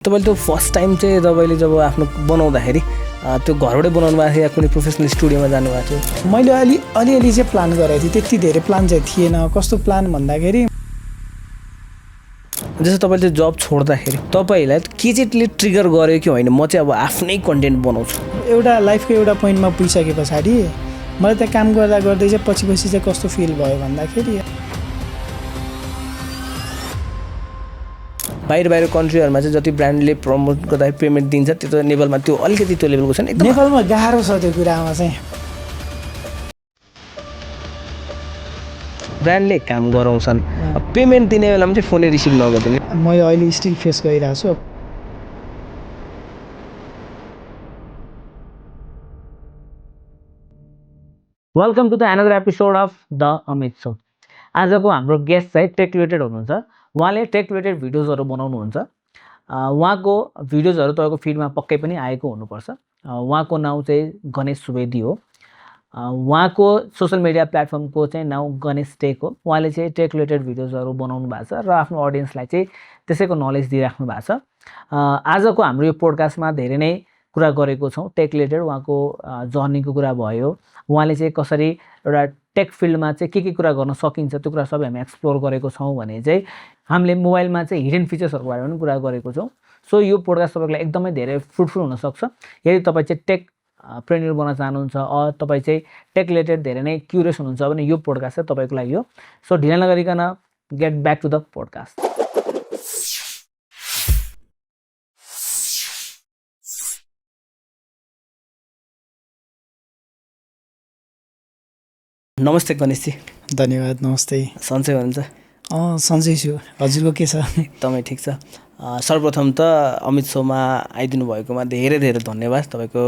तपाईले त्यो first time चाहिँ तपाईले जब आफ्नो बनाउँदाखेरि त्यो घरबाटै बनाउनु भएको थियो या कुनै प्रोफेसनल स्टुडियोमा जानुभएको थियो? मैले अलिअलि चाहिँ प्लान गरेको थिएँ, त्यति धेरै प्लान चाहिँ थिएन। कस्तो प्लान भन्दाखेरि जस्तो तपाईले त्यो जब छोड्दाखेरि तपाईलाई के चाहिँले ट्रिगर गर्यो कि होइन म चाहिँ अब आफ्नै कन्टेन्ट बनाउँछु? एउटा लाइफको एउटा पोइन्टमा पुगिसके पछाडि मलाई त्यहाँ काम गर्दा गर्दै चाहिँ पछि चाहिँ कस्तो फिल भयो भन्दाखेरि बाहिर कन्ट्रीहरुमा चाहिँ जति ब्रान्डले प्रमोट गर्दा पेमेन्ट दिन्छ त्यो त नेपालमा त्यो अलिकति त्यो लेभलको छैन। एकदम नेपालमा गाह्रो छ त्यो कुरामा चाहिँ। ब्रान्डले काम गराउँछन्, पेमेन्ट दिने बेलामा चाहिँ फोनै रिसिभ नगर्दिने। मैले अहिले स्टिल फेस गरिरहेको छु। Welcome to the another episode of the Amit show. आजको हाम्रो गेस्ट चाहिँ टेक रिलेटेड हुनुहुन्छ। उहाँले टेक रिलेटेड भिडियोजहरू बनाउनुहुन्छ। उहाँको भिडियोजहरू तपाईँको फिडमा पक्कै पनि आएको हुनुपर्छ। उहाँको नाउँ चाहिँ गणेश सुवेदी हो। उहाँको सोसल मिडिया प्लेटफर्मको चाहिँ नाउँ गणेश टेक हो। उहाँले चाहिँ टेक रिलेटेड भिडियोजहरू बनाउनु भएको छ र आफ्नो अडियन्सलाई चाहिँ त्यसैको नलेज दिइराख्नु भएको छ। आजको हाम्रो यो पोडकास्टमा धेरै नै कुरा गरेको छौँ टेक रिलेटेड। उहाँको जर्नीको कुरा भयो, उहाँले चाहिँ कसरी एउटा टेक फिल्डमा चाहिँ के कुरा गर्न सकिन्छ त्यो कुरा सबै हामी एक्सप्लोर गरेको छौँ भने चाहिँ हामीले मोबाइलमा चाहिँ हिडन फिचर्सहरूको बारेमा पनि कुरा गरेको छौँ। सो यो पोडकास्ट तपाईँलाई एकदमै धेरै फ्रुटफुल हुनसक्छ यदि तपाईँ चाहिँ टेक प्रेन्युर बन्न चाहनुहुन्छ अ तपाईँ चाहिँ टेक रिलेटेड धेरै नै क्युरियस हुनुहुन्छ भने यो पोडकास्ट चाहिँ तपाईँको लागि हो। सो ढिला नगरिकन get back to the podcast. नमस्ते गणेशजी। धन्यवाद। नमस्ते। सन्चै हुनुहुन्छ? सन्चै छु। हजुरको के छ? एकदमै ठिक छ। सर्वप्रथम त अमित सोमा आइदिनु भएकोमा धेरै धेरै धन्यवाद। तपाईँको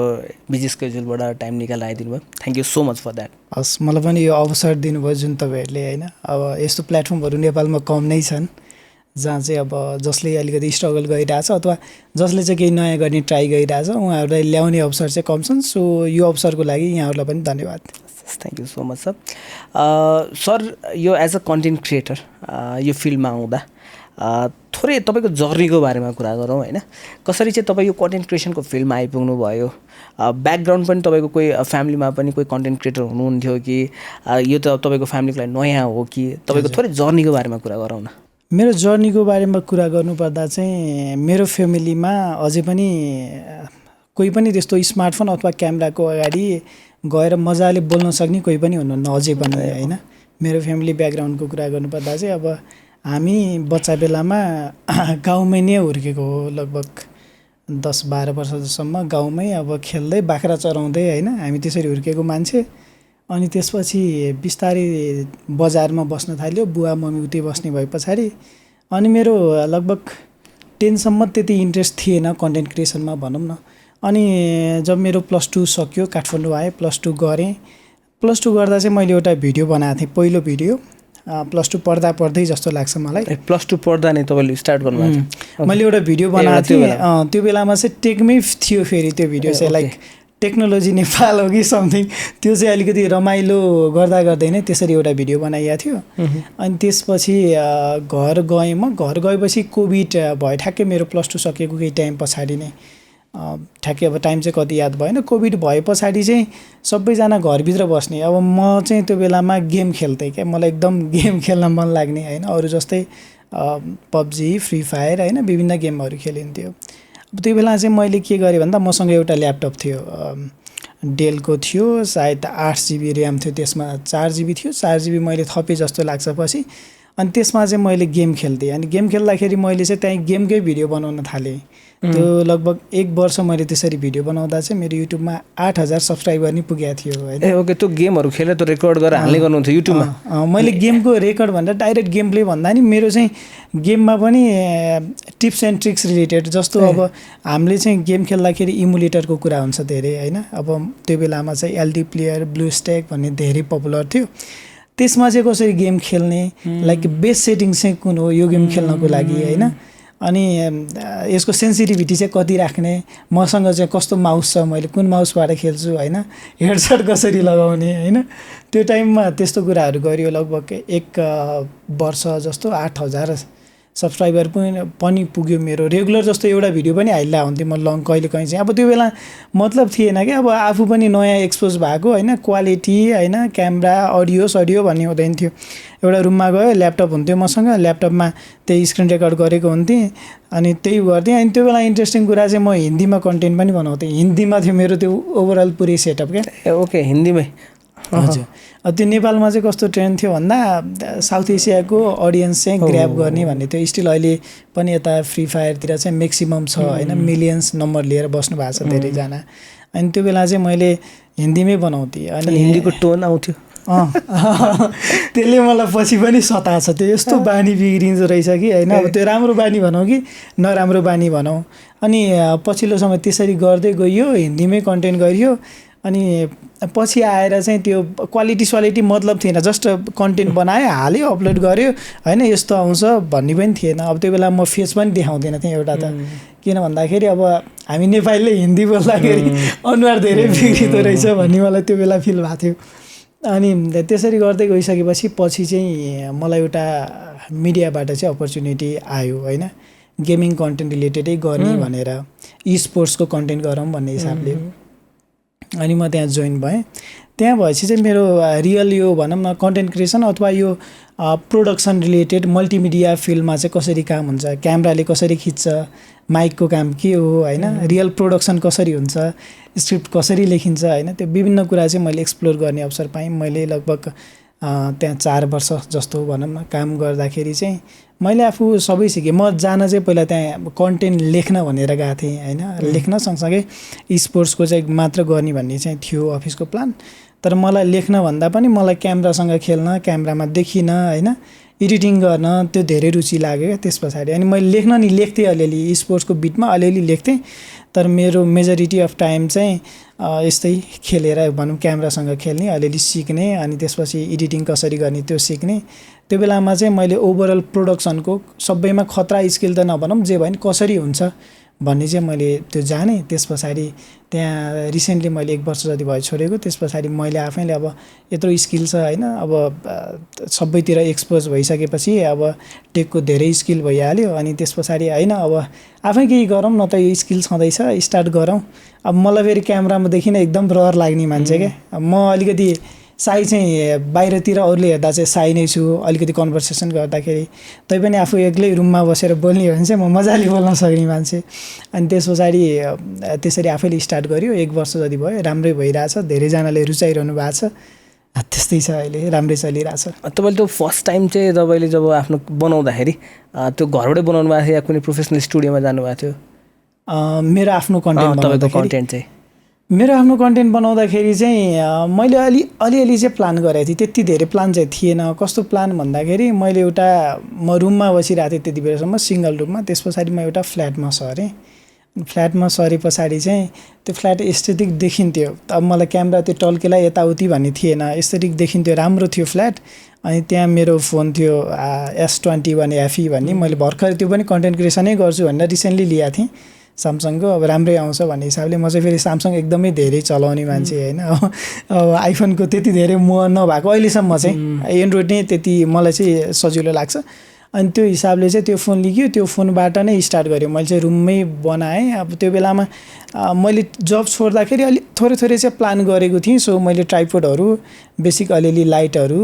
बिजी स्केड्युलबाट टाइम निकालेर आइदिनु भयो। Thank you so much for that. हस्, मलाई पनि यो अवसर दिनुभयो जुन तपाईँहरूले होइन। अब यस्तो प्लेटफर्महरू नेपालमा कम नै छन् जहाँ चाहिँ अब जसले अलिकति स्ट्रगल गरिरहेछ अथवा जसले चाहिँ केही नयाँ गर्ने ट्राई गरिरहेछ उहाँहरूलाई ल्याउने अवसर चाहिँ कम छन्। सो यो अवसरको लागि यहाँहरूलाई पनि धन्यवाद। Thank you so much sir. Sir, यो एज अ कन्टेन्ट क्रिएटर यो फिल्डमा आउँदा थोरै तपाईँको जर्नीको बारेमा कुरा गरौँ होइन। कसरी चाहिँ तपाईँ यो कन्टेन्ट क्रिएसनको फिल्डमा आइपुग्नु भयो? ब्याकग्राउन्ड पनि तपाईँको कोही फ्यामिलीमा पनि कोही कन्टेन्ट क्रिएटर हुनुहुन्थ्यो कि यो त तपाईँको फ्यामिलीको लागि नयाँ हो कि? तपाईँको थोरै जर्नीको बारेमा कुरा गरौँ न। मेरो जर्नीको बारेमा कुरा गर्नुपर्दा चाहिँ मेरो फ्यामिलीमा अझै पनि कोही पनि त्यस्तो स्मार्टफोन अथवा क्यामेराको अगाडि गएर मजाले बोल्न सक्ने कोही पनि हुनुहुन्न अझै पनि होइन। मेरो फ्यामिली ब्याकग्राउन्डको कुरा गर्नुपर्दा चाहिँ अब हामी बच्चा बेलामा गाउँमै नै हुर्केको हो। लगभग 10-12 वर्षसम्म गाउँमै अब खेल्दै बाख्रा चराउँदै होइन हामी त्यसरी हुर्केको मान्छे। अनि त्यसपछि बिस्तारै बजारमा बस्न थाल्यो। बुवा मम्मी उतै बस्ने भए पछाडि अनि मेरो लगभग 10सम्म त्यति इन्ट्रेस्ट थिएन कन्टेन्ट क्रिएसनमा भनौँ न। अनि जब मेरो +2 सक्यो काठमाडौँ आएँ, +2 गरेँ। +2 गर्दा चाहिँ मैले एउटा भिडियो बनाएको थिएँ, पहिलो भिडियो। +2 पढ्दै जस्तो लाग्छ मलाई। +2 पढ्दा नै तपाईँले स्टार्ट गर्नुभएको थियो? मैले एउटा भिडियो बनाएको थिएँ त्यो बेलामा चाहिँ टेकमै थियो। फेरि त्यो भिडियो चाहिँ लाइक टेक्नोलोजी नेपाल हो कि समथिङ, त्यो चाहिँ अलिकति रमाइलो गर्दा गर्दै नै त्यसरी एउटा भिडियो बनाइएको थियो। अनि त्यसपछि घर गएँ। म घर गएपछि कोभिड भयो ठ्याक्कै मेरो +2 सकेको केही टाइम पछाडि नै। ठ्याक्कै अब टाइम चाहिँ कति याद भएन। कोभिड भए पछाडि चाहिँ सबैजना घरभित्र बस्ने। अब म चाहिँ त्यो बेलामा गेम खेल्थेँ क्या, मलाई एकदम गेम खेल्न मन लाग्ने होइन। अरू जस्तै पब्जी, फ्री फायर होइन विभिन्न गेमहरू खेलिन्थ्यो। अब त्यो बेला चाहिँ मैले के गरेँ भन्दा मसँग एउटा ल्यापटप थियो, डेलको थियो, सायद 8 GB ऱ्याम थियो, त्यसमा 4 GB थियो। 4 GB मैले थपेँ जस्तो लाग्छ पछि। अनि त्यसमा चाहिँ मैले गेम खेल्थेँ। अनि गेम खेल्दाखेरि मैले चाहिँ त्यहीँ गेमकै भिडियो बनाउन थालेँ। त्यो लगभग 1 वर्ष मैले त्यसरी भिडियो बनाउँदा चाहिँ मेरो युट्युबमा 8000 सब्सक्राइबर नि पुगेको थियो होइन। ए ओके, त्यो गेमहरू खेलेर त्यो रेकर्ड गरेर हाल्ने गर्नुहुन्थ्यो युट्युबमा? मैले गेमको रेकर्ड भन्दा डाइरेक्ट गेम प्ले भन्दा नि मेरो चाहिँ गेममा पनि टिप्स एन्ड ट्रिक्स रिलेटेड। जस्तो अब हामीले चाहिँ गेम खेल्दाखेरि इमुलेटरको कुरा हुन्छ धेरै होइन। अब त्यो बेलामा चाहिँ एलडी प्लेयर, ब्लू स्ट्याक भन्ने धेरै पपुलर थियो। त्यसमा चाहिँ कसरी गेम खेल्ने, लाइक बेस सेटिङ चाहिँ कुन हो यो गेम खेल्नको लागि होइन। अनि यसको सेन्सिटिभिटी चाहिँ कति राख्ने, मसँग चाहिँ कस्तो माउस छ, मैले कुन माउसबाट खेल्छु होइन, हेडसेट कसरी लगाउने होइन। त्यो टाइममा त्यस्तो कुराहरू गरियो। लगभग 1 वर्ष जस्तो 8000 सब्सक्राइबर पनि पुग्यो मेरो रेगुलर जस्तो एउटा भिडियो पनि हालिला हुन्थेँ म लङ कहिले कहीँ चाहिँ अब त्यो बेला मतलब थिएन कि अब आफू पनि नयाँ एक्सपोज भएको होइन क्वालिटी होइन क्यामेरा अडियो सडियो भन्ने हुँदैन थियो एउटा रुममा गयो ल्यापटप हुन्थ्यो मसँग ल्यापटपमा त्यही स्क्रिन रेकर्ड गरेको हुन्थेँ अनि त्यही गर्थेँ अनि त्यो बेला इन्ट्रेस्टिङ कुरा चाहिँ म हिन्दीमा कन्टेन्ट पनि बनाउँथेँ हिन्दीमा थियो मेरो त्यो ओभरअल पुरै सेटअप क्या ओके हिन्दीमै हजुर त्यो नेपालमा चाहिँ कस्तो ट्रेन्ड थियो भन्दा साउथ एसियाको अडियन्स चाहिँ ग्र्याब गर्ने भन्ने थियो स्टिल अहिले पनि यता फ्री फायरतिर चाहिँ म्याक्सिमम छ होइन मिलियन्स नम्बर लिएर बस्नु भएको छ धेरैजना अनि त्यो बेला चाहिँ मैले हिन्दीमै बनाउँथेँ अनि हिन्दीको टोन आउँथ्यो त्यसले मलाई पछि पनि सताएको छ त्यो यस्तो बानी बिग्रिन्छ रहेछ कि होइन अब त्यो राम्रो बानी भनौँ कि नराम्रो बानी भनौँ अनि पछिल्लो समय त्यसरी गर्दै गइयो हिन्दीमै कन्टेन्ट गरियो अनि पछि आएर चाहिँ त्यो क्वालिटी स्वालिटी मतलब थिएन जस्ट कन्टेन्ट बनायो हाल्यो अपलोड गर्यो होइन यस्तो आउँछ भन्ने पनि थिएन अब त्यो बेला म फेस पनि देखाउँदिनँ थिएँ एउटा त किन भन्दाखेरि अब हामी नेपालीले हिन्दी बोल्दाखेरि अनुहार धेरै बिग्रिँदो रहेछ भन्ने मलाई त्यो बेला फिल भएको थियो अनि त्यसरी गर्दै गइसकेपछि पछि चाहिँ मलाई एउटा मिडियाबाट चाहिँ अपर्च्युनिटी आयो होइन गेमिङ कन्टेन्ट रिलेटेडै गर्ने भनेर ई स्पोर्ट्सको कन्टेन्ट गरौँ भन्ने हिसाबले अनि म त्यहाँ जोइन भएँ त्यहाँ भएपछि चाहिँ मेरो रियल यो भनौँ न कन्टेन्ट क्रिएसन अथवा यो प्रोडक्सन रिलेटेड मल्टिमिडिया फिल्डमा चाहिँ कसरी काम हुन्छ क्यामेराले कसरी खिच्छ माइकको काम के हो होइन रियल प्रोडक्सन कसरी हुन्छ स्क्रिप्ट कसरी लेखिन्छ होइन त्यो विभिन्न कुरा चाहिँ मैले एक्सप्लोर गर्ने अवसर पाएँ मैले लगभग त्यहाँ 4 वर्ष जस्तो भनौँ न काम गर्दाखेरि चाहिँ मैले आफू सबै सिकेँ म जान चाहिँ पहिला त्यहाँ कन्टेन्ट लेख्न भनेर गएको थिएँ होइन लेख्न सँगसँगै स्पोर्ट्सको चाहिँ मात्र गर्ने भन्ने चाहिँ थियो अफिसको प्लान तर मलाई लेख्न भन्दा पनि मलाई क्यामेरासँग खेल्न क्यामेरामा देखिन होइन एडिटिङ गर्न त्यो धेरै रुचि लाग्यो क्या त्यस पछाडि अनि मैले लेख्न नि लेख्थेँ अलिअलि स्पोर्ट्सको बिटमा अलिअलि लेख्थेँ तर मेरो मेजोरिटी अफ टाइम चाहिँ यस्तै खेलेर भनौँ क्यामेरासँग खेल्ने अलिअलि सिक्ने अनि त्यसपछि एडिटिङ कसरी गर्ने त्यो सिक्ने त्यो बेलामा चाहिँ मैले ओभरअल प्रोडक्सनको सबैमा खतरा स्किल त नभनौँ जे भयो नि कसरी हुन्छ भन्ने चाहिँ मैले त्यो जाने त्यस पछाडि त्यहाँ रिसेन्टली मैले 1 वर्ष जति भयो छोडेको त्यस पछाडि मैले आफैले अब यत्रो स्किल छ होइन अब सबैतिर एक्सपोज भइसकेपछि अब टेकको धेरै स्किल भइहाल्यो अनि त्यस पछाडि होइन अब आफै केही गरौँ न त यो स्किल छँदैछ स्टार्ट गरौँ अब मलाई फेरि क्यामेरामा देखिन एकदम रहर लाग्ने मान्छे क्या म अलिकति साई चाहिँ बाहिरतिर अरूले हेर्दा चाहिँ साई नै छु अलिकति कन्भर्सेसन गर्दाखेरि तैपनि आफू एक्लै रुममा बसेर बोल्ने हो भने चाहिँ म मजाले बोल्न सक्ने मान्छे अनि त्यस पछाडि त्यसरी आफैले स्टार्ट गर्यो 1 वर्ष जति भयो राम्रै भइरहेछ धेरैजनाले रुचाइरहनु भएको छ त्यस्तै छ अहिले राम्रै चलिरहेछ तपाईँले त्यो फर्स्ट टाइम चाहिँ तपाईँले जब आफ्नो बनाउँदाखेरि त्यो घरबाटै बनाउनु भएको थियो या कुनै प्रोफेसनल स्टुडियोमा जानुभएको थियो मेरो आफ्नो कन्टेन्ट चाहिँ मेरो आफ्नो कन्टेन्ट बनाउँदाखेरि चाहिँ मैले अलिअलि चाहिँ प्लान गरेको थिएँ त्यति धेरै प्लान चाहिँ थिएन कस्तो प्लान भन्दाखेरि मैले एउटा म रुममा बसिरहेको थिएँ त्यति बेलासम्म सिङ्गल रुममा त्यस पछाडि म एउटा फ्ल्याटमा सरेँ फ्ल्याटमा सरे पछाडि चाहिँ त्यो फ्ल्याट एस्थेटिक देखिन्थ्यो अब मलाई क्यामेरा त्यो टल्केलाई यताउति भन्ने थिएन एस्थेटिक देखिन्थ्यो राम्रो थियो फ्ल्याट अनि त्यहाँ मेरो फोन थियो S21 FE भन्ने मैले भर्खर त्यो पनि कन्टेन्ट क्रिएसनै गर्छु भनेर रिसेन्टली ल्याएको थिएँ स्यामसङको अब राम्रै आउँछ भन्ने हिसाबले म चाहिँ फेरि स्यामसङ एकदमै धेरै चलाउने मान्छे होइन अब आइफोनको त्यति धेरै मोह नभएको अहिलेसम्म चाहिँ एन्ड्रोइड नै त्यति मलाई चाहिँ सजिलो लाग्छ अनि त्यो हिसाबले चाहिँ त्यो फोन लिग्यो त्यो फोनबाट नै स्टार्ट गरेँ मैले चाहिँ रुममै बनाएँ अब त्यो बेलामा मैले जब छोड्दाखेरि अलिक थोरै चाहिँ प्लान गरेको थिएँ सो मैले ट्राइपोडहरू बेसिक अलिअलि लाइटहरू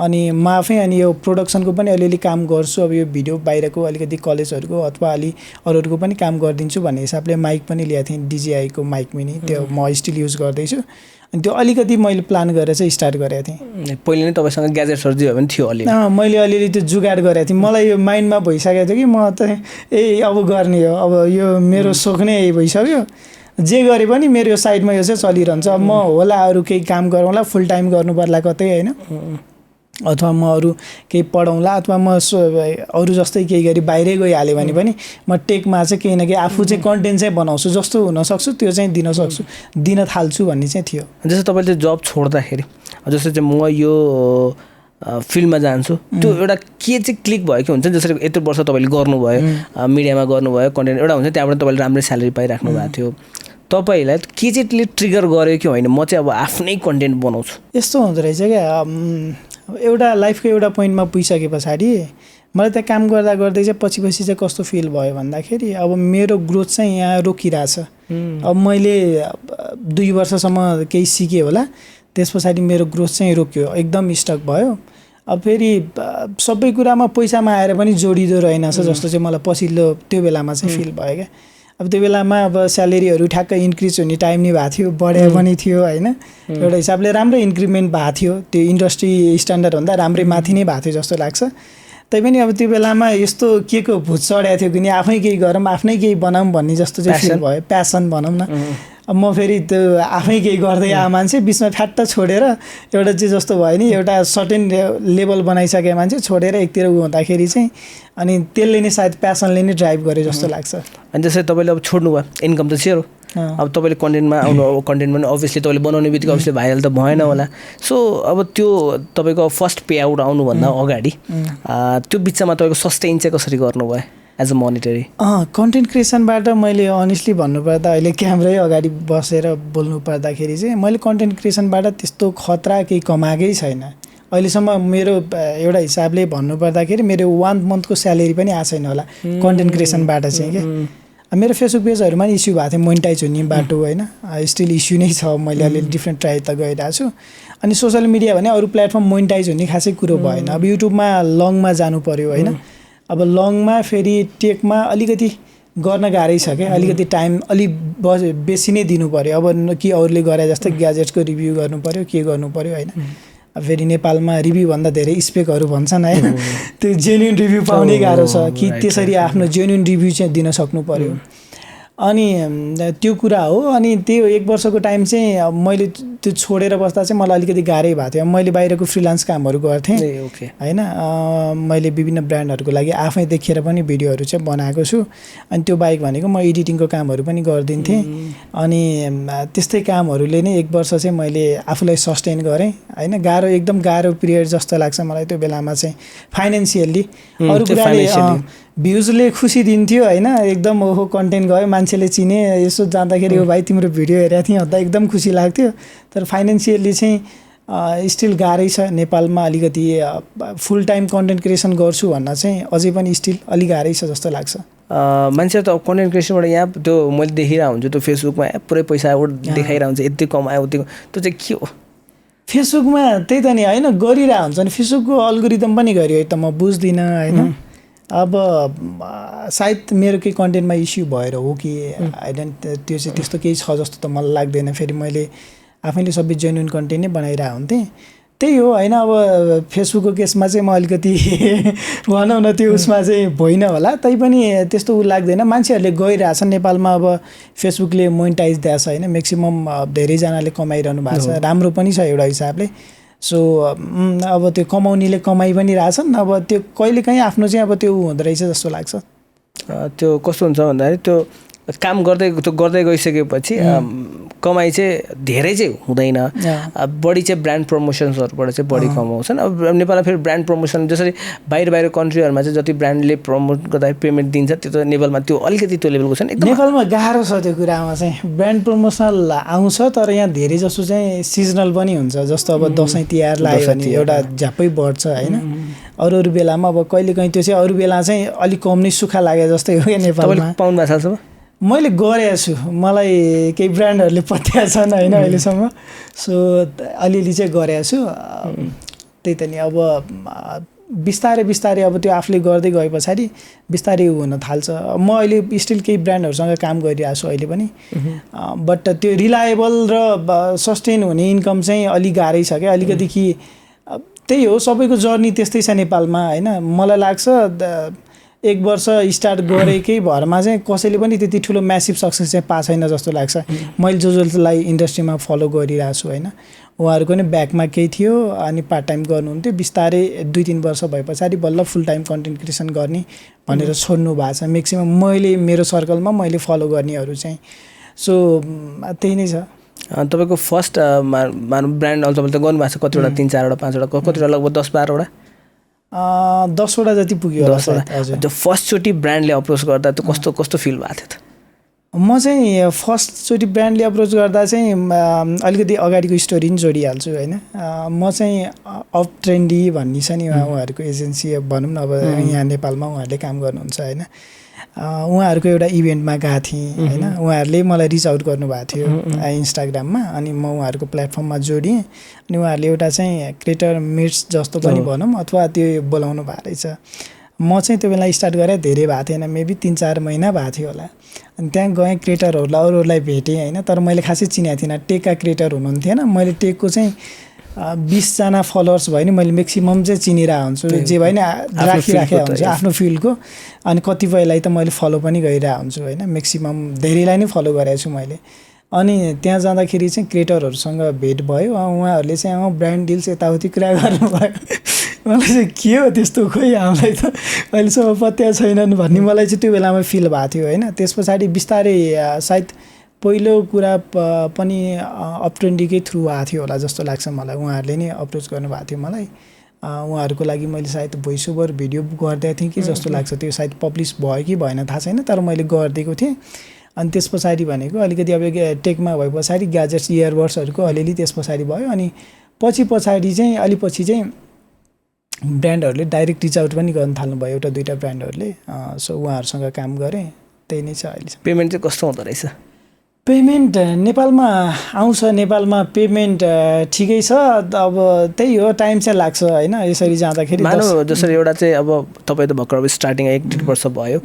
अनि म आफै अनि यो प्रोडक्सनको पनि अलिअलि काम गर्छु अब यो भिडियो बाहिरको अलिकति कलेजहरूको अथवा अरूहरूको पनि काम गरिदिन्छु भन्ने हिसाबले माइक पनि ल्याएको थिएँ DJI को माइक मिनी त्यो म स्टिल युज गर्दैछु अनि त्यो अलिकति मैले प्लान गरेर चाहिँ स्टार्ट गरेको थिएँ पहिले नै तपाईँसँग ग्याजेट्सहरू जे पनि थियो अलि मैले अलिअलि त्यो जुगाड गरेको थिएँ मलाई यो माइन्डमा भइसकेको थियो कि म त अब गर्ने हो अब यो मेरो सोख नै यही भइसक्यो जे गरे पनि मेरो यो साइडमा यो चाहिँ चलिरहन्छ अब म होला अरू केही काम गरौँला फुल टाइम गर्नु पर्ला कतै होइन अथवा म अरू केही पढाउँला अथवा म अरू जस्तै केही गरी बाहिरै गइहाल्यो भने पनि म टेकमा चाहिँ केही न केही आफू चाहिँ कन्टेन्ट चाहिँ बनाउँछु जस्तो हुनसक्छु त्यो चाहिँ दिन थाल्छु भन्ने चाहिँ थियो जस्तो तपाईँले जब छोड्दाखेरि जस्तो चाहिँ म यो फिल्डमा जान्छु त्यो एउटा के चाहिँ क्लिक भयो कि हुन्छ जसरी यत्रो वर्ष तपाईँले गर्नुभयो मिडियामा गर्नुभयो कन्टेन्ट एउटा हुन्छ त्यहाँबाट तपाईँले राम्रै स्यालेरी पाइराख्नु भएको थियो तपाईँलाई के चाहिँ ट्रिगर गर्यो कि होइन म चाहिँ अब आफ्नै कन्टेन्ट बनाउँछु यस्तो हुँदो रहेछ क्या एउटा लाइफको एउटा पोइन्टमा पुगिसके पछाडि मलाई त्यहाँ काम गर्दा गर्दै चाहिँ पछि चाहिँ कस्तो फिल भयो भन्दाखेरि अब मेरो ग्रोथ चाहिँ यहाँ रोकिरहेछ। अब मैले 2 वर्षसम्म केही सिकेँ होला, त्यस पछाडि मेरो ग्रोथ चाहिँ रोक्यो, एकदम स्टक भयो। अब फेरि सबै कुरामा पैसामा आएर पनि जोडिँदो रहेनछ जस्तो चाहिँ मलाई पछिल्लो त्यो बेलामा चाहिँ फिल भयो क्या। अब त्यो बेलामा अब स्यालेरीहरू ठ्याक्कै इन्क्रिज हुने टाइम नै भएको थियो, बढे पनि थियो होइन, एउटा हिसाबले राम्रो इन्क्रिमेन्ट भएको थियो, त्यो इन्डस्ट्री स्ट्यान्डर्ड भन्दा राम्रै माथि नै भएको थियो जस्तो लाग्छ। तैपनि अब त्यो बेलामा यस्तो के को भूत चढाएको थियो कि आफै केही गरौँ, आफ्नै केही बनाऊँ भन्ने जस्तो चाहिँ फिल भयो, प्यासन भनौँ न। अब म फेरि त्यो आफै केही गर्दै आएको मान्छे बिचमा फ्याट्ट छोडेर एउटा चाहिँ जस्तो भयो नि, एउटा सर्टेन लेभल बनाइसके मान्छे छोडेर एकतिर हुँदाखेरि चाहिँ अनि त्यसले नै सायद प्यासनले नै ड्राइभ गरे जस्तो लाग्छ। अनि त्यसै तपाईँले अब छोड्नु भयो, इन्कम त सेयर हो, अब तपाईँले कन्टेन्टमा आउनु, अब कन्टेन्टमा पनि अभियसली तपाईँले बनाउने बित्तिकै अभियसली भाइरल त भएन होला। सो अब त्यो तपाईँको फर्स्ट पे आउट आउनुभन्दा अगाडि त्यो बिचमा तपाईँको सस्टेन चाहिँ कसरी गर्नुभयो एज अ मोनिटरी? कन्टेन्ट क्रिएसनबाट मैले अनेस्टली भन्नुपर्दा अहिले क्यामेरै अगाडि बसेर बोल्नु पर्दाखेरि चाहिँ मैले कन्टेन्ट क्रिएसनबाट त्यस्तो खतरा केही कमाएकै छैन अहिलेसम्म। मेरो एउटा हिसाबले भन्नुपर्दाखेरि मेरो 1 मन्थको स्यालेरी पनि आएको छैन होला कन्टेन्ट क्रिएसनबाट चाहिँ क्या। मेरो फेसबुक पेजहरूमा इस्यु भएको थियो मोनिटाइज हुने बाटो होइन, स्टिल इस्यु नै छ, मैले अलिअलि डिफ्रेन्ट ट्राई त गरिरहेको छु। अनि सोसियल मिडिया भने अरू प्लेटफर्म मोनिटाइज हुने खासै कुरो भएन। अब युट्युबमा लङमा जानु पऱ्यो होइन, अब लङमा फेरि टेकमा अलिकति गर्न गाह्रै छ क्या, अलिकति टाइम बेसी नै दिनु पऱ्यो। अब कि अरूले गरे जस्तै ग्याजेट्सको रिभ्यू गर्नु पऱ्यो, के गर्नु पऱ्यो होइन। अब फेरि नेपालमा रिभ्यू भन्दा धेरै स्पेकहरू भन्छन् होइन, त्यो जेन्युन रिभ्यू पाउनै गाह्रो छ कि त्यसरी आफ्नो जेन्युन रिभ्यू चाहिँ दिन सक्नु पऱ्यो। अनि त्यो कुरा हो। अनि त्यो 1 वर्षको टाइम चाहिँ मैले त्यो छोडेर बस्दा चाहिँ मलाई अलिकति गाह्रै भएको थियो। मैले बाहिरको फ्रिलान्स कामहरू गर्थेँ होइन, मैले विभिन्न ब्रान्डहरूको लागि आफै देखेर पनि भिडियोहरू चाहिँ बनाएको छु। अनि त्यो बाहेक भनेको म एडिटिङको कामहरू पनि गरिदिन्थेँ। अनि त्यस्तै कामहरूले नै 1 वर्ष चाहिँ मैले आफूलाई सस्टेन गरेँ होइन। गाह्रो, एकदम गाह्रो पिरियड जस्तो लाग्छ मलाई त्यो बेलामा चाहिँ फाइनेन्सियल्ली। अरू कुराले भ्युजले खुसी दिन्थ्यो होइन, एकदम ओहो कन्टेन्ट गयो, मान्छेले चिने, यसो जाँदाखेरि भाइ तिम्रो भिडियो हेरेको थिएँ भन्दा एकदम खुसी लाग्थ्यो। तर फाइनेन्सियल्ली चाहिँ स्टिल गाह्रै छ नेपालमा। अलिकति फुल टाइम कन्टेन्ट क्रिएसन गर्छु भन्न चाहिँ अझै पनि स्टिल अलिक गाह्रै छ जस्तो लाग्छ। मान्छे त कन्टेन्ट क्रिएसनबाट यहाँ त्यो मैले देखिरहेको हुन्छु त्यो फेसबुकमा पुरै पैसा देखाइरहेको हुन्छ, यति कमायो उति, त्यो चाहिँ के हो? फेसबुकमा त्यही त नि होइन, गरिरहेको हुन्छ नि, फेसबुकको अल्गोरिदम पनि गऱ्यो त म बुझ्दिनँ होइन। अब सायद मेरो केही कन्टेन्टमा इस्यु भएर हो कि होइन, त्यो चाहिँ त्यस्तो केही छ जस्तो त मलाई लाग्दैन। फेरि मैले आफैले सबै जेन्युन कन्टेन्ट नै बनाइरहेको हुन्थेँ, त्यही हो होइन। अब फेसबुकको केसमा चाहिँ म अलिकति भनौँ न त्यो उसमा चाहिँ भइन होला, तैपनि त्यस्तो लाग्दैन। मान्छेहरूले गइरहेछन् नेपालमा, अब फेसबुकले मोनिटाइज दिएको छ होइन, म्याक्सिमम् धेरैजनाले कमाइरहनु भएको छ, राम्रो पनि छ एउटा हिसाबले। सो अब त्यो कमाउनेले कमाइ पनि रहेछन्। अब त्यो कहिलेकाहीँ आफ्नो चाहिँ अब त्यो हुँदो रहेछ जस्तो लाग्छ। त्यो कस्तो हुन्छ भन्दाखेरि त्यो काम गर्दै गइसकेपछि कमाइ चाहिँ धेरै चाहिँ हुँदैन, बढी चाहिँ ब्रान्ड प्रमोसन्सहरूबाट चाहिँ बढी कमाउँछन्। अब नेपालमा फेरि ब्रान्ड प्रमोसन जसरी बाहिर कन्ट्रीहरूमा चाहिँ जति ब्रान्डले प्रमोट गर्दा पेमेन्ट दिन्छ त्यो त नेपालमा त्यो अलिकति त्यो लेभलको छैन। नेपालमा गाह्रो छ त्यो कुरामा चाहिँ, ब्रान्ड प्रमोसनल आउँछ तर यहाँ धेरै जसो चाहिँ सिजनल पनि हुन्छ। जस्तो अब दसैँ तिहार लाग्यो भने एउटा झ्याप्पै बढ्छ होइन, अरू बेलामा अब कहिलेकाहीँ त्यो चाहिँ अरू बेला चाहिँ अलिक कम नै सुक्खा लागे जस्तै हो क्या नेपालमा। पाउनु भएको छ? मैले गरेको छु, मलाई केही ब्रान्डहरूले पत्याएको छन् होइन अहिलेसम्म। सो अलिअलि चाहिँ गरेको छु। त्यही त नि, अब बिस्तारै अब त्यो आफूले गर्दै गए पछाडि बिस्तारै हुन थाल्छ। म अहिले स्टिल केही ब्रान्डहरूसँग काम गरिरहेको छु अहिले पनि, बट त्यो रिलायबल र सस्टेन हुने इन्कम चाहिँ अलिक गाह्रै छ क्या अलिकति। कि त्यही हो, सबैको जर्नी त्यस्तै छ नेपालमा होइन। मलाई लाग्छ 1 वर्ष स्टार्ट गरेकै भरमा चाहिँ कसैले पनि त्यति ठुलो म्यासिभ सक्सेस चाहिँ पाएको छैन जस्तो लाग्छ। मैले जसलाई इन्डस्ट्रीमा फलो गरिरहेको छु होइन, उहाँहरूको नि ब्याकमा केही थियो अनि पार्ट टाइम गर्नुहुन्थ्यो, बिस्तारै 2-3 वर्ष भए पछाडि बल्ल फुल टाइम कन्टेन्ट क्रिएसन गर्ने भनेर छोड्नु भएको छ म्याक्सिमम् मैले मेरो सर्कलमा मैले फलो गर्नेहरू चाहिँ। सो त्यही नै छ। तपाईँको फर्स्ट ब्रान्ड अल तपाईँले त गर्नुभएको छ कतिवटा, 3-4वटा 5वटा, कतिवटा लगभग 10-12वटा? 10वटा जति पुग्यो। त्यो फर्स्टचोटि ब्रान्डले अप्रोच गर्दा त्यो कस्तो फिल भएको थियो त? म चाहिँ फर्स्टचोटि ब्रान्डले अप्रोच गर्दा चाहिँ अलिकति अगाडिको स्टोरी पनि जोडिहाल्छु होइन। म चाहिँ अप ट्रेन्डी भन्ने छ नि उहाँहरूको एजेन्सी भनौँ न अब यहाँ नेपालमा उहाँहरूले काम गर्नुहुन्छ होइन। उहाँहरूको एउटा इभेन्टमा गएको थिएँ होइन। उहाँहरूले मलाई रिच आउट गर्नुभएको थियो इन्स्टाग्राममा, अनि म उहाँहरूको प्लेटफर्ममा जोडिएँ। अनि उहाँहरूले एउटा चाहिँ क्रिएटर मिट्स जस्तो पनि भनौँ अथवा त्यो बोलाउनु भएको रहेछ। म चाहिँ त्यो बेला स्टार्ट गरेँ, धेरै भएको थिएन, मेबी 3-4 महिना भएको थियो होला। अनि त्यहाँ गएँ, क्रिएटरहरूलाई अरूहरूलाई भेटेँ होइन। तर मैले खासै चिनेको थिइनँ, टेकका क्रिएटर हुनुहुन्थेन। मैले टेकको चाहिँ 20 जना फलोवर्स भयो नि, मैले म्याक्सिमम चाहिँ चिनिरहेको हुन्छु, जे भयो नि राखिराखेको हुन्छु आफ्नो फिल्डको। अनि कतिपयलाई त मैले फलो पनि गरिरहेको हुन्छु होइन। म्याक्सिमम धेरैलाई नै फलो गरेको छु मैले। अनि त्यहाँ जाँदाखेरि चाहिँ क्रिएटरहरूसँग भेट भयो। उहाँहरूले चाहिँ ब्रान्ड डिल्स यताउति कुरा गर्नुभयो। मलाई चाहिँ के हो त्यस्तो, खोइ हामीलाई त अहिलेसम्म पत्या छैनन् भन्ने मलाई चाहिँ त्यो बेलामा फिल भएको थियो होइन। त्यस पछाडि बिस्तारै सायद पहिलो कुरा पनि अप ट्रेन्डीकै थ्रु आएको थियो होला जस्तो लाग्छ मलाई। उहाँहरूले नै अप्रोच गर्नुभएको थियो मलाई। उहाँहरूको लागि मैले सायद भोइस ओभर भिडियो गरिदिएको थिएँ कि जस्तो लाग्छ। त्यो सायद पब्लिस भयो कि भएन थाहा छैन, तर मैले गरिदिएको थिएँ। अनि त्यस पछाडि भनेको अलिकति अब टेकमा भए पछाडि ग्याजेट्स इयरबड्सहरूको अलिअलि त्यस पछाडि भयो। अनि पछाडि चाहिँ अलिपछि चाहिँ ब्रान्डहरूले डाइरेक्ट रिच आउट पनि गर्न थाल्नुभयो, एउटा दुईवटा ब्रान्डहरूले। सो उहाँहरूसँग काम गरेँ, त्यही नै छ अहिले। पेमेन्ट चाहिँ कस्तो हुँदो रहेछ? पेमेन्ट नेपालमा आउँछ, नेपालमा पेमेन्ट ठिकै छ। अब त्यही हो, टाइम चाहिँ लाग्छ होइन। यसरी जाँदाखेरि मानव जसरी एउटा चाहिँ अब तपाईँ त भर्खर अब स्टार्टिङ 1-1.5 वर्ष भयो,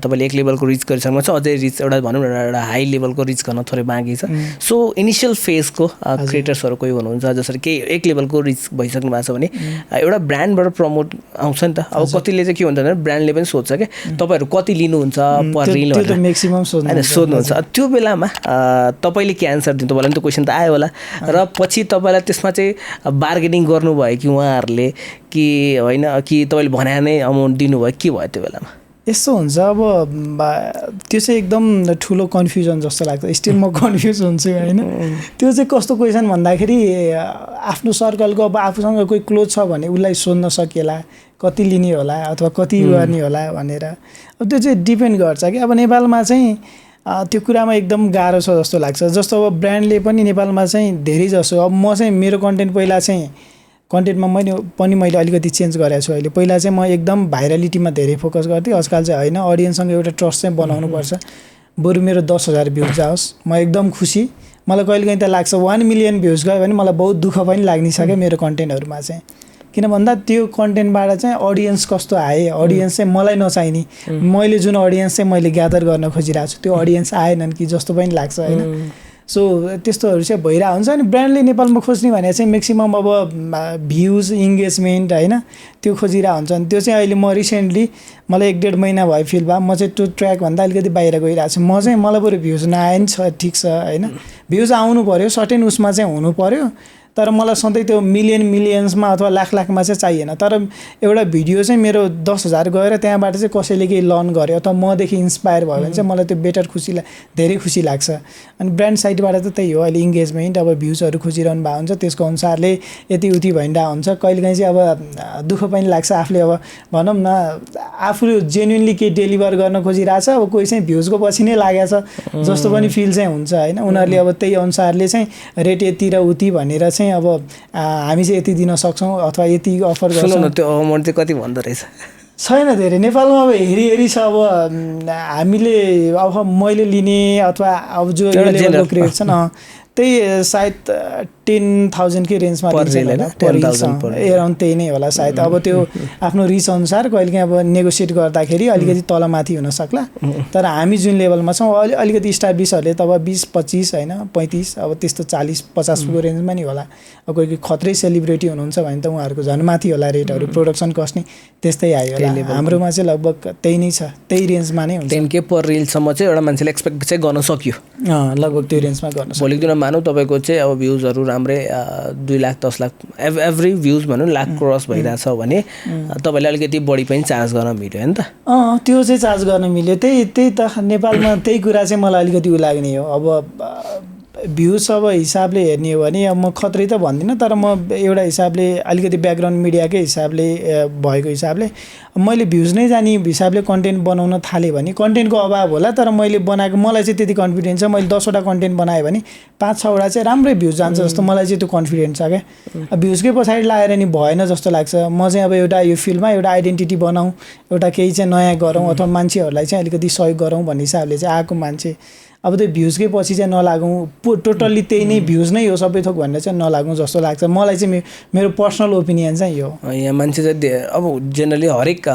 तपाईँले एक लेभलको रिच गरिसक्नु छ, अझै रिच एउटा भनौँ न एउटा हाई लेभलको रिच गर्न थोरै बाँकी छ। सो इनिसियल फेजको क्रिएटर्सहरू कोही हुनुहुन्छ जसरी केही एक लेभलको रिच भइसक्नु भएको छ भने एउटा ब्रान्डबाट प्रमोट आउँछ नि त। अब कतिले चाहिँ के हुन्छ भने ब्रान्डले पनि सोध्छ क्या तपाईँहरू कति लिनुहुन्छ पर रिल भनेर, म्याक्सिमम सोध्नुहुन्छ। त्यो बेलामा तपाईँले के एन्सर दिनु? तपाईँलाई पनि त्यो क्वेसन त आयो होला, र पछि तपाईँलाई त्यसमा चाहिँ बार्गेनिङ गर्नुभयो कि उहाँहरूले कि होइन, कि तपाईँले भने नै अमाउन्ट दिनुभयो, के भयो त्यो बेलामा? यस्तो हुन्छ अब त्यो चाहिँ एकदम ठुलो कन्फ्युजन जस्तो लाग्छ। स्टिल म कन्फ्युज हुन्छु होइन। त्यो चाहिँ कस्तो क्वेसन भन्दाखेरि आफ्नो सर्कलको अब आफूसँग कोही क्लोज छ भने उसलाई सोध्न सकिएला कति लिने होला अथवा कति गर्ने होला भनेर। अब त्यो चाहिँ डिपेन्ड गर्छ कि अब नेपालमा चाहिँ त्यो कुरामा एकदम गाह्रो छ जस्तो लाग्छ। जस्तो अब ब्रान्डले पनि नेपालमा चाहिँ धेरै जसो, अब म चाहिँ मेरो कन्टेन्ट पहिला चाहिँ कन्टेन्टमा मैले अलिकति चेन्ज गरेको छु अहिले। पहिला चाहिँ म एकदम भाइरालिटीमा धेरै फोकस गर्थेँ, आजकल चाहिँ होइन। अडियन्ससँग एउटा ट्रस्ट चाहिँ बनाउनुपर्छ। बरु मेरो 10,000 भ्युज जाओस्, म एकदम खुसी। मलाई कहिलेकाहीँ त लाग्छ 1 मिलियन भ्युज गयो भने मलाई बहुत दुःख पनि लाग्ने छ क्या मेरो कन्टेन्टहरूमा चाहिँ। किन भन्दा त्यो कन्टेन्टबाट चाहिँ अडियन्स कस्तो आए, अडियन्स चाहिँ मलाई नचाहिने, मैले जुन अडियन्स चाहिँ मैले ग्यादर गर्न खोजिरहेको छु त्यो अडियन्स आएनन् कि जस्तो पनि लाग्छ होइन। सो त्यस्तोहरू चाहिँ भइरहेको हुन्छ। अनि ब्रान्डले नेपालमा खोज्ने भने चाहिँ म्याक्सिमम अब भ्युज इङ्गेजमेन्ट होइन त्यो खोजिरहेको हुन्छ। अनि त्यो चाहिँ अहिले म रिसेन्टली मलाई 1-1.5 महिना भयो फिल भयो, म चाहिँ त्यो ट्र्याकभन्दा अलिकति बाहिर गइरहेको छु। म चाहिँ मलाई बरु भ्युज नआए नि छ ठिक छ होइन, भ्युज आउनु पऱ्यो, सर्टेन उसमा चाहिँ हुनु पऱ्यो। तर मलाई सधैँ त्यो मिलियन्समा अथवा लाखमा चाहिँ चाहिएन। तर एउटा भिडियो चाहिँ मेरो 10,000 गएर त्यहाँबाट चाहिँ कसैले केही लर्न गर्यो अथवा मदेखि इन्सपायर भयो भने चाहिँ मलाई त्यो बेटर धेरै खुसी लाग्छ। अनि ब्रान्ड साइडबाट त त्यही हो, अहिले इङ्गेजमेन्ट अब भ्युजहरू खोजिरहनु भएको हुन्छ, त्यसको अनुसारले यति उति भइरहेको हुन्छ। कहिलेकाहीँ चाहिँ अब दुःख पनि लाग्छ आफूले, अब भनौँ न आफूले जेन्युनली केही डेलिभर गर्न खोजिरहेछ, अब कोही चाहिँ भ्युजको पछि नै लागेको छ जस्तो पनि फिल चाहिँ हुन्छ होइन। उनीहरूले अब त्यही अनुसारले चाहिँ रेट यति र उति भनेर चाहिँ अब हामी चाहिँ यति दिन सक्छौँ अथवा यति अफर गर्छौँ। त्यो अमाउन्ट चाहिँ कति भन्दो रहेछ? छैन धेरै नेपालमा अब हेरी छ। अब हामीले अब मैले लिने अथवा अब जो लेभलको क्रिएट छ न त्यही सायद 10,000 के रेन्जमा एराउन्ड त्यही नै होला सायद। अब त्यो आफ्नो रिच अनुसार कहिलेकाहीँ अब नेगोसिएट गर्दाखेरि अलिकति तलमाथि हुन सक्ला। तर हामी जुन लेभलमा छौँ अलिकति इस्टाब्लिसहरूले त अब 20-25 होइन 35 अब त्यस्तो 40-50 को रेन्जमा नि होला। अब कोही खत्रै सेलिब्रिटी हुनुहुन्छ भने त उहाँहरूको झन् माथि होला रेटहरू, प्रोडक्सन कस्ट नि त्यस्तै आयो होला। हाम्रोमा चाहिँ लगभग त्यही नै छ, त्यही रेन्जमा नै हुन्छ। 10K पर रिलसम्म चाहिँ एउटा मान्छेले एक्सपेक्ट चाहिँ गर्न सक्यो, लगभग त्यो रेन्जमा गर्न सक्यो। भोलिको दिनमा मानौँ तपाईँको चाहिँ अब भ्युजहरू राम्रै 2 लाख 10 लाख एभ्री भ्युज भनौँ लाख क्रस भइरहेछ भने तपाईँले अलिकति बढी पनि चार्ज गर्न मिल्यो होइन त? त्यो चाहिँ चार्ज गर्न मिल्यो। त्यही त नेपालमा त्यही कुरा चाहिँ मलाई अलिकति लाग्ने हो। अब भ्युज अब हिसाबले हेर्ने हो भने अब म खत्रै त भन्दिनँ, तर म एउटा हिसाबले अलिकति ब्याकग्राउन्ड मिडियाकै हिसाबले भएको हिसाबले मैले भ्युज नै जाने हिसाबले कन्टेन्ट बनाउन थालेँ भने कन्टेन्टको अभाव होला, तर मैले बनाएको मलाई चाहिँ त्यति कन्फिडेन्स छ। मैले 10वटा कन्टेन्ट बनाएँ भने 5-6वटा चाहिँ राम्रै भ्युज जान्छ जस्तो मलाई चाहिँ त्यो कन्फिडेन्स छ क्या। भ्युजकै पछाडि लागेर नि भएन जस्तो लाग्छ। म चाहिँ अब एउटा यो फिल्डमा एउटा आइडेन्टिटी बनाऊँ, एउटा केही चाहिँ नयाँ गरौँ अथवा मान्छेहरूलाई चाहिँ अलिकति सहयोग गरौँ भन्ने हिसाबले चाहिँ आएको मान्छे। अब त्यो भ्युजकै पछि चाहिँ नलागौँ, टोटल्ली त्यही नै भ्युज नै हो सबै थोक भनेर चाहिँ नलागौँ जस्तो लाग्छ मलाई चाहिँ। मेरो पर्सनल ओपिनियन चाहिँ यो। यहाँ मान्छे चाहिँ अब जेनरली हरेक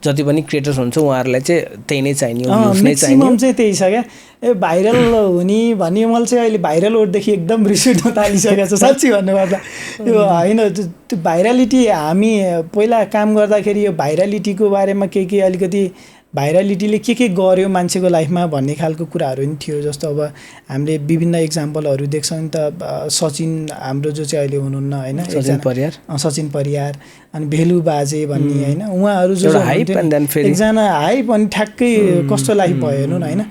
जति पनि क्रिएटर्स हुन्छ उहाँहरूलाई चाहिँ त्यही नै चाहिने हो, भ्युज नै चाहिने। म्याक्सिमम चाहिँ त्यही छ क्या। भाइरल हुने भन्ने मैले चाहिँ अहिले भाइरल वर्डदेखि एकदम रिस उठ्न थालिसकेको छ साँच्ची भन्नुपर्दा। यो होइन, त्यो भाइरालिटी हामी पहिला काम गर्दाखेरि यो भाइरालिटीको बारेमा के अलिकति भाइरालिटीले के गर्यो मान्छेको लाइफमा भन्ने खालको कुराहरू नि थियो। जस्तो अब हामीले विभिन्न इक्जाम्पलहरू देख्छौँ नि त। सचिन हाम्रो जो चाहिँ अहिले हुनुहुन्न होइन, सचिन परियार, अनि भेलु बाजे भन्ने होइन, उहाँहरू जो एकजना हाइप अनि ठ्याक्कै कस्तो लाइफ भयो हेर्नु न होइन।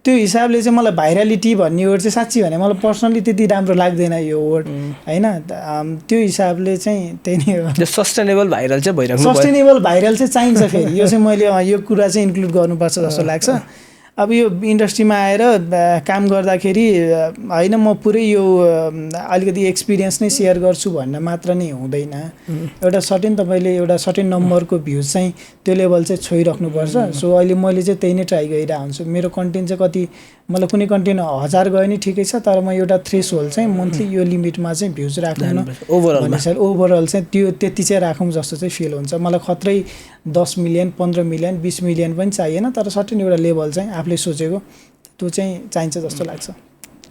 त्यो हिसाबले चाहिँ मलाई भाइरालिटी भन्ने वर्ड चाहिँ साँच्ची भने मलाई पर्सनली त्यति राम्रो लाग्दैन यो वर्ड होइन। त्यो हिसाबले चाहिँ त्यही नै हो। सस्टेनेबल भाइरल चाहिँ भइरहेको, सस्टेनेबल भाइरल चाहिँ चाहिन्छ फेरि। यो चाहिँ मैले यो कुरा चाहिँ इन्क्लुड गर्नुपर्छ जस्तो लाग्छ। अब यो इन्डस्ट्रीमा आएर काम गर्दाखेरि होइन म पुरै यो अलिकति एक्सपिरियन्स नै सेयर गर्छु भन्न मात्र नै हुँदैन। एउटा सर्टेन तपाईँले एउटा सर्टेन नम्बरको भ्युज चाहिँ त्यो लेभल चाहिँ छोइराख्नुपर्छ। सो अहिले मैले चाहिँ त्यही नै ट्राई गरिरहेको हुन्छु। मेरो कन्टेन्ट चाहिँ कति मलाई कुनै कन्टेन्ट 1000 गयो नि ठिकै छ, तर म एउटा थ्रेसहोल्ड चाहिँ मन्थली यो लिमिटमा चाहिँ भ्युज राख्नु ओभरअल चाहिँ त्यो त्यति चाहिँ राखौँ जस्तो चाहिँ फिल हुन्छ मलाई। खत्रै 10 मिलियन 15 मिलियन 20 मिलियन पनि चाहिएन, तर सर्टेन एउटा लेभल चाहिँ आफूले सोचेको त्यो चाहिँ चाहिन्छ जस्तो लाग्छ।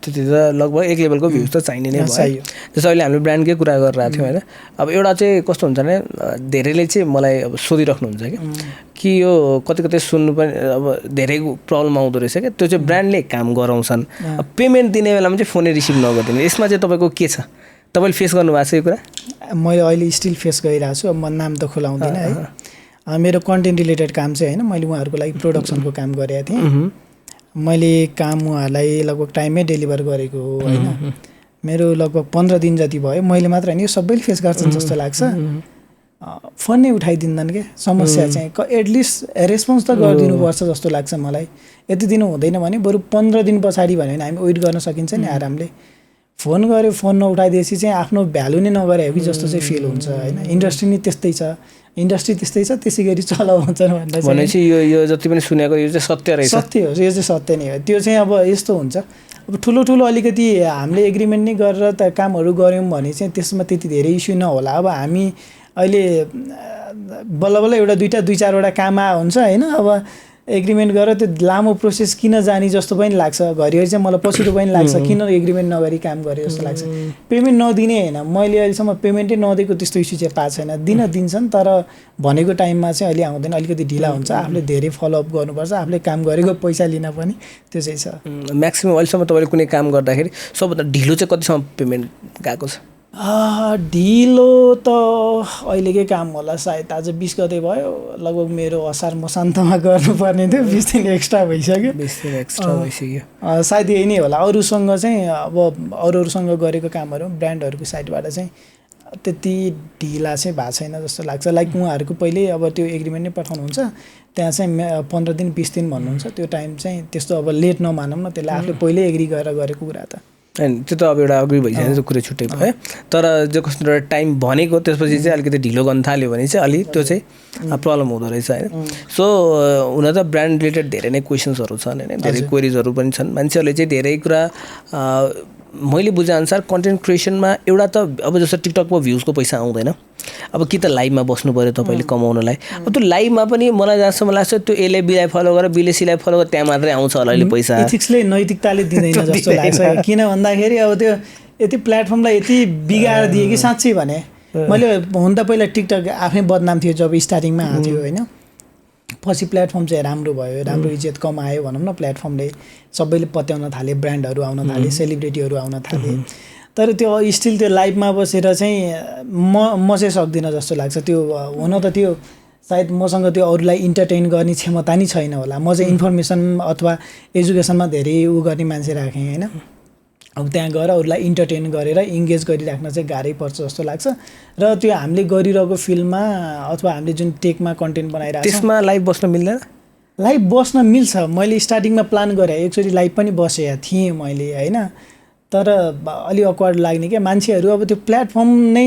त्यति त लगभग एक लेभलको भ्युज त चाहिने नै भयो। जस्तो अहिले हामीले ब्रान्डकै कुरा गरिरहेको थियौँ होइन। अब एउटा चाहिँ कस्तो हुन्छ भने धेरैले चाहिँ मलाई अब सोधिराख्नुहुन्छ कि यो कतै सुन्नु पनि अब धेरै प्रब्लम आउँदो रहेछ क्या, त्यो चाहिँ ब्रान्डले काम गराउँछन्, पेमेन्ट दिने बेलामा चाहिँ फोनै रिसिभ नगरिदिने। यसमा चाहिँ तपाईँको के छ, तपाईँले फेस गर्नुभएको छ यो कुरा? मैले अहिले स्टिल फेस गरिरहेको छु। अब म नाम त खुलाउँदिनँ है। मेरो कन्टेन्ट रिलेटेड काम चाहिँ होइन, मैले उहाँहरूको लागि प्रोडक्सनको काम गरेको थिएँ। मैले काम उहाँहरूलाई लगभग टाइममै डेलिभर गरेको हो होइन। मेरो लगभग 15 दिन जति भयो। मैले मात्र होइन, यो सबैले फेस गर्छन् जस्तो लाग्छ। फोन नै उठाइदिँदैन क्या। समस्या चाहिँ एटलिस्ट रेस्पोन्स त गरिदिनुपर्छ जस्तो लाग्छ मलाई। यति दिनु हुँदैन भने बरु 15 दिन पछाडि भने हामी वेट गर्न सकिन्छ नि आरामले। फोन गऱ्यो, फोन नउठाइदिएपछि चाहिँ आफ्नो भ्यालु नै नगरे हो कि जस्तो चाहिँ फिल हुन्छ होइन। इन्डस्ट्री नै त्यस्तै छ, इन्डस्ट्री त्यस्तै छ, त्यसै गरी चलाउँछन् भनेपछि यो जति पनि सुनेको यो चाहिँ सत्य रहेछ। सत्य हो, यो चाहिँ सत्य नै हो। त्यो चाहिँ अब यस्तो हुन्छ, अब ठुलो अलिकति हामीले एग्रिमेन्ट नै गरेर त कामहरू गऱ्यौँ भने चाहिँ त्यसमा त्यति धेरै इस्यु नहोला। अब हामी अहिले बल्ल एउटा 2-4वटा काम हुन्छ होइन। अब एग्रिमेन्ट गरेर त्यो लामो प्रोसेस किन जाने जस्तो पनि लाग्छ। घरिघरि चाहिँ मलाई पछिटो पनि लाग्छ किन एग्रिमेन्ट नगरी काम गरे जस्तो लाग्छ। पेमेन्ट नदिने होइन, मैले अहिलेसम्म पेमेन्टै नदिएको त्यस्तो इस्यु चाहिँ पाएको छैन। दिन्छन् तर भनेको टाइममा चाहिँ अहिले आउँदैन, अलिकति ढिला हुन्छ। आफूले धेरै फलोअप गर्नुपर्छ, आफूले काम गरेको पैसा लिन पनि त्यो चाहिँ छ। म्याक्सिमम् अहिलेसम्म तपाईँले कुनै काम गर्दाखेरि सबभन्दा ढिलो चाहिँ कतिसम्म पेमेन्ट गएको छ? ढिलो त अहिलेकै काम होला सायद। आज 20 गते भयो, लगभग मेरो असार मसान्तमा गर्नुपर्ने थियो, 20 दिन एक्स्ट्रा भइसक्यो। 20 दिन एक्स्ट्रा भइसक्यो सायद यही नै होला। अरूसँग चाहिँ अब अरूसँग गरेको कामहरू ब्रान्डहरूको साइडबाट चाहिँ त्यति ढिला चाहिँ भएको छैन जस्तो लाग्छ। लाइक उहाँहरूको पहिल्यै अब त्यो एग्रिमेन्ट नै पठाउनुहुन्छ, त्यहाँ चाहिँ 15 दिन 20 दिन भन्नुहुन्छ। त्यो टाइम चाहिँ त्यस्तो अब लेट नमानौँ न, त्यसलाई आफूले पहिल्यै एग्री गरेर गरेको कुरा त होइन। त्यो त अब एउटा अग्री भइसक्यो, त्यो कुरा छुट्टै भयो। तर जो कस्तो एउटा टाइम भनेको त्यसपछि चाहिँ अलिकति ढिलो गर्न थाल्यो भने चाहिँ अलि त्यो चाहिँ प्रब्लम हुँदो रहेछ होइन। सो हुन त ब्रान्ड रिलेटेड धेरै नै क्वेसन्सहरू छन् होइन, धेरै क्वेरिजहरू पनि छन्। मान्छेहरूले चाहिँ धेरै कुरा मैले बुझेअनुसार कन्टेन्ट क्रिएसनमा एउटा त अब जस्तो टिकटकमा भ्युजको पैसा आउँदैन, अब कि त लाइभमा बस्नु पऱ्यो तपाईँले कमाउनलाई। अब त्यो लाइभमा पनि मलाई जहाँसम्म लाग्छ त्यो एले बीलाई फलो गरेर बीले सीलाई फलो गरेर त्यहाँ मात्रै आउँछ होला अहिले पैसा। एथिक्सले नैतिकताले दिँदैन जस्तो लाग्छ। किन भन्दाखेरि अब त्यो यति प्लेटफर्मलाई यति बिगाएर दिए कि साँच्चै भने मैले हुन त पहिला टिकटक आफै बदनाम थियो जब स्टार्टिङमा आएको थियो होइन। पछि प्लेटफर्म चाहिँ राम्रो भयो, राम्रो इज्जत कमायो भनौँ न। प्लेटफर्मले सबैले पत्याउन थाले, ब्रान्डहरू आउन थाले, सेलिब्रिटीहरू आउन थाले। तर त्यो स्टिल त्यो लाइभमा बसेर चाहिँ म चाहिँ सक्दिनँ जस्तो लाग्छ। त्यो हुन त त्यो सायद मसँग त्यो अरूलाई इन्टरटेन गर्ने क्षमता नै छैन होला। म चाहिँ इन्फर्मेसन अथवा एजुकेसनमा धेरै गर्ने मान्छे राखेँ होइन। अब त्यहाँ गएर अरूलाई इन्टरटेन गरेर इङ्गेज गरिराख्न चाहिँ गाह्रै पर्छ जस्तो लाग्छ र त्यो हामीले गरिरहेको फिल्ममा अथवा हामीले जुन टेकमा कन्टेन्ट बनाइरहेको त्यसमा लाइभ बस्न मिल्दैन लाइभ बस्न मिल्छ मैले स्टार्टिङमा प्लान गरेँ एकचोटि लाइभ पनि बसेको थिएँ मैले होइन तर अलि अक्वर्ड लाग्ने क्या मान्छेहरू अब त्यो प्लेटफर्म नै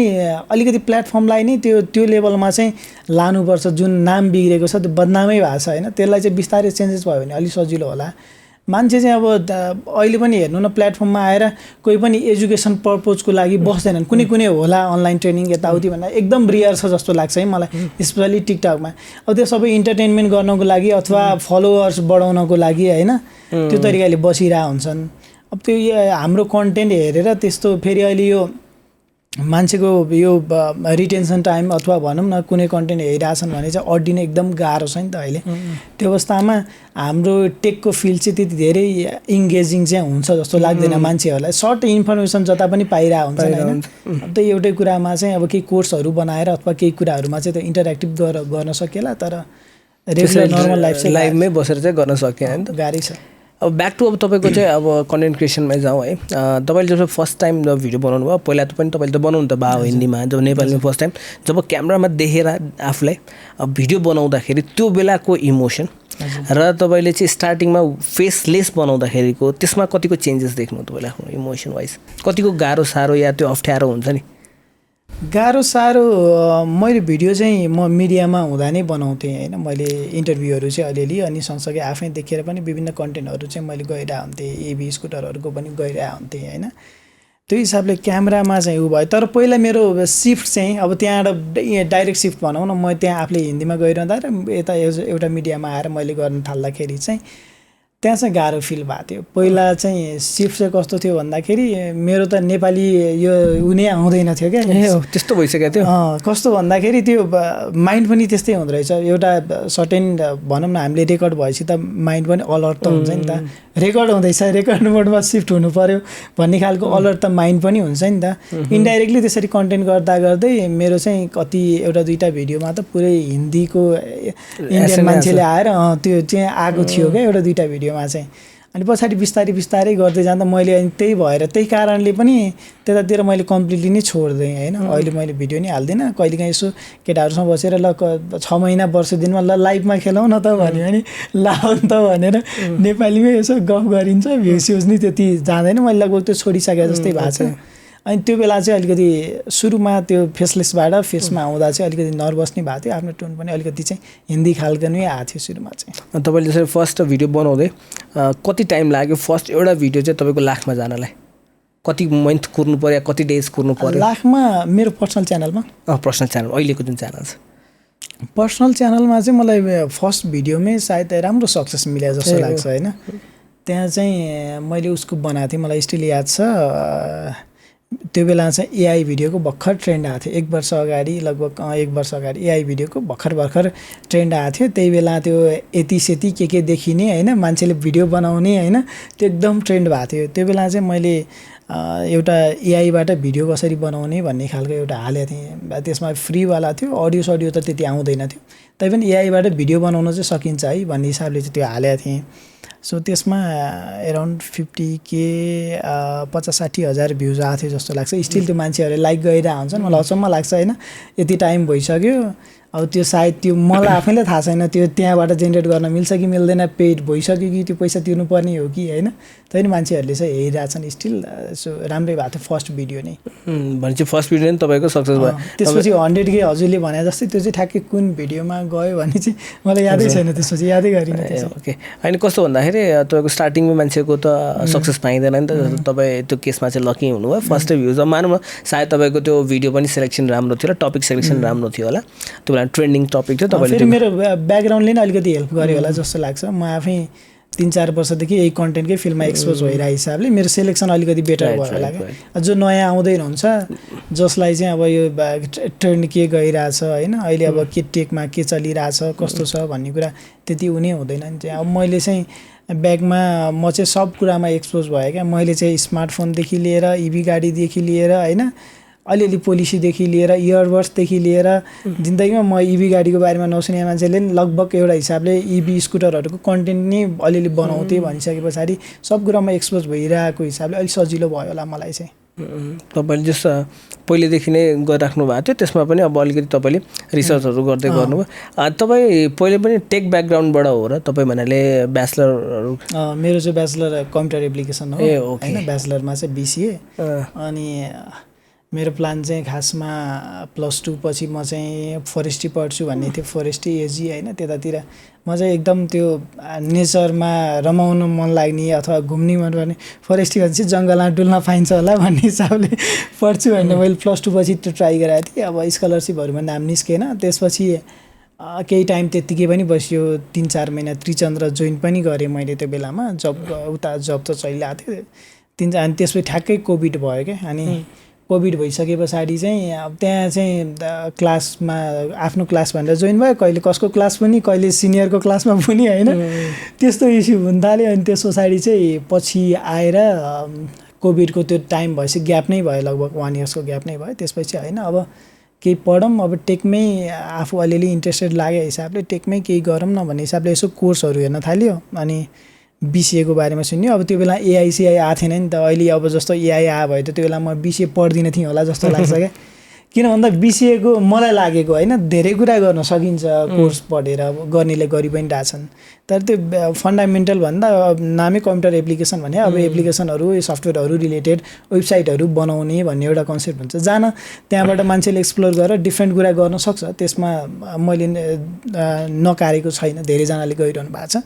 अलिकति प्लेटफर्मलाई नै त्यो लेभलमा चाहिँ लानुपर्छ जुन नाम बिग्रेको छ त्यो बदनामै भएको छ होइन त्यसलाई चाहिँ बिस्तारै चेन्जेस भयो भने अलिक सजिलो होला मान्छे चाहिँ अब अहिले पनि हेर्नु न प्लेटफर्ममा आएर कोही पनि एजुकेसन पर्पजको लागि बस्दैनन् कुनै कुनै होला अनलाइन ट्रेनिङ यताउति भन्दा एकदम रियर छ जस्तो लाग्छ है मलाई स्पेसली टिकटकमा अब त्यो सबै इन्टरटेनमेन्ट गर्नको लागि अथवा फलोवर्स बढाउनको लागि होइन त्यो तरिकाले बसिरहेको हुन्छन् अब त्यो हाम्रो कन्टेन्ट हेरेर त्यस्तो फेरि अहिले यो मान्छेको यो रिटेन्सन टाइम अथवा भनौँ न कुनै कन्टेन्ट हेरिरहेछन् भने चाहिँ अड्डिन एकदम गाह्रो छ नि त अहिले त्यो अवस्थामा हाम्रो टेकको फिल्ड चाहिँ त्यति धेरै इङ्गेजिङ चाहिँ हुन्छ जस्तो लाग्दैन मान्छेहरूलाई सर्ट इन्फर्मेसन जता पनि पाइरहेको हुन्छ होइन अब त एउटै कुरामा चाहिँ अब केही कोर्सहरू बनाएर अथवा केही कुराहरूमा चाहिँ त्यो इन्टरेक्टिभ गर्न सकिएला तर रेगुलर नर्मल लाइफ चाहिँ लाइभमै बसेर चाहिँ गर्न सकिएन नि त गाह्रै छ अब ब्याक टु अब तपाईँको चाहिँ अब कन्टेन्ट क्रिएसनमै जाउँ है तपाईँले जब फर्स्ट टाइम जब भिडियो बनाउनु भयो पहिला त पनि तपाईँले त बनाउनु त भयो हिन्दीमा जब नेपालीमा फर्स्ट टाइम जब क्यामेरामा देखेर आफूलाई अब भिडियो बनाउँदाखेरि त्यो बेलाको इमोसन र तपाईँले चाहिँ स्टार्टिङमा फेसलेस बनाउँदाखेरिको त्यसमा कतिको चेन्जेस देख्नु तपाईँले आफ्नो इमोसन वाइज कतिको गाह्रो साह्रो या त्यो अप्ठ्यारो हुन्छ नि गाह्रो साह्रो मैले भिडियो चाहिँ म मिडियामा हुँदा नै बनाउँथेँ होइन मैले इन्टरभ्यूहरू चाहिँ अलिअलि अनि सँगसँगै आफै देखेर पनि विभिन्न कन्टेन्टहरू चाहिँ मैले गइरहेको हुन्थेँ एबी स्कुटरहरूको पनि गइरहेको हुन्थेँ होइन त्यो हिसाबले क्यामेरामा चाहिँ उ भयो तर पहिला मेरो सिफ्ट चाहिँ अब त्यहाँबाट डाइरेक्ट सिफ्ट भनौँ न म त्यहाँ आफूले हिन्दीमा गइरहँदा र यता एउटा मिडियामा आएर मैले गर्न थाल्दाखेरि चाहिँ त्यहाँ चाहिँ गाह्रो फिल भएको थियो पहिला चाहिँ सिफ्ट चाहिँ कस्तो थियो भन्दाखेरि मेरो त नेपाली यो उनी आउँदैन थियो क्या त्यस्तो भइसकेको थियो कस्तो भन्दाखेरि त्यो माइन्ड पनि त्यस्तै हुँदो रहेछ एउटा सर्टेन भनौँ न हामीले रेकर्ड भएपछि त माइन्ड पनि अलर्ट त हुन्छ नि त रेकर्ड हुँदैछ रेकर्ड मोडमा सिफ्ट हुनु पऱ्यो भन्ने खालको अलर्ट त माइन्ड पनि हुन्छ नि त इन्डाइरेक्टली त्यसरी कन्टेन्ट गर्दा गर्दै मेरो चाहिँ कति एउटा दुईवटा भिडियोमा त पुरै हिन्दीको इन्डियन मान्छेले आएर त्यो चाहिँ आएको थियो क्या एउटा दुईवटा भिडियोमा चाहिँ अनि पछाडि बिस्तारै बिस्तारै गर्दै जाँदा मैले त्यही भएर त्यही कारणले पनि त्यतातिर मैले कम्प्लिटली नै छोडिदिएँ होइन अहिले मैले भिडियो नै हाल्दिनँ कहिलेकाहीँ यसो केटाहरूसँग बसेर ल 6 महिना वर्ष दिनमा ल लाइभमा खेलौँ न त भन्यो भने लाउ त भनेर नेपालीमै यसो गफ गरिन्छ भ्युज नि त्यति जाँदैन मैले लगभग त्यो छोडिसके जस्तै भएको छ अनि त्यो बेला चाहिँ अलिकति सुरुमा त्यो फेसलेसबाट फेसमा आउँदा चाहिँ अलिकति नर्भस नै भएको थियो आफ्नो टोन पनि अलिकति चाहिँ हिन्दी खालको नै आएको थियो सुरुमा चाहिँ तपाईँले जसरी फर्स्ट भिडियो बनाउँदै कति टाइम लाग्यो फर्स्ट एउटा भिडियो चाहिँ तपाईँको लाखमा जानलाई कति मन्थ कुर्नु पर्यो कति डेज कुर्नु पर्यो लाखमा मेरो पर्सनल च्यानलमा पर्सनल च्यानल अहिलेको जुन च्यानल छ पर्सनल च्यानलमा चाहिँ मलाई फर्स्ट भिडियोमै सायद राम्रो सक्सेस मिल्यो जस्तो लाग्छ होइन त्यहाँ चाहिँ मैले उसको बनाएको थिएँ मलाई स्टिल याद छ त्यो बेला चाहिँ एआई भिडियोको भर्खर ट्रेन्ड आएको थियो 1 वर्ष अगाडि लगभग 1 वर्ष अगाडि एआई भिडियोको भर्खर ट्रेन्ड आएको थियो त्यही बेला त्यो यति सेती के देखिने होइन मान्छेले भिडियो बनाउने होइन त्यो एकदम ट्रेन्ड भएको थियो त्यो बेला चाहिँ मैले एउटा एआईबाट भिडियो कसरी बनाउने भन्ने खालको एउटा हालेको थिएँ त्यसमा फ्रीवाला थियो अडियो सडियो त त्यति आउँदैन थियो तैपनि एआईबाट भिडियो बनाउन चाहिँ सकिन्छ है भन्ने हिसाबले चाहिँ त्यो हालेको थिएँ सो त्यसमा एराउन्ड 50K 50-60 हज़ार भ्युज आएको थियो जस्तो लाग्छ स्टिल त्यो मान्छेहरूले लाइक गरिरहेको हुन्छन् मलाई अचम्म लाग्छ होइन यति टाइम भइसक्यो अब त्यो सायद त्यो मलाई आफैलाई थाहा छैन त्यो त्यहाँबाट जेनेरेट गर्न मिल्छ कि मिल्दैन पेड भइसक्यो कि त्यो पैसा तिर्नुपर्ने हो कि होइन त्यही मान्छेहरूले चाहिँ हेरिरहेछन् स्टिल सो राम्रै भएको थियो फर्स्ट भिडियो नै भनेपछि फर्स्ट भिडियो नै तपाईँको सक्सेस भयो त्यसपछि 100K हजुरले भने जस्तै त्यो चाहिँ ठ्याक्कै कुन भिडियोमा गयो भने चाहिँ मलाई यादै छैन त्यसपछि यादै गरिनँ ओके होइन कस्तो भन्दाखेरि तपाईँको स्टार्टिङमा मान्छेको त सक्सेस पाइँदैन नि त तपाईँ त्यो केसमा चाहिँ लकी हुनुभयो फर्स्ट भ्युज मानौँ न सायद तपाईँको त्यो भिडियो पनि सेलेक्सन राम्रो थियो र टपिक सेलेक्सन राम्रो थियो होला त्यो बेला ट्रेन्डिङ टपिक थियो तपाईँले फेरि मेरो ब्याकग्राउन्डले नै अलिकति हेल्प गर्यो होला जस्तो लाग्छ म आफै 3-4 वर्षदेखि यही कन्टेन्टकै फिल्ममा एक्सपोज भइरहेको हिसाबले मेरो सेलेक्सन अलिकति बेटर भयो होला क्या जो नयाँ आउँदै हुन्छ जसलाई चाहिँ अब यो ट्रेन्ड के गइरहेछ होइन अहिले अब के टेकमा के चलिरहेछ कस्तो छ भन्ने कुरा त्यति उनी हुँदैन नि चाहिँ अब मैले चाहिँ ब्यागमा म चाहिँ सब कुरामा एक्सपोज भयो क्या मैले चाहिँ स्मार्टफोनदेखि लिएर इभी गाडीदेखि लिएर होइन अलिअलि पोलिसीदेखि लिएर इयरबड्सदेखि लिएर जिन्दगीमा म इभी गाडीको बारेमा नसुने मान्छेले लगभग एउटा हिसाबले इभी स्कुटरहरूको कन्टेन्ट नै अलिअलि बनाउँथे भनिसके पछाडि सब कुरामा एक्सपोज भइरहेको हिसाबले अलिक सजिलो भयो होला मलाई चाहिँ। तपाईँले जस पहिलेदेखि नै गरिराख्नु भएको थियो त्यसमा पनि अब अलिकति तपाईँले रिसर्चहरू गर्दै गर्नुभयो। तपाईँ पहिले पनि टेक ब्याकग्राउन्डबाट हो र तपाईँ भन्नाले ब्याचलरहरू? मेरो चाहिँ ब्याचलर कम्प्युटर एप्लिकेसन हो होइन, ब्याचलरमा चाहिँ बिसिए। अनि मेरो प्लान चाहिँ खासमा +2 पछि म चाहिँ फरेस्ट्री पढ्छु भन्ने थियो, फरेस्ट्री एजी होइन। त्यतातिर म चाहिँ एकदम त्यो नेचरमा रमाउन मन लाग्ने अथवा घुम्ने मन पर्ने, फरेस्ट्री भनेपछि जङ्गलमा डुल्न पाइन्छ होला भन्ने हिसाबले पढ्छु होइन। मैले +2 पछि त्यो ट्राई गरेको थिएँ। अब स्कलरसिपहरूमा नाम निस्केन, त्यसपछि केही टाइम त्यत्तिकै पनि बस्यो, 3-4 महिना त्रिचन्द्र जोइन पनि गरेँ मैले त्यो बेलामा। उता जब त चलिरहेको थियो अनि त्यसपछि ठ्याक्कै कोभिड भयो क्या। अनि कोभिड भइसके पछाडि चाहिँ अब त्यहाँ चाहिँ क्लासमा आफ्नो क्लास भनेर जोइन भयो, कहिले कसको क्लास पनि, कहिले सिनियरको क्लासमा पनि होइन, त्यस्तो इस्यु हुन थाल्यो। अनि त्यस पछाडि चाहिँ पछि आएर कोभिडको त्यो टाइम भएपछि ग्याप नै भयो, लगभग 1 इयर्सको ग्याप नै भयो। त्यसपछि होइन अब केही पढौँ, अब टेकमै आफू अलिअलि इन्ट्रेस्टेड लाग्यो हिसाबले टेकमै केही गरौँ न भन्ने हिसाबले यसो कोर्सहरू हेर्न थाल्यो। अनि बिसिएको बारेमा सुन्यो। अब त्यो बेला एआई आएको थिएन नि त, अहिले अब जस्तो एआई आयो भयो त त्यो बेला म बिसिए पढ्दिनँ थिएँ होला जस्तो लाग्छ क्या। किन भन्दा बिसिएको मलाई लागेको होइन, धेरै कुरा गर्न सकिन्छ कोर्स पढेर, गर्नेले गरि पनि रहेछन्, तर त्यो फन्डामेन्टल भन्दा नामै कम्प्युटर एप्लिकेसन भने अब एप्लिकेसनहरू सफ्टवेयरहरू रिलेटेड वेबसाइटहरू बनाउने भन्ने एउटा कन्सेप्ट हुन्छ। त्यहाँबाट मान्छेले एक्सप्लोर गरेर डिफ्रेन्ट कुरा गर्न सक्छ, त्यसमा मैले नकारेको छैन, धेरैजनाले गरिरहनु भएको छ।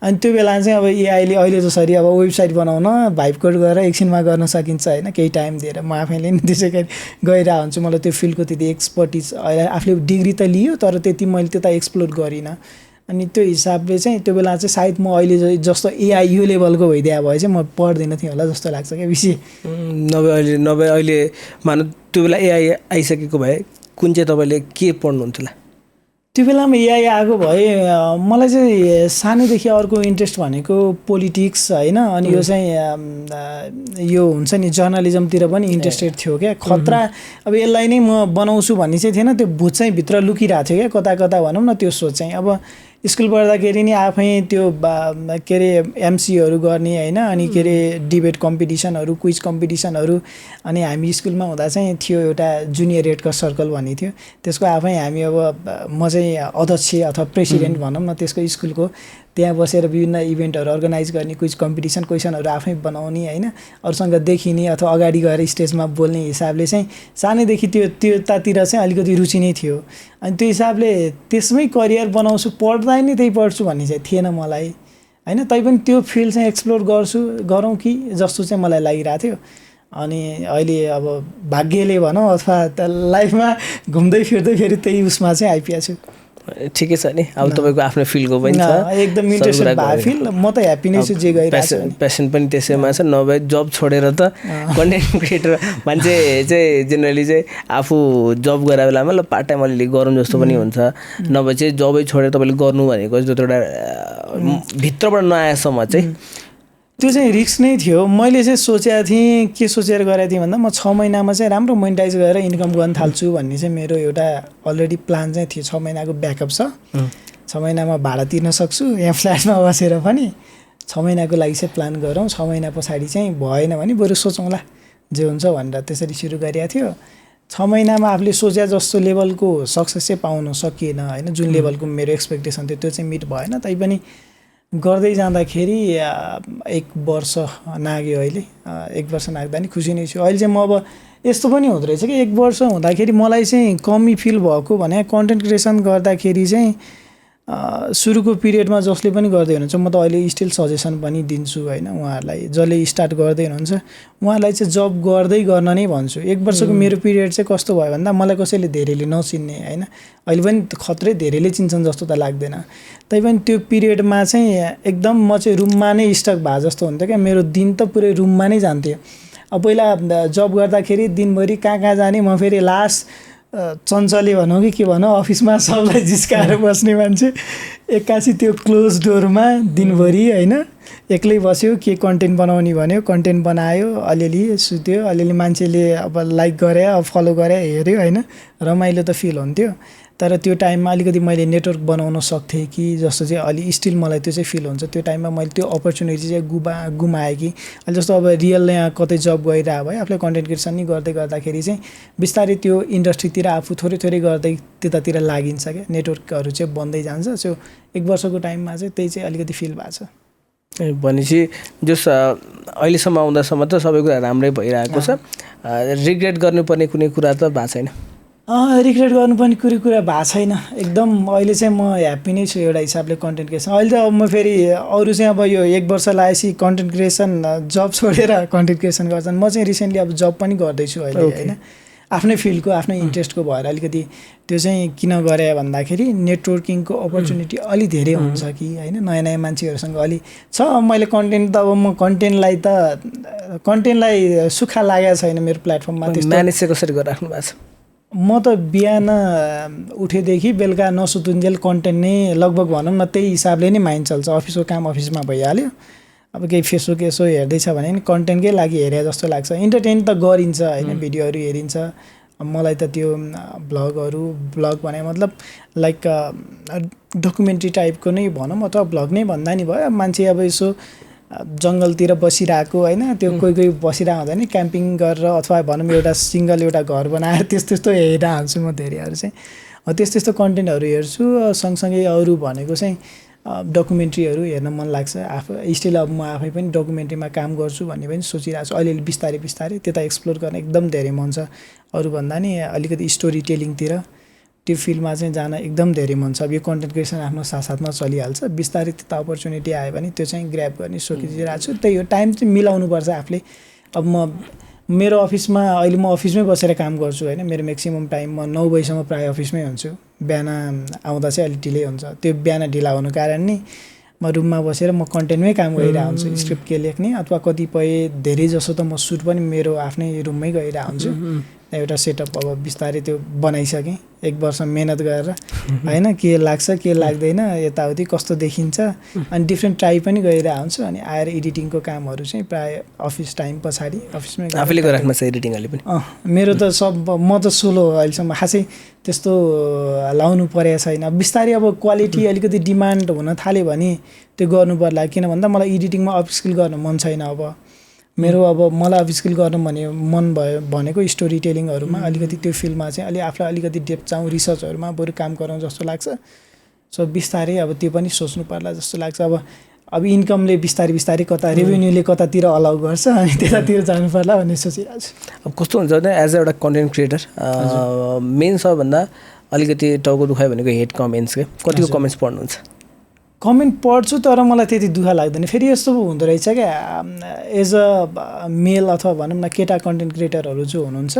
अनि त्यो बेला चाहिँ अब एआईले अहिले जसरी अब वेबसाइट बनाउन भाइब कोड गरेर एकछिनमा गर्न सकिन्छ होइन, केही टाइम दिएर। म आफैले नि त्यसै गरी गइरहेको हुन्छु, मलाई त्यो फिल्डको त्यति एक्सपर्टिज आफूले डिग्री त लियो तर त्यति मैले त्यता एक्सप्लोर गरिनँ। अनि त्यो हिसाबले चाहिँ त्यो बेला चाहिँ सायद म अहिले जस्तो एआई यो लेभलको भइदिए भए चाहिँ म पढ्दिनँ थिएँ होला जस्तो लाग्छ क्या बिसी। नभए अहिले मानव त्यो बेला एआई आइसकेको भए कुन चाहिँ तपाईँले के पढ्नुहुन्थ्यो? त्यो बेलामा एआई आएको भए मलाई चाहिँ सानैदेखि अर्को इन्ट्रेस्ट भनेको पोलिटिक्स होइन। अनि यो चाहिँ यो हुन्छ नि जर्नलिजमतिर पनि इन्ट्रेस्टेड थियो क्या। खतरा अब यसलाई नै म बनाउँछु भन्ने चाहिँ थिएन, त्यो भूत चाहिँ भित्र लुकिरहेको थियो क्या, कता कता भनौँ न। त्यो सोच चाहिँ अब स्कुल पढ्दाखेरि नि आफै त्यो के अरे एमसीहरू गर्ने होइन, अनि के अरे डिबेट कम्पिटिसनहरू, क्विज कम्पिटिसनहरू। अनि हामी स्कुलमा हुँदा चाहिँ थियो एउटा जुनियर रेड क्रस सर्कल भन्ने थियो, त्यसको आफै हामी अब म चाहिँ अध्यक्ष अथवा प्रेसिडेन्ट भनौँ न त्यसको स्कुलको, त्यहाँ बसेर विभिन्न इभेन्टहरू अर्गनाइज गर्ने, क्विज कम्पिटिसन क्वेसनहरू आफै बनाउने होइन, अरूसँग देखिने अथवा अगाडि गएर स्टेजमा बोल्ने हिसाबले चाहिँ सानैदेखि त्योतातिर चाहिँ अलिकति रुचि नै थियो। अनि त्यो हिसाबले त्यसमै करियर बनाउँछु, पढ्दा नै त्यही पढ्छु भन्ने चाहिँ थिएन मलाई होइन। तैपनि त्यो फिल्ड चाहिँ एक्सप्लोर गरौँ कि जस्तो चाहिँ मलाई लागिरहेको थियो। अनि अहिले अब भाग्यले भनौँ अथवा लाइफमा घुम्दै फिर्दै फेरि त्यही उसमा चाहिँ आइपुगेको छु। ठिकै छ नि, अब तपाईँको आफ्नो फिल्डको पनि छ, एकदम इन्ट्रेस्टेड भएको फिल्ड, म त ह्याप्पी नै छु जे गरिरहेको छु। प्यासन पनि त्यसैमा छ, नभए जब छोडेर त कन्टेन्ट क्रिएटर मान्छे चाहिँ जेनरली चाहिँ आफू जब गरेर बेलामा ल पार्ट टाइम अलिअलि गरौँ जस्तो पनि हुन्छ, नभए चाहिँ जबै छोडेर तपाईँले गर्नु भनेको जस्तो एउटा भित्रबाट नआएसम्म चाहिँ त्यो चाहिँ रिस्क नै थियो। मैले चाहिँ सोचेको थिएँ, के सोचेर गरेको थिएँ भन्दा म 6 महिनामा चाहिँ राम्रो मोनिटाइज गरेर इन्कम गर्न थाल्छु भन्ने चाहिँ मेरो एउटा अलरेडी प्लान चाहिँ थियो। 6 महिनाको ब्याकअप छ, 6 महिनामा भाडा तिर्न सक्छु यहाँ फ्ल्याटमा बसेर पनि। 6 महिनाको लागि चाहिँ प्लान गरौँ, 6 महिना पछाडि चाहिँ भएन भने बरु सोचौँला जे हुन्छ भनेर त्यसरी सुरु गरेको थियो। 6 महिनामा आफूले सोचे जस्तो लेभलको सक्सेस चाहिँ पाउन सकिएन होइन, जुन लेभलको मेरो एक्सपेक्टेसन थियो त्यो चाहिँ मिट भएन। तैपनि गर्दै जाँदाखेरि 1 वर्ष नाग्यो, अहिले 1 वर्ष नाग्दा नि खुसी नै छु। अहिले चाहिँ म अब यस्तो पनि हुँदो रहेछ कि 1 वर्ष हुँदाखेरि मलाई चाहिँ कमी फिल भएको भने कन्टेन्ट क्रिएसन गर्दाखेरि चाहिँ सुरुको पिरियडमा जसले पनि गर्दै हुनुहुन्छ, म त अहिले स्टिल सजेसन पनि दिन्छु होइन उहाँहरूलाई, जसले स्टार्ट गर्दै हुनुहुन्छ उहाँहरूलाई चाहिँ जब गर्दै गर्न नै भन्छु। 1 वर्षको मेरो पिरियड चाहिँ कस्तो भयो भन्दा मलाई कसैले धेरैले नचिन्ने होइन, अहिले पनि खत्रै धेरैले चिन्छन् जस्तो त लाग्दैन। तैपनि त्यो पिरियडमा चाहिँ एकदम म चाहिँ रुममा नै स्टक भए जस्तो हुन्थ्यो क्या, मेरो दिन त पुरै रुममा नै जान्थ्यो। अब पहिला जब गर्दाखेरि दिनभरि कहाँ जाने, म फेरि लास्ट चञ्चले भनौँ कि के भनौँ अफिसमा सबलाई जिस्काएर बस्ने मान्छे एक्कासी त्यो क्लोज डोरमा दिनभरि होइन एक्लै बस्यो के कन्टेन्ट बनाउने भन्यो कन्टेन्ट बनायो अलिअलि सुत्यो अलिअलि मान्छेले अब लाइक गरे अब फलो गरे हेऱ्यो होइन रमाइलो त फिल हुन्थ्यो तर त्यो टाइममा अलिकति मैले नेटवर्क बनाउन सक्थेँ कि जस्तो चाहिँ अलि स्टिल मलाई त्यो चाहिँ फिल हुन्छ त्यो टाइममा मैले त्यो अपर्च्युनिटी चाहिँ गुमाएँ कि अहिले जस्तो अब रियल यहाँ कतै जब गइरहेको भए आफूलाई कन्टेन्ट क्रिएसन नि गर्दै गर्दाखेरि चाहिँ बिस्तारै त्यो इन्डस्ट्रीतिर आफू थोरै थोरै गर्दै त्यतातिर लागिन्छ क्या नेटवर्कहरू चाहिँ बन्दै जान्छ सो 1 वर्षको टाइममा चाहिँ त्यही चाहिँ अलिकति फिल भएको छ भनेपछि जस अहिलेसम्म आउँदासम्म त सबै कुरा राम्रै भइरहेको छ रिग्रेट गर्नुपर्ने कुनै कुरा त भएको छैन रिग्रेट गर्नुपर्ने कुरा भएको छैन एकदम अहिले चाहिँ म ह्याप्पी नै छु एउटा हिसाबले कन्टेन्ट क्रिएसन अहिले त अब म फेरि अरू चाहिँ अब यो 1 वर्ष लागेपछि कन्टेन्ट क्रिएसन जब छोडेर कन्टेन्ट क्रिएसन गर्छन् म चाहिँ रिसेन्टली अब जब पनि गर्दैछु अहिले होइन आफ्नै फिल्डको आफ्नै इन्ट्रेस्टको भएर अलिकति त्यो चाहिँ किन गरे भन्दाखेरि नेटवर्किङको अपर्च्युनिटी अलि धेरै हुन्छ कि होइन नयाँ नयाँ मान्छेहरूसँग अलि छ मैले कन्टेन्ट त अब म कन्टेन्टलाई सुक्खा लागेको छैन मेरो प्लेटफर्ममा म्यानेज चाहिँ कसरी गरिराख्नु भएको छ म त बिहान उठेदेखि बेलुका नसुतुन्जेल कन्टेन्ट नै लगभग भनौँ न त्यही हिसाबले नै माइन्ड चल्छ अफिसको काम अफिसमा भइहाल्यो अब केही फेसबुक यसो हेर्दैछ भने नि कन्टेन्टकै लागि हेरे जस्तो लाग्छ इन्टरटेन त गरिन्छ होइन भिडियोहरू हेरिन्छ मलाई त त्यो ब्लग भने मतलब लाइक डकुमेन्ट्री टाइपको नै भनौँ अथवा ब्लग नै भन्दा नि भयो मान्छे अब यसो जङ्गलतिर बसिरहेको होइन त्यो कोही बसिरहेको हुँदैन क्याम्पिङ गरेर अथवा भनौँ एउटा सिङ्गल एउटा घर बनाएर त्यस्तो हेरेर हाल्छु म धेरैहरू चाहिँ त्यस्तो कन्टेन्टहरू हेर्छु सँगसँगै अरू भनेको चाहिँ डकुमेन्ट्रीहरू हेर्न मन लाग्छ आफू स्टिल अब म आफै पनि डकुमेन्ट्रीमा काम गर्छु भन्ने पनि सोचिरहेको छु अलिअलि बिस्तारै त्यता एक्सप्लोर गर्न एकदम धेरै मन छ अरूभन्दा नि अलिकति स्टोरी टेलिङतिर त्यो फिल्डमा चाहिँ जान एकदम धेरै मन छ अब यो कन्टेन्ट क्रिएसन आफ्नो साथसाथमा चलिहाल्छ बिस्तारै त्यता अपर्च्युनिटी आयो भने त्यो चाहिँ ग्र्याब गर्ने सोचिरहेको छु त्यही हो टाइम चाहिँ मिलाउनुपर्छ आफूले अब मेरो अफिसमा अहिले म अफिसमै बसेर काम गर्छु होइन मेरो म्याक्सिमम् टाइम म 9 बजीसम्म प्रायः अफिसमै हुन्छु बिहान आउँदा चाहिँ अलिक ढिलै हुन्छ त्यो बिहान ढिला हुनु कारण नि म रुममा बसेर म कन्टेन्टमै काम गरिरहेको हुन्छु स्क्रिप्ट के लेख्ने अथवा कतिपय धेरै जसो त म सुट पनि मेरो आफ्नै रुममै गरिरहेको हुन्छु एउटा सेटअप अब बिस्तारै त्यो बनाइसकेँ 1 वर्ष मेहनत गरेर होइन के लाग्छ के लाग्दैन यताउति कस्तो देखिन्छ अनि डिफ्रेन्ट ट्राई पनि गरिरहेको हुन्छु अनि आएर एडिटिङको कामहरू चाहिँ प्रायः अफिस टाइम पछाडि अफिसमै आफूले गरिराख्नु छ एडिटिङ अहिले पनि मेरो त म त सोलो अहिलेसम्म खासै त्यस्तो लाउनु परेको छैन बिस्तारै अब क्वालिटी अलिकति डिमान्ड हुन थाल्यो भने त्यो गर्नु पर्ला किन भन्दा मलाई एडिटिङमा अपस्किल गर्न मन छैन अब मेरो अब मलाई अपस्किल गर्नु मन भयो भनेको स्टोरी टेलिङहरूमा अलिकति त्यो फिल्डमा चाहिँ आफूलाई अलिकति डेप्थ चाहँ रिसर्चहरूमा बरु काम गरौँ जस्तो लाग्छ सो बिस्तारै अब त्यो पनि सोच्नु पर्ला जस्तो लाग्छ अब इन्कमले बिस्तारै कता रेभेन्यूले कतातिर अलाउ गर्छ अनि त्यतातिर जानु पर्ला भन्ने सोचिरहेको छु अब कस्तो हुन्छ भने एज एउटा कन्टेन्ट क्रिएटर मेन सबभन्दा अलिकति टाउको दुखायो भनेको हेड कमेन्ट्स के कतिको कमेन्ट्स पढ्नुहुन्छ कमेन्ट पढ्छु तर मलाई त्यति दुःख लाग्दैन फेरि यस्तो हुँदो रहेछ क्या एज अ मेल अथवा भनौँ न केटा कन्टेन्ट क्रिएटरहरू जो हुनुहुन्छ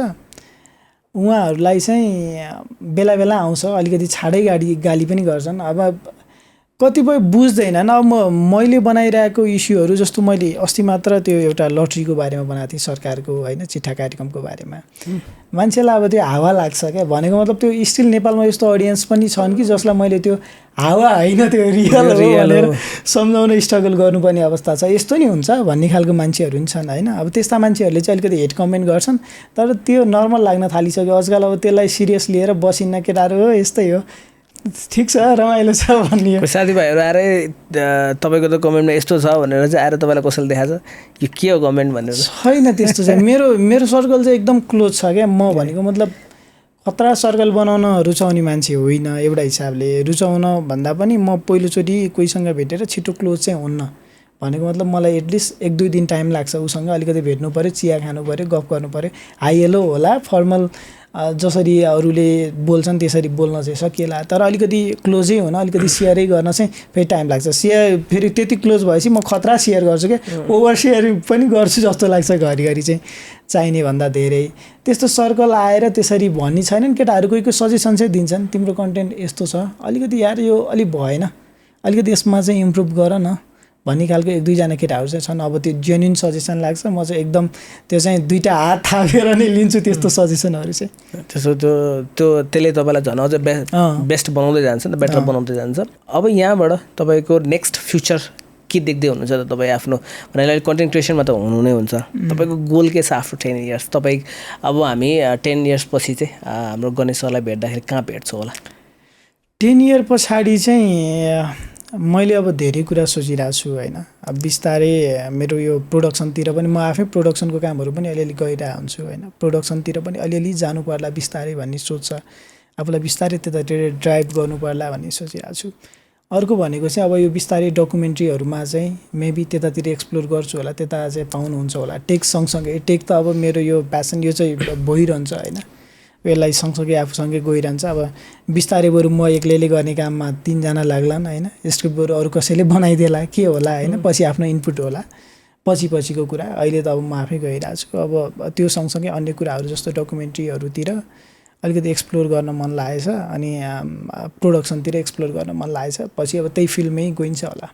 उहाँहरूलाई चाहिँ बेला बेला आउँछ अलिकति छाडै गाली पनि गर्छन् अब कतिपय बुझ्दैनन् अब मैले बनाइरहेको इस्युहरू जस्तो मैले अस्ति मात्र त्यो एउटा लटरीको बारेमा बनाएको थिएँ सरकारको होइन चिठा कार्यक्रमको बारेमा मान्छेलाई अब त्यो हावा लाग्छ क्या भनेको मतलब त्यो स्टिल नेपालमा यस्तो अडियन्स पनि छन् कि जसलाई मैले त्यो हावा होइन त्यो रियल हो भनेर सम्झाउन स्ट्रगल गर्नुपर्ने अवस्था छ यस्तो नि हुन्छ भन्ने खालको मान्छेहरू पनि छन् होइन अब त्यस्ता मान्छेहरूले चाहिँ अलिकति हेड कमेन्ट गर्छन् तर त्यो नर्मल लाग्न थालिसक्यो आजकल अब त्यसलाई सिरियस लिएर बसिन्न केटाहरू हो यस्तै हो ठिक छ रमाइलो छ भन्ने साथीभाइहरू आएर तपाईँको त कमेन्टमा यस्तो छ भनेर चाहिँ आएर तपाईँलाई कसैले देखाएको छ यो के हो कमेन्ट भनेर छैन त्यस्तो चाहिँ मेरो सर्कल चाहिँ एकदम क्लोज छ क्या म भनेको मतलब खतरा सर्कल बनाउन रुचाउने मान्छे होइन एउटा हिसाबले रुचाउन भन्दा पनि म पहिलोचोटि कोहीसँग भेटेर छिटो क्लोज चाहिँ हुन्न भनेको मतलब मलाई एटलिस्ट 1-2 दिन टाइम लाग्छ उसँग अलिकति भेट्नु पऱ्यो चिया खानु पऱ्यो गफ गर्नु पऱ्यो हाई हेलो होला फर्मल जसरी अरूले बोल्छन् त्यसरी बोल्न चाहिँ सकिएला तर अलिकति क्लोजै हुन अलिकति सेयरै गर्न चाहिँ फेरि टाइम लाग्छ सेयर फेरि त्यति क्लोज भएपछि म खतरा सेयर गर्छु क्या ओभर सेयर पनि गर्छु जस्तो लाग्छ घरिघरि चाहिँ चाहिने भन्दा धेरै त्यस्तो सर्कल आएर त्यसरी भन्ने छैनन् केटाहरू कोही सजेसन चाहिँ दिन्छन् तिम्रो कन्टेन्ट यस्तो छ अलिकति यार यो अलिक भएन अलिकति यसमा चाहिँ इम्प्रुभ गर न भन्ने खालको 1-2 जना केटाहरू चाहिँ छन्। अब त्यो जेन्युन सजेसन लाग्छ, म चाहिँ एकदम त्यो चाहिँ 2टा हात थापेर नै लिन्छु त्यस्तो सजेसनहरू चाहिँ। त्यसो त्यसले तपाईँलाई झन् अझ बेस्ट बनाउँदै जान्छ नि त, बेटर बनाउँदै जान्छ। अब यहाँबाट तपाईँको नेक्स्ट फ्युचर के देख्दै हुनुहुन्छ त तपाईँ आफ्नो? भने कन्टेन्ट क्रिएसनमा त हुनु नै हुन्छ, तपाईँको गोल के छ आफ्टर 10 इयर्स? तपाईँ अब हामी 10 इयर्स पछि चाहिँ हाम्रो गणेश सरलाई भेट्दाखेरि कहाँ भेट्छौँ होला? 10 इयर पछाडि चाहिँ मैले अब धेरै कुरा सोचिरहेको छु होइन। अब बिस्तारै मेरो यो प्रोडक्सनतिर पनि, म आफै प्रोडक्सनको कामहरू पनि अलिअलि गरिरहेको हुन्छु होइन। प्रोडक्सनतिर पनि अलिअलि जानु पर्ला बिस्तारै भन्ने सोच छ, आफूलाई बिस्तारै त्यतातिर ड्राइभ गर्नु पर्ला भन्ने सोचिरहेको छु। अर्को भनेको चाहिँ अब यो बिस्तारै डकुमेन्ट्रीहरूमा चाहिँ मेबी त्यतातिर एक्सप्लोर गर्छु होला, त्यता चाहिँ पाउनुहुन्छ होला। टेक सँगसँगै, टेक त अब मेरो यो प्यासन यो चाहिँ भइरहन्छ होइन, यसलाई सँगसँगै आफूसँगै गइरहन्छ। अब बिस्तारै बरु म एक्लैले गर्ने काममा 3 जना लाग्लान् होइन, स्क्रिप्ट बरु अरू कसैले बनाइदिएला के होला होइन, पछि आफ्नो इनपुट होला, पछिको कुरा। अहिले त अब म आफै गइरहेको छु। अब त्यो सँगसँगै अन्य कुराहरू जस्तो डकुमेन्ट्रीहरूतिर अलिकति एक्सप्लोर गर्न मन लागेछ, अनि प्रोडक्सनतिर एक्सप्लोर गर्न मन लागेछ। पछि अब त्यही फिल्डमै गइन्छ होला।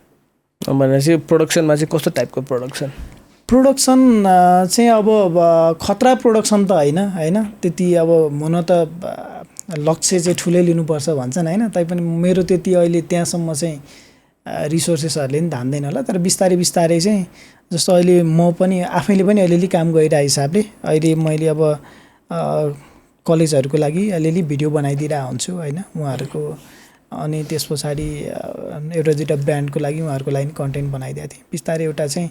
भनेपछि प्रोडक्सनमा चाहिँ कस्तो टाइपको प्रोडक्सन? प्रोडक्सन चाहिँ अब खतरा प्रोडक्सन त होइन, त्यति अब हुन त लक्ष्य चाहिँ ठुलै लिनुपर्छ भन्छन् होइन। तैपनि मेरो त्यति अहिले त्यहाँसम्म चाहिँ रिसोर्सेसहरूले पनि धान्दैन होला। तर बिस्तारै चाहिँ जस्तो अहिले म पनि आफैले पनि अलिअलि काम गरिरहेको हिसाबले अहिले मैले अब कलेजहरूको लागि अलिअलि भिडियो बनाइदिरहेको हुन्छु होइन उहाँहरूको। अनि त्यस पछाडि एउटा 2टा ब्रान्डको लागि उहाँहरूको लागि कन्टेन्ट बनाइदिएको थिएँ। बिस्तारै एउटा चाहिँ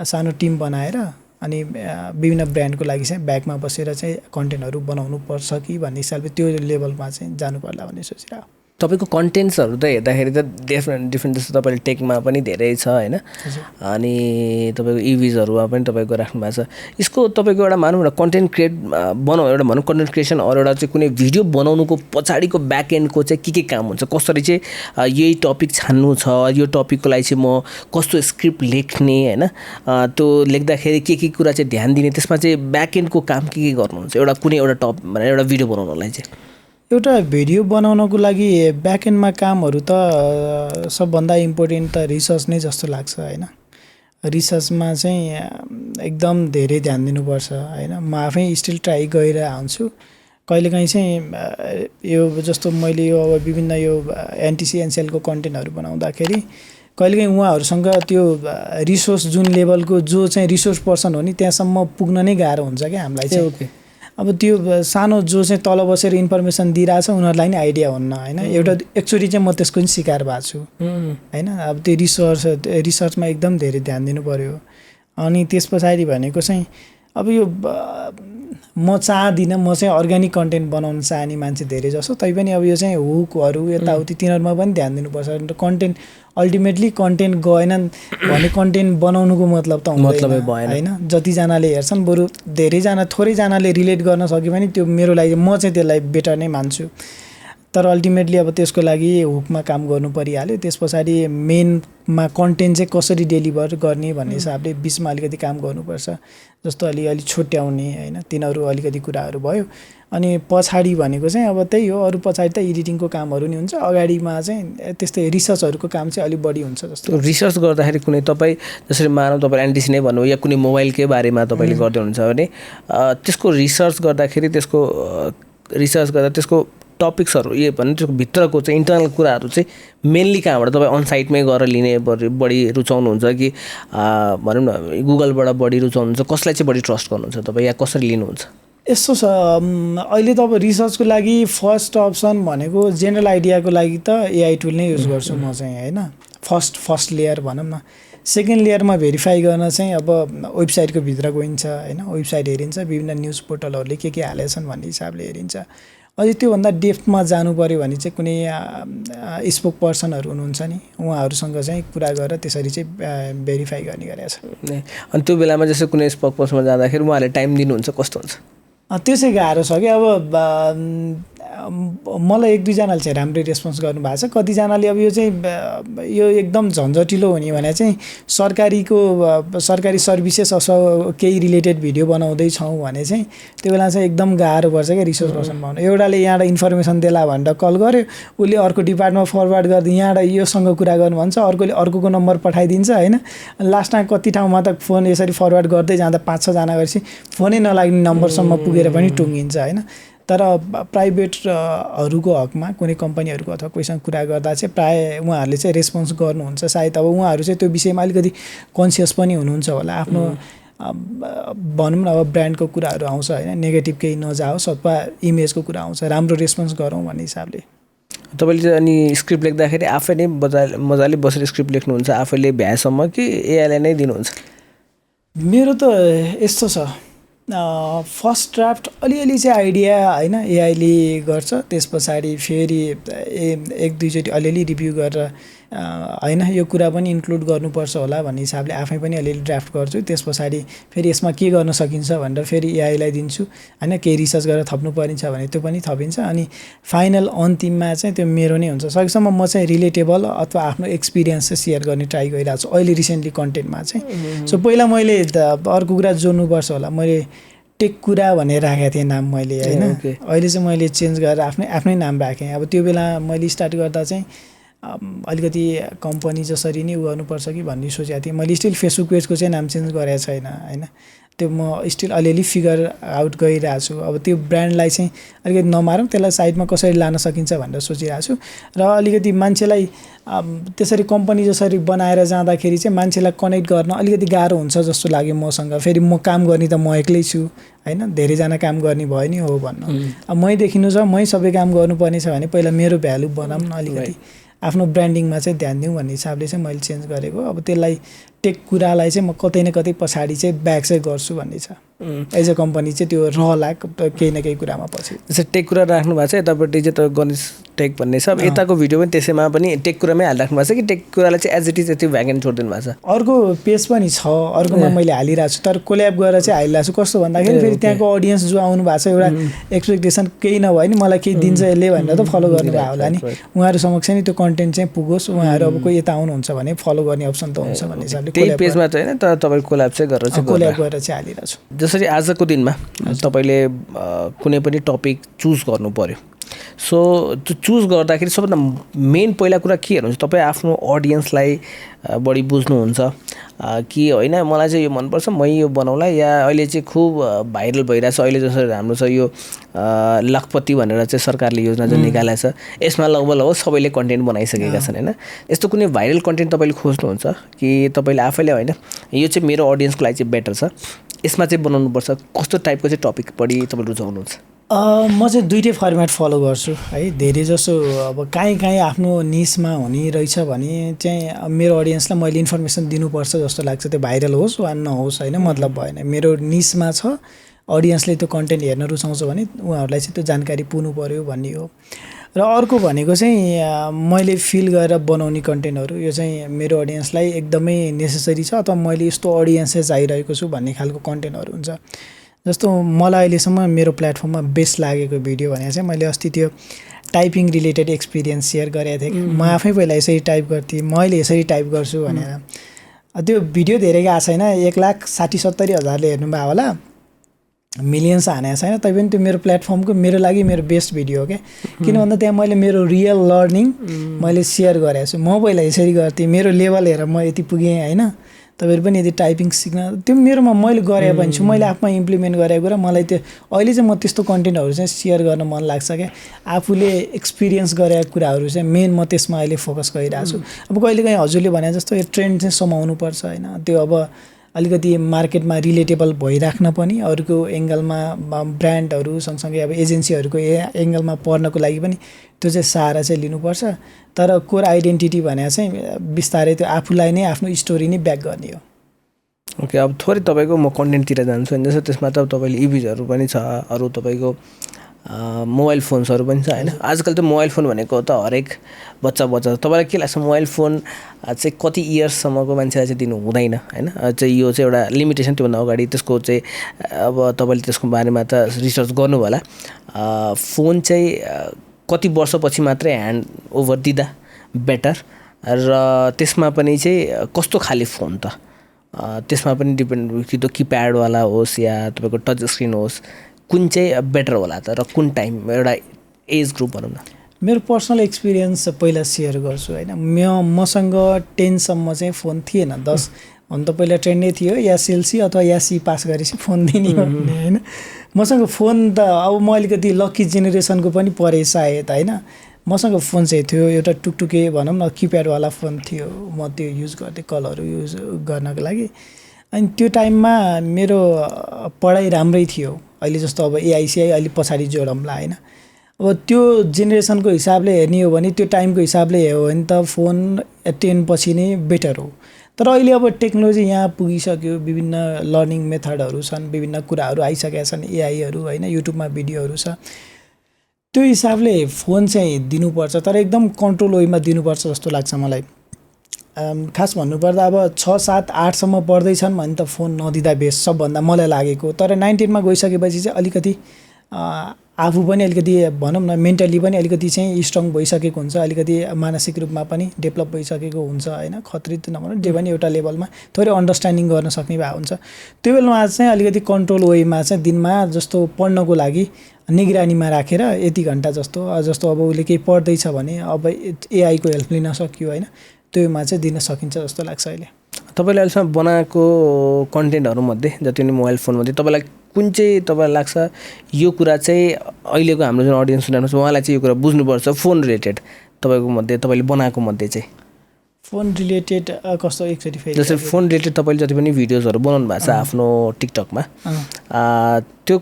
सानो टिम बनाएर अनि विभिन्न ब्रान्डको लागि चाहिँ ब्याकमा बसेर चाहिँ कन्टेन्टहरू बनाउनु पर्छ कि भन्ने हिसाबले त्यो लेभलमा चाहिँ जानु पर्ला भन्ने सोचिरहेको। तपाईँको कन्टेन्ट्सहरू त हेर्दाखेरि त डिफ्रेन्ट जस्तो तपाईँले टेकमा पनि धेरै छ होइन, अनि तपाईँको इभिजहरूमा पनि तपाईँको राख्नु भएको छ। यसको तपाईँको एउटा मानौँ एउटा कन्टेन्ट कन्टेन्ट क्रिएसन अरू एउटा चाहिँ कुनै भिडियो बनाउनुको पछाडिको ब्याक एन्डको चाहिँ के काम हुन्छ? कसरी चाहिँ यही टपिक छान्नु छ, यो टपिकको लागि चाहिँ म कस्तो स्क्रिप्ट लेख्ने होइन, त्यो लेख्दाखेरि के कुरा चाहिँ ध्यान दिने, त्यसमा चाहिँ ब्याक एन्डको काम के गर्नुहुन्छ एउटा कुनै एउटा एउटा भिडियो बनाउनलाई चाहिँ? एउटा भिडियो बनाउनको लागि ब्याकएन्डमा कामहरू त सबभन्दा इम्पोर्टेन्ट त रिसर्च नै जस्तो लाग्छ होइन। रिसर्चमा चाहिँ एकदम धेरै ध्यान दिनुपर्छ होइन। म आफै स्टिल ट्राई गरिरहेको हुन्छु। कहिलेकाहीँ चाहिँ यो जस्तो मैले यो अब विभिन्न यो एनटिसी एनसिएलको कन्टेन्टहरू बनाउँदाखेरि कहिलेकाहीँ उहाँहरूसँग त्यो रिसोर्स जुन लेभलको जो चाहिँ रिसोर्स पर्सन हो नि त्यहाँसम्म पुग्न नै गाह्रो हुन्छ क्या हामीलाई चाहिँ। अब त्यो सानो जो चाहिँ तल बसेर इन्फर्मेसन दिइरहेछ उनीहरूलाई नि आइडिया हुन्न होइन। एउटा एकचोटि चाहिँ म त्यसको पनि शिकार भएको छु होइन। अब त्यो रिसर्चमा एकदम धेरै ध्यान दिनु पऱ्यो। अनि त्यस पछाडि भनेको चाहिँ अब यो म चाहदिनँ, म चाहिँ अर्ग्यानिक कन्टेन्ट बनाउन चाहने मान्छे धेरै जसो, तैपनि अब यो चाहिँ हुकहरू यताउति तिनीहरूमा पनि ध्यान दिनुपर्छ। कन्टेन्ट अल्टिमेटली कन्टेन्ट गएन भने कन्टेन्ट बनाउनुको मतलब त हुँदैन होइन। जतिजनाले हेर्छन् बरु धेरैजना थोरैजनाले रिलेट गर्न सक्यो भने त्यो मेरो लागि म चाहिँ त्यसलाई बेटर नै मान्छु। तर अल्टिमेटली अब त्यसको लागि हुकमा काम गर्नु परिहाल्यो। त्यस पछाडि मेनमा कन्टेन्ट चाहिँ कसरी डेलिभर गर्ने भन्ने हिसाबले बिचमा अलिकति काम गर्नुपर्छ। जस्तो अलि छुट्याउने होइन, तिनीहरू अलिकति कुराहरू भयो। अनि पछाडि भनेको चाहिँ अब त्यही हो, अरू पछाडि त एडिटिङको कामहरू नि हुन्छ, अगाडिमा चाहिँ त्यस्तै रिसर्चहरूको काम चाहिँ अलिक बढी हुन्छ जस्तो। रिसर्च गर्दाखेरि कुनै तपाईँ जसरी मानौँ तपाईँ एनटिसी नै भन्नु या कुनै मोबाइलकै बारेमा तपाईँले गर्दै हुनुहुन्छ भने त्यसको रिसर्च गर्दाखेरि त्यसको टपिक्सहरू यो भन्ने त्यसको भित्रको चाहिँ इन्टरनल कुराहरू चाहिँ मेनली कहाँबाट तपाईँ अनसाइटमै गएर लिने बढी रुचाउनुहुन्छ कि भनौँ न गुगलबाट बढी रुचाउनुहुन्छ? कसलाई चाहिँ बढी ट्रस्ट गर्नुहुन्छ तपाईँ या कसरी लिनुहुन्छ? यस्तो छ, अहिले त अब रिसर्चको लागि फर्स्ट अप्सन भनेको जेनरल आइडियाको लागि त एआई टुल नै युज गर्छु म चाहिँ होइन। फर्स्ट लेयर भनौँ न। सेकेन्ड लेयरमा भेरिफाई गर्न चाहिँ अब वेबसाइटको भित्र गइन्छ होइन, वेबसाइट हेरिन्छ, विभिन्न न्युज पोर्टलहरूले के हालेछन् भन्ने हिसाबले हेरिन्छ। अझै त्योभन्दा डेप्थमा जानु पऱ्यो भने चाहिँ कुनै स्पोक पर्सनहरू हुनुहुन्छ नि उहाँहरूसँग चाहिँ कुरा गरेर त्यसरी चाहिँ भेरिफाई गर्ने गरेको छ। अनि त्यो बेलामा जस्तो कुनै स्पोक पर्सनमा जाँदाखेरि उहाँहरूले टाइम दिनुहुन्छ कस्तो हुन्छ? त्यसै गाह्रो छ कि अब मलाई 1-2 जनाले चाहिँ राम्रै रेस्पोन्स गर्नुभएको छ। कतिजनाले अब यो चाहिँ यो एकदम झन्झटिलो हुने भने चाहिँ सरकारी सर्भिसेस अथवा केही रिलेटेड भिडियो बनाउँदैछौँ भने चाहिँ त्यो बेला चाहिँ एकदम गाह्रो पर्छ क्या रिसोर्स पर्सन पाउनु। एउटाले यहाँबाट इन्फर्मेसन देला भनेर कल गर्यो, उसले अर्को डिपार्टमेन्टमा फरवर्ड गरिदियो, यहाँबाट योसँग कुरा गर्नु भन्छ, अर्कोले अर्कोको नम्बर पठाइदिन्छ होइन। लास्टमा कति ठाउँमा त फोन यसरी फरवर्ड गर्दै जाँदा 5-6 जना गरेपछि फोनै नलाग्ने नम्बरसम्म पुगेर पनि टुङ्गिन्छ होइन। तर प्राइभेटहरूको हकमा कुनै कम्पनीहरूको अथवा कोहीसँग कुरा गर्दा चाहिँ प्रायः उहाँहरूले चाहिँ रेस्पोन्स गर्नुहुन्छ। सायद अब उहाँहरू चाहिँ त्यो विषयमा अलिकति कन्सियस पनि हुनुहुन्छ होला। आफ्नो भनौँ न अब ब्रान्डको कुराहरू आउँछ होइन, नेगेटिभ केही नजाओस् अथवा इमेजको कुरा आउँछ, राम्रो रेस्पोन्स गरौँ भन्ने हिसाबले। तपाईँले चाहिँ अनि स्क्रिप्ट लेख्दाखेरि आफै नै मजाले बसेर स्क्रिप्ट लेख्नुहुन्छ आफैले भ्याएसम्म कि एआईलाई नै दिनुहुन्छ? मेरो त यस्तो छ, फर्स्ट ड्राफ्ट अलिअलि चाहिँ आइडिया होइन एआईले गर्छ, त्यस पछाडि फेरि 1-2चोटि अलिअलि रिभ्यू गरेर होइन यो कुरा पनि इन्क्लुड गर्नुपर्छ होला भन्ने हिसाबले आफै पनि अलिअलि ड्राफ्ट गर्छु। त्यस पछाडि फेरि यसमा के गर्न सकिन्छ भनेर फेरि एआईलाई दिन्छु होइन। केही रिसर्च गरेर थप्नु परिन्छ भने त्यो पनि थपिन्छ। अनि फाइनल अन्तिममा चाहिँ त्यो मेरो नै हुन्छ। सकेसम्म म चाहिँ रिलेटेबल अथवा आफ्नो एक्सपिरियन्स चाहिँ सेयर गर्ने ट्राई गरिरहेको छु अहिले रिसेन्टली कन्टेन्टमा चाहिँ। सो पहिला मैले अर्को कुरा जोड्नुपर्छ होला, मैले टेक कुरा भनेर राखेको थिएँ नाम मैले होइन। अहिले चाहिँ मैले चेन्ज गरेर आफ्नै नाम राखेँ। अब त्यो बेला मैले स्टार्ट गर्दा चाहिँ अलिकति कम्पनी जसरी नै गर्नुपर्छ कि भन्ने सोचेको थिएँ। मैले स्टिल फेसबुक पेजको चाहिँ नाम चेन्ज गरेको छैन होइन। त्यो म स्टिल अलिअलि फिगर आउट गरिरहेको छु। अब त्यो ब्रान्डलाई चाहिँ अलिकति नमारौँ, त्यसलाई साइडमा कसरी लान सकिन्छ भनेर सोचिरहेको छु। र अलिकति मान्छेलाई त्यसरी कम्पनी जसरी बनाएर जाँदाखेरि चाहिँ मान्छेलाई कनेक्ट गर्न अलिकति गाह्रो हुन्छ जस्तो लाग्यो मसँग। फेरि म काम गर्ने त म एक्लै छु होइन, धेरैजना काम गर्ने भयो नि हो भन्नु। अब मै देखिनु छ, मै सबै काम गर्नुपर्ने छ भने पहिला मेरो भ्यालु बनाऊँ न, अलिकति आफ्नो ब्रान्डिङमा चाहिँ ध्यान दिउँ भन्ने हिसाबले चाहिँ मैले चेन्ज गरेको। अब त्यसलाई टेक कुरालाई चाहिँ म कतै न कतै पछाडि चाहिँ ब्याक चाहिँ गर्छु भन्ने छ। एज अ कम्पनी चाहिँ त्यो रहला केही न केही कुरामा पछि। जस्तै टेक कुरा राख्नु भएको छ, यतापट्टि चाहिँ त गणेश टेक भन्ने छ, यताको भिडियो पनि त्यसैमा पनि टेक कुरामै हालिराख्नु भएको छ कि टेक कुरालाई चाहिँ एज इट इज यति भ्याकेन्ट छोडिदिनु भएको छ? अर्को पेज पनि छ, अर्कोमा मैले हालिरहेको छु, तर कोल्याब गरेर चाहिँ हालिरहेको छु। कस्तो भन्दाखेरि फेरि त्यहाँको अडियन्स जो आउनु भएको छ एउटा एक्सपेक्टेसन केही नभए नि मलाई केही दिन्छ यसले भनेर त फलो गर्नुभयो होला नि। उहाँहरू समक्ष नि त्यो कन्टेन्ट चाहिँ पुगोस्, उहाँहरू अब कोही यता आउनुहुन्छ भने फलो गर्ने अप्सन त हुन्छ भन्ने हिसाबले त्यही पेजमा चाहिँ होइन, तर तपाईँले कोल्याब चाहिँ गरेर चाहिँ कोल्याब गरेर चाहिँ हालिरहेको छु। जसरी आजको दिनमा तपाईँले कुनै पनि टपिक चुज गर्नु पर्यो, सो त्यो चुज गर्दाखेरि सबभन्दा मेन पहिला कुरा के हेर्नुहुन्छ? तपाईँ आफ्नो अडियन्सलाई बढी बुझ्नुहुन्छ कि होइन मलाई चाहिँ यो मनपर्छ मै यो बनाउला, या अहिले चाहिँ खुब भाइरल भइरहेको छ अहिले जसरी हाम्रो छ यो लखपति भनेर चाहिँ सरकारले योजना जो निकालेको छ, यसमा लगभग सबैले कन्टेन्ट बनाइसकेका छन् होइन। यस्तो कुनै भाइरल कन्टेन्ट तपाईँले खोज्नुहुन्छ कि तपाईँले आफैले होइन यो चाहिँ मेरो अडियन्सको लागि चाहिँ बेटर छ, यसमा चाहिँ बनाउनुपर्छ? कस्तो टाइपको चाहिँ टपिक बढी तपाईँले रुचाउनुहुन्छ? म चाहिँ दुईटै फर्मेट फलो गर्छु है। धेरै जसो अब काहीँ आफ्नो निसमा हुने रहेछ भने चाहिँ मेरो अडियन्सलाई मैले इन्फर्मेसन दिनुपर्छ जस्तो लाग्छ। त्यो भाइरल होस् वा नहोस् होइन, मतलब भएन। मेरो निसमा छ, अडियन्सले त्यो कन्टेन्ट हेर्न रुचाउँछ भने उहाँहरूलाई चाहिँ त्यो जानकारी पुग्नु पऱ्यो भन्ने हो। र अर्को भनेको चाहिँ मैले फिल गरेर बनाउने कन्टेन्टहरू, यो चाहिँ मेरो अडियन्सलाई एकदमै नेसेसरी छ अथवा मैले यस्तो अडियन्स चाहिँ चाहिरहेको छु भन्ने खालको कन्टेन्टहरू हुन्छ। जस्तो मलाई अहिलेसम्म मेरो प्लेटफर्ममा बेस्ट लागेको भिडियो भने चाहिँ मैले अस्ति त्यो टाइपिङ रिलेटेड एक्सपिरियन्स सेयर गरेको थिएँ कि म आफै पहिला यसरी टाइप गर्थेँ, म अहिले यसरी टाइप गर्छु भनेर। त्यो भिडियो धेरै गएको छैन, 1,60,70,000ले हेर्नुभयो होला, मिलियन्स हानेको छैन, तैपनि त्यो मेरो प्लेटफर्मको मेरो लागि मेरो बेस्ट भिडियो हो क्या। किन भन्दा त्यहाँ मैले मेरो रियल लर्निङ मैले सेयर गरेको छु। म पहिला यसरी गर्थेँ, मेरो लेभल हेरेर म यति पुगेँ होइन। तपाईँहरू पनि यदि टाइपिङ सिक्न त्यो मेरोमा मैले गरेको पनि छु, मैले आफूमा इम्प्लिमेन्ट गरेको कुरा मलाई त्यो अहिले चाहिँ म त्यस्तो कन्टेन्टहरू चाहिँ सेयर गर्न मन लाग्छ क्या। आफूले एक्सपिरियन्स गरेको कुराहरू चाहिँ मेन म त्यसमा अहिले फोकस गरिरहेको छु। अब कहिलेकाहीँ हजुरले भने जस्तो यो ट्रेन्ड चाहिँ समाउनुपर्छ होइन, त्यो अब अलिकति मार्केटमा रिलेटेबल भइराख्न पनि अरूको एङ्गलमा ब्रान्डहरू सँगसँगै अब एजेन्सीहरूको एङ्गलमा पर्नको लागि पनि त्यो चाहिँ सहारा चाहिँ लिनुपर्छ। तर कोर आइडेन्टिटी भनेर चाहिँ बिस्तारै त्यो आफूलाई नै आफ्नो स्टोरी नै ब्याक गर्ने हो। ओके, अब थोरै तपाईँको म कन्टेन्टतिर जान्छु होइन। जस्तो त्यसमा त तपाईँले इभिजहरू पनि छ, अरू तपाईँको मोबाइल फोन्सहरू पनि छ होइन आजकल त मोबाइल फोन भनेको त हरेक बच्चा तपाईँलाई के लाग्छ मोबाइल फोन चाहिँ कति इयर्ससम्मको मान्छेलाई चाहिँ दिनु हुँदैन होइन चाहिँ यो चाहिँ एउटा लिमिटेसन त्योभन्दा अगाडि त्यसको चाहिँ अब तपाईँले त्यसको बारेमा त रिसर्च गर्नु होला फोन चाहिँ कति वर्षपछि मात्रै ह्यान्ड ओभर दिँदा बेटर र त्यसमा पनि चाहिँ कस्तो खाले फोन त त्यसमा पनि डिपेन्ड कि त किप्याडवाला होस् या तपाईँको टच स्क्रिन होस् कुन चाहिँ बेटर होला त र कुन टाइम एउटा एज ग्रुप भनौँ न मेरो पर्सनल एक्सपिरियन्स पहिला सेयर गर्छु होइन मसँग 10 सम्म चाहिँ फोन थिएन 10 हुन त पहिला ट्रेन्डै थियो या सेल्सी अथवा या सी पास गरेपछि फोन दिने भन्ने होइन मसँग फोन त अब म अलिकति लक्की जेनेरेसनको पनि परे सायद होइन मसँग फोन चाहिँ थियो एउटा टुकटुके भनौँ न किप्याडवाला फोन थियो म त्यो युज गर्थेँ कलहरू युज गर्नको लागि अनि त्यो टाइममा मेरो पढाइ राम्रै थियो अहिले जस्तो अब एआइसिआई अलि पछाडि जोडौँला होइन अब त्यो जेनेरेसनको हिसाबले हेर्ने हो भने त्यो टाइमको हिसाबले हेऱ्यो भने त फोन 10 पछि नै बेटर हो तर अहिले अब टेक्नोलोजी यहाँ पुगिसक्यो विभिन्न लर्निङ मेथडहरू छन् विभिन्न कुराहरू आइसकेका छन् एआईहरू होइन युट्युबमा भिडियोहरू छ त्यो हिसाबले फोन चाहिँ दिनुपर्छ तर एकदम कन्ट्रोल वेमा दिनुपर्छ जस्तो लाग्छ मलाई खास भन्नुपर्दा अब 6, 7, 8 सम्म पढ्दैछन् भने त फोन नदिँदा बेस्ट सबभन्दा मलाई लागेको तर 19 मा गइसकेपछि चाहिँ अलिकति आफू पनि अलिकति भनौँ न मेन्टली पनि अलिकति चाहिँ स्ट्रङ भइसकेको हुन्छ अलिकति मानसिक रूपमा पनि डेभलप भइसकेको हुन्छ होइन खत्री त नभनौँ जे पनि एउटा लेभलमा थोरै अन्डरस्ट्यान्डिङ गर्न सक्ने भए हुन्छ त्यो बेलामा चाहिँ अलिकति कन्ट्रोल वेमा चाहिँ दिनमा जस्तो पढ्नको लागि निगरानीमा राखेर यति घन्टा जस्तो अब उसले केही पढ्दैछ भने अब एआईको हेल्प लिन सक्यो होइन त्योमा चाहिँ दिन सकिन्छ जस्तो लाग्छ अहिले तपाईँले अहिलेसम्म बनाएको कन्टेन्टहरूमध्ये जति पनि मोबाइल फोनमध्ये तपाईँलाई कुन चाहिँ तपाईँलाई लाग्छ यो कुरा चाहिँ अहिलेको हाम्रो जुन अडियन्स सुन्नुहुन्छ उहाँलाई चाहिँ यो कुरा बुझ्नुपर्छ फोन रिलेटेड तपाईँको मध्ये तपाईँले बनाएको मध्ये चाहिँ फोन रिलेटेड कस्तो एकचोटि फेरि जस्तै फोन रिलेटेड तपाईँले जति पनि भिडियोजहरू बनाउनु भएको छ आफ्नो टिकटकमा त्यो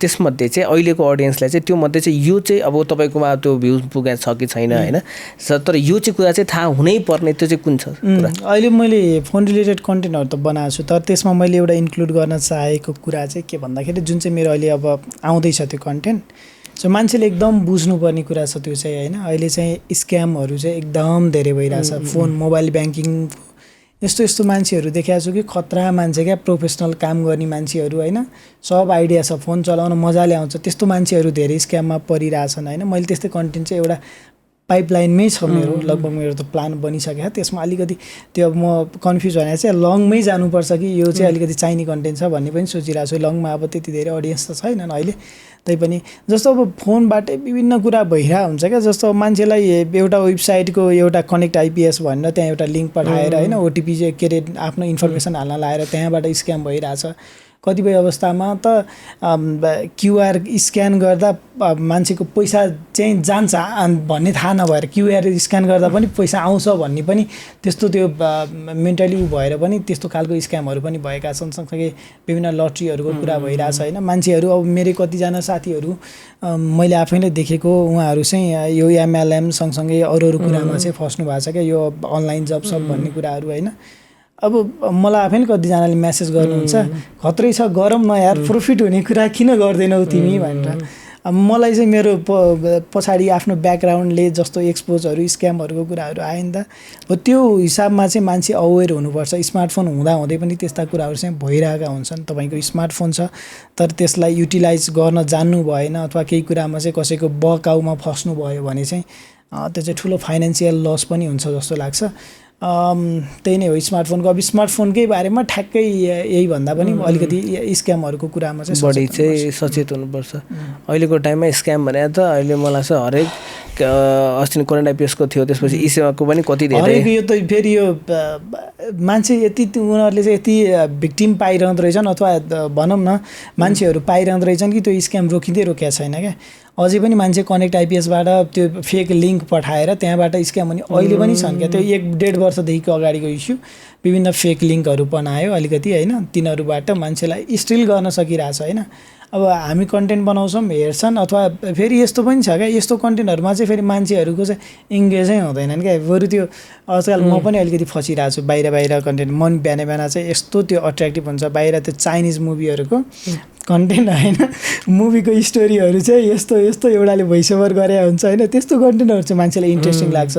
त्यसमध्ये चाहिँ अहिलेको अडियन्सलाई चाहिँ त्यो मध्ये चाहिँ यो चाहिँ अब तपाईँकोमा त्यो भ्युज पुगेको छ कि छैन होइन तर यो चाहिँ कुरा चाहिँ थाहा हुनै पर्ने त्यो चाहिँ कुन छ अहिले मैले फोन रिलेटेड कन्टेन्टहरू त बनाएको छु तर त्यसमा मैले एउटा इन्क्लुड गर्न चाहेको कुरा चाहिँ के भन्दाखेरि जुन चाहिँ मेरो अहिले अब आउँदैछ त्यो कन्टेन्ट सो मान्छेले एकदम बुझ्नुपर्ने कुरा छ त्यो चाहिँ होइन अहिले चाहिँ स्क्यामहरू चाहिँ एकदम धेरै भइरहेछ फोन मोबाइल ब्याङ्किङ यस्तो मान्छेहरू देखाएको छु कि खतरा मान्छे क्या प्रोफेसनल काम गर्ने मान्छेहरू होइन सब आइडिया छ फोन चलाउन मजाले आउँछ त्यस्तो मान्छेहरू धेरै स्क्याममा परिरहेछन् होइन मैले त्यस्तै कन्टेन्ट चाहिँ एउटा पाइपलाइनमै छ मेरो लगभग मेरो त प्लान बनिसकेको छ त्यसमा अलिकति त्यो अब म कन्फ्युज भने चाहिँ लङमै जानुपर्छ कि यो चाहिँ अलिकति चाहिने कन्टेन्ट छ भन्ने पनि सोचिरहेको छु लङमा अब त्यति धेरै अडियन्स त छैनन् अहिले तैपनि जस्तो अब फोनबाटै विभिन्न कुरा भइरहेको हुन्छ क्या जस्तो मान्छेलाई एउटा वेबसाइटको एउटा कनेक्ट आइपिएस भनेर त्यहाँ एउटा लिङ्क पठाएर होइन ओटिपी चाहिँ के अरे आफ्नो इन्फर्मेसन हाल्न लाएर त्यहाँबाट स्क्याम भइरहेछ कतिपय अवस्थामा त क्युआर स्क्यान गर्दा मान्छेको पैसा चाहिँ जान्छ भन्ने थाहा नभएर क्युआर स्क्यान गर्दा पनि पैसा आउँछ भन्ने पनि त्यस्तो त्यो मेन्टली भएर पनि त्यस्तो खालको स्क्यामहरू पनि भएका छन् सँगसँगै विभिन्न लट्रीहरूको कुरा भइरहेछ होइन मान्छेहरू अब मेरो कतिजना साथीहरू मैले आफै नै देखेको उहाँहरू चाहिँ यो एमएलएम सँगसँगै अरू कुरामा चाहिँ फस्नु भएको छ क्या यो अनलाइन जब सब भन्ने कुराहरू होइन अब मलाई आफै नै कतिजनाले म्यासेज गर्नुहुन्छ खत्रै छ गरौँ न यार प्रफिट हुने कुरा किन गर्दैनौ तिमी भनेर अब मलाई चाहिँ मेरो पछाडि आफ्नो ब्याकग्राउन्डले जस्तो एक्सपोजहरू स्क्यामहरूको कुराहरू आयो नि त हो त्यो हिसाबमा चाहिँ मान्छे अवेर हुनुपर्छ स्मार्टफोन हुँदै पनि त्यस्ता कुराहरू चाहिँ भइरहेका हुन्छन् तपाईँको स्मार्टफोन छ तर त्यसलाई युटिलाइज गर्न जान्नु भएन अथवा केही कुरामा चाहिँ कसैको बहकाउमा फस्नु भयो भने चाहिँ त्यो चाहिँ ठुलो फाइनेन्सियल लस पनि हुन्छ जस्तो लाग्छ त्यही नै हो स्मार्टफोनको अब स्मार्टफोनकै बारेमा ठ्याक्कै यही भन्दा पनि अलिकति स्क्यामहरूको कुरामा चाहिँ बढी चाहिँ सचेत हुनुपर्छ अहिलेको टाइममा स्क्याम भने त अहिले मलाई चाहिँ हरेक अस्ति करेन्ट आइपिएसको थियो त्यसपछि इसेवाको पनि कति धेरै यो त फेरि यो मान्छे यति उनीहरूले चाहिँ यति भिक्टिम पाइरहँदो रहेछन् अथवा भनौँ न मान्छेहरू पाइरहँदो रहेछन् कि त्यो स्क्याम रोकिएको छैन क्या अझै पनि मान्छे कनेक्ट आइपिएसबाट त्यो फेक लिङ्क पठाएर त्यहाँबाट स्क्याम हुने अहिले पनि छन् क्या त्यो 1-1.5 वर्षदेखिको अगाडिको इस्यु विभिन्न फेक लिङ्कहरू बनायो अलिकति होइन तिनीहरूबाट मान्छेलाई स्टिल गर्न सकिरहेछ होइन अब हामी कन्टेन्ट बनाउँछौँ हेर्छन् अथवा फेरि यस्तो पनि छ क्या यस्तो कन्टेन्टहरूमा चाहिँ फेरि मान्छेहरूको चाहिँ इङ्गेजै हुँदैनन् क्या बरु त्यो आजकल म पनि अलिकति फसिरहेको छु बाहिर कन्टेन्ट मन बिहान चाहिँ यस्तो त्यो अट्र्याक्टिभ हुन्छ बाहिर त्यो चाइनिज मुभीहरूको कन्टेन्ट होइन मुभीको स्टोरीहरू चाहिँ यस्तो यस्तो एउटाले भोइसओभर गरे हुन्छ होइन त्यस्तो कन्टेन्टहरू चाहिँ मान्छेलाई इन्ट्रेस्टिङ लाग्छ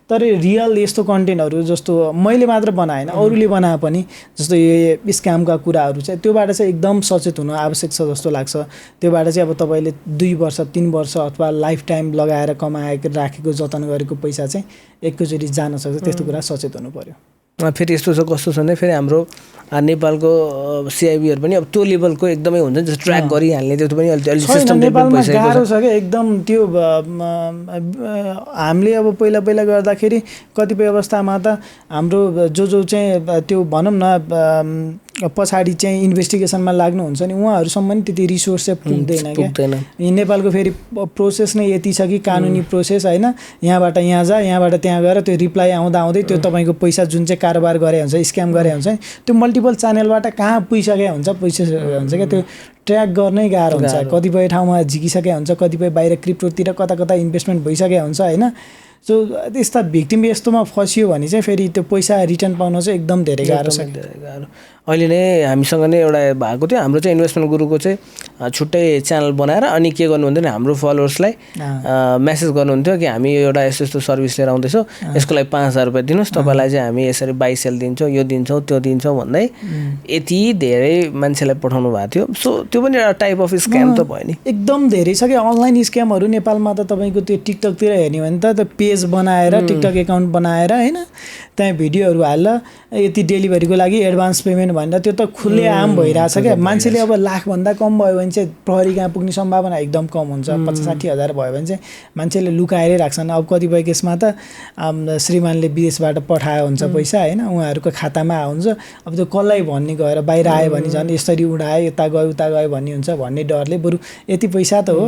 तर रियल यस्तो कन्टेन्टहरू जस्तो मैले मात्र बनाएन अरूले बनाए पनि जस्तो यो स्क्यामका कुराहरू चाहिँ त्योबाट चाहिँ एकदम सचेत हुनु आवश्यक छ जस्तो लाग्छ त्योबाट चाहिँ अब तपाईँले 2 वर्ष 3 वर्ष अथवा लाइफ टाइम लगाएर कमाएको राखेको जतन गरेको पैसा चाहिँ एकैचोटि जान सक्छ त्यस्तो कुरा सचेत हुनु पर्यो फेरि यस्तो छ कस्तो छ भने फेरि हाम्रो नेपालको सिआइबीहरू पनि अब त्यो लेभलको एकदमै हुन्छ जस्तो ट्र्याक गरिहाल्ने त्यो पनि अलि सिस्टम नेपालमा गाह्रो छ क्या एकदम त्यो हामीले अब पहिला गर्दाखेरि कतिपय अवस्थामा त हाम्रो जो चाहिँ त्यो भनौँ न पछाडि चाहिँ इन्भेस्टिगेसनमा लाग्नुहुन्छ नि उहाँहरूसम्म नि त्यति रिसोर्स चाहिँ पुग्दैन क्या नेपालको फेरि प्रोसेस नै यति छ कि कानुनी प्रोसेस होइन यहाँबाट यहाँ जा यहाँबाट त्यहाँ गएर त्यो रिप्लाई आउँदै त्यो तपाईँको पैसा जुन चाहिँ कारोबार गरे हुन्छ स्क्याम गरे हुन्छ त्यो मल्टिपल च्यानलबाट कहाँ पुगिसकेको हुन्छ क्या त्यो ट्र्याक गर्नै गाह्रो हुन्छ कतिपय ठाउँमा झिकिसकेको हुन्छ कतिपय बाहिर क्रिप्टोतिर कता इन्भेस्टमेन्ट भइसकेको हुन्छ होइन सो त्यस्ता भिक्टिम यस्तोमा फसियो भने चाहिँ फेरि त्यो पैसा रिटर्न पाउन चाहिँ एकदम धेरै गाह्रो छ अहिले नै हामीसँग नै एउटा भएको थियो हाम्रो चाहिँ इन्भेस्टमेन्ट गुरुको चाहिँ छुट्टै च्यानल बनाएर अनि के गर्नुहुन्थ्यो भने हाम्रो फलोवर्सलाई मेसेज गर्नुहुन्थ्यो कि हामी एउटा यस्तो सर्भिस लिएर आउँदैछौँ यसको लागि 5,000 रुपियाँ दिनुहोस् तपाईँलाई चाहिँ हामी यसरी बाई सेल दिन्छौँ यो दिन्छौँ त्यो दिन्छौँ भन्दै यति धेरै मान्छेलाई पठाउनु भएको थियो सो त्यो पनि एउटा टाइप अफ स्क्याम त भयो नि एकदम धेरै छ क्या अनलाइन स्क्यामहरू नेपालमा त तपाईँको त्यो टिकटकतिर हेर्ने भने त पेज बनाएर टिकटक एकाउन्ट बनाएर होइन त्यहाँ भिडियोहरू हाल्दा यति डेलिभरीको लागि एडभान्स पेमेन्ट भनेर त्यो त खुल्ले आम भइरहेछ क्या मान्छेले अब लाखभन्दा कम भयो भने चाहिँ प्रहरी कहाँ पुग्ने सम्भावना एकदम कम हुन्छ 50-60 हजार भयो भने चाहिँ मान्छेले लुकाएरै राख्छन् अब कतिपय केसमा त श्रीमानले विदेशबाट पठायो हुन्छ पैसा होइन उहाँहरूको खातामा हुन्छ अब त्यो कसलाई भन्ने गएर बाहिर आयो भने झन् यसरी उडायो यता गयो भन्ने हुन्छ भन्ने डरले बरु यति पैसा त हो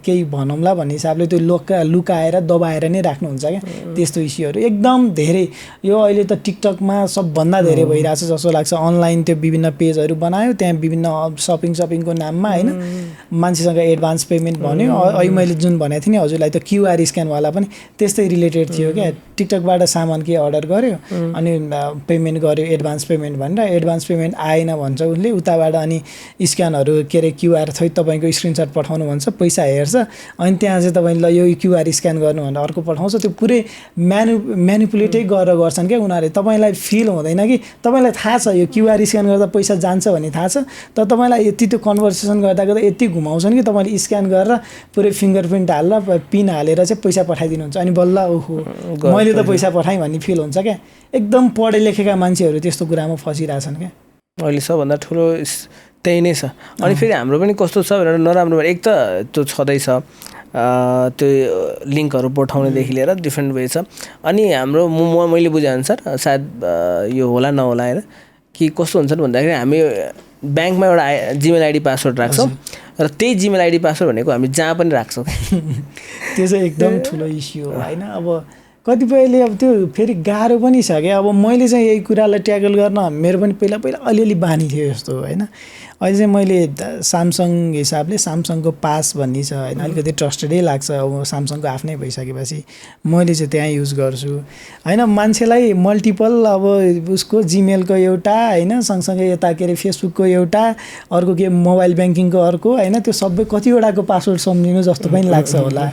केही भनौँला भन्ने हिसाबले त्यो लुकाएर दबाएर नै राख्नुहुन्छ क्या त्यस्तो इस्युहरू एकदम धेरै यो अहिले त टिकटकमा सबभन्दा धेरै भइरहेछ जस्तो लाग्छ अनलाइन त्यो विभिन्न पेजहरू बनायो त्यहाँ विभिन्न सपिङको नाममा होइन मान्छेसँग एडभान्स पेमेन्ट भन्यो अहिले मैले जुन भनेको थिएँ नि हजुरलाई त क्युआर स्क्यानवाला पनि त्यस्तै रिलेटेड थियो क्या टिकटकबाट सामान के अर्डर गर्यो अनि पेमेन्ट गर्यो एडभान्स पेमेन्ट भनेर एडभान्स पेमेन्ट आएन भन्छ उसले उताबाट अनि स्क्यानहरू के अरे क्युआर थै तपाईँको स्क्रिनसट पठाउनु भन्छ पैसा हेर्छ अनि त्यहाँ चाहिँ तपाईँले यो क्युआर स्क्यान गर्नु भनेर अर्को पठाउँछ त्यो पुरै म्यानिपुलेटै गरेर गर्छन् क्या उनीहरूले तपाईँलाई फिल हुँदैन कि तपाईँलाई थाहा छ यो क्युआर स्क्यान गर्दा पैसा जान्छ भन्ने थाहा छ तर तपाईँलाई यति त्यो कन्भर्सेसन गर्दा यति घुमाउँछन् कि तपाईँले स्क्यान गरेर पुरै फिङ्गरप्रिन्ट हालेर पिन हालेर चाहिँ पैसा पठाइदिनुहुन्छ अनि बल्ल ओहो मैले त पैसा पठाएँ भन्ने फिल हुन्छ क्या एकदम पढे लेखेका मान्छेहरू त्यस्तो कुरामा फसिरहेछन् क्या अहिले सबभन्दा ठुलो त्यही नै छ अनि फेरि हाम्रो पनि कस्तो छ भनेर नराम्रो एक त त्यो छँदैछ त्यो लिङ्कहरू पठाउनेदेखि लिएर डिफ्रेन्ट वे छ अनि हाम्रो मैले बुझेअनुसार सायद यो होला नहोला होइन कि कस्तो हुन्छ भन्दाखेरि हामी ब्याङ्कमा एउटा जिमेल आइडी पासवर्ड राख्छौँ र त्यही जिमेल आइडी पासवर्ड भनेको हामी जहाँ पनि राख्छौँ त्यो चाहिँ एकदम ठुलो इस्यु हो होइन अब कतिपयले अब त्यो फेरि गाह्रो पनि छ क्या अब मैले चाहिँ यही कुरालाई ट्याकल गर्न मेरो पनि पहिला अलिअलि बानी थियो जस्तो होइन अहिले चाहिँ मैले सामसङ हिसाबले सामसङको पास भन्ने छ होइन अलिकति ट्रस्टेडै लाग्छ अब सामसङको आफ्नै भइसकेपछि मैले चाहिँ त्यहाँ युज गर्छु होइन मान्छेलाई मल्टिपल अब उसको जिमेलको एउटा होइन सँगसँगै यता के अरे फेसबुकको एउटा अर्को के मोबाइल ब्याङ्किङको अर्को होइन त्यो सबै कतिवटाको पासवर्ड सम्झिनु जस्तो पनि लाग्छ होला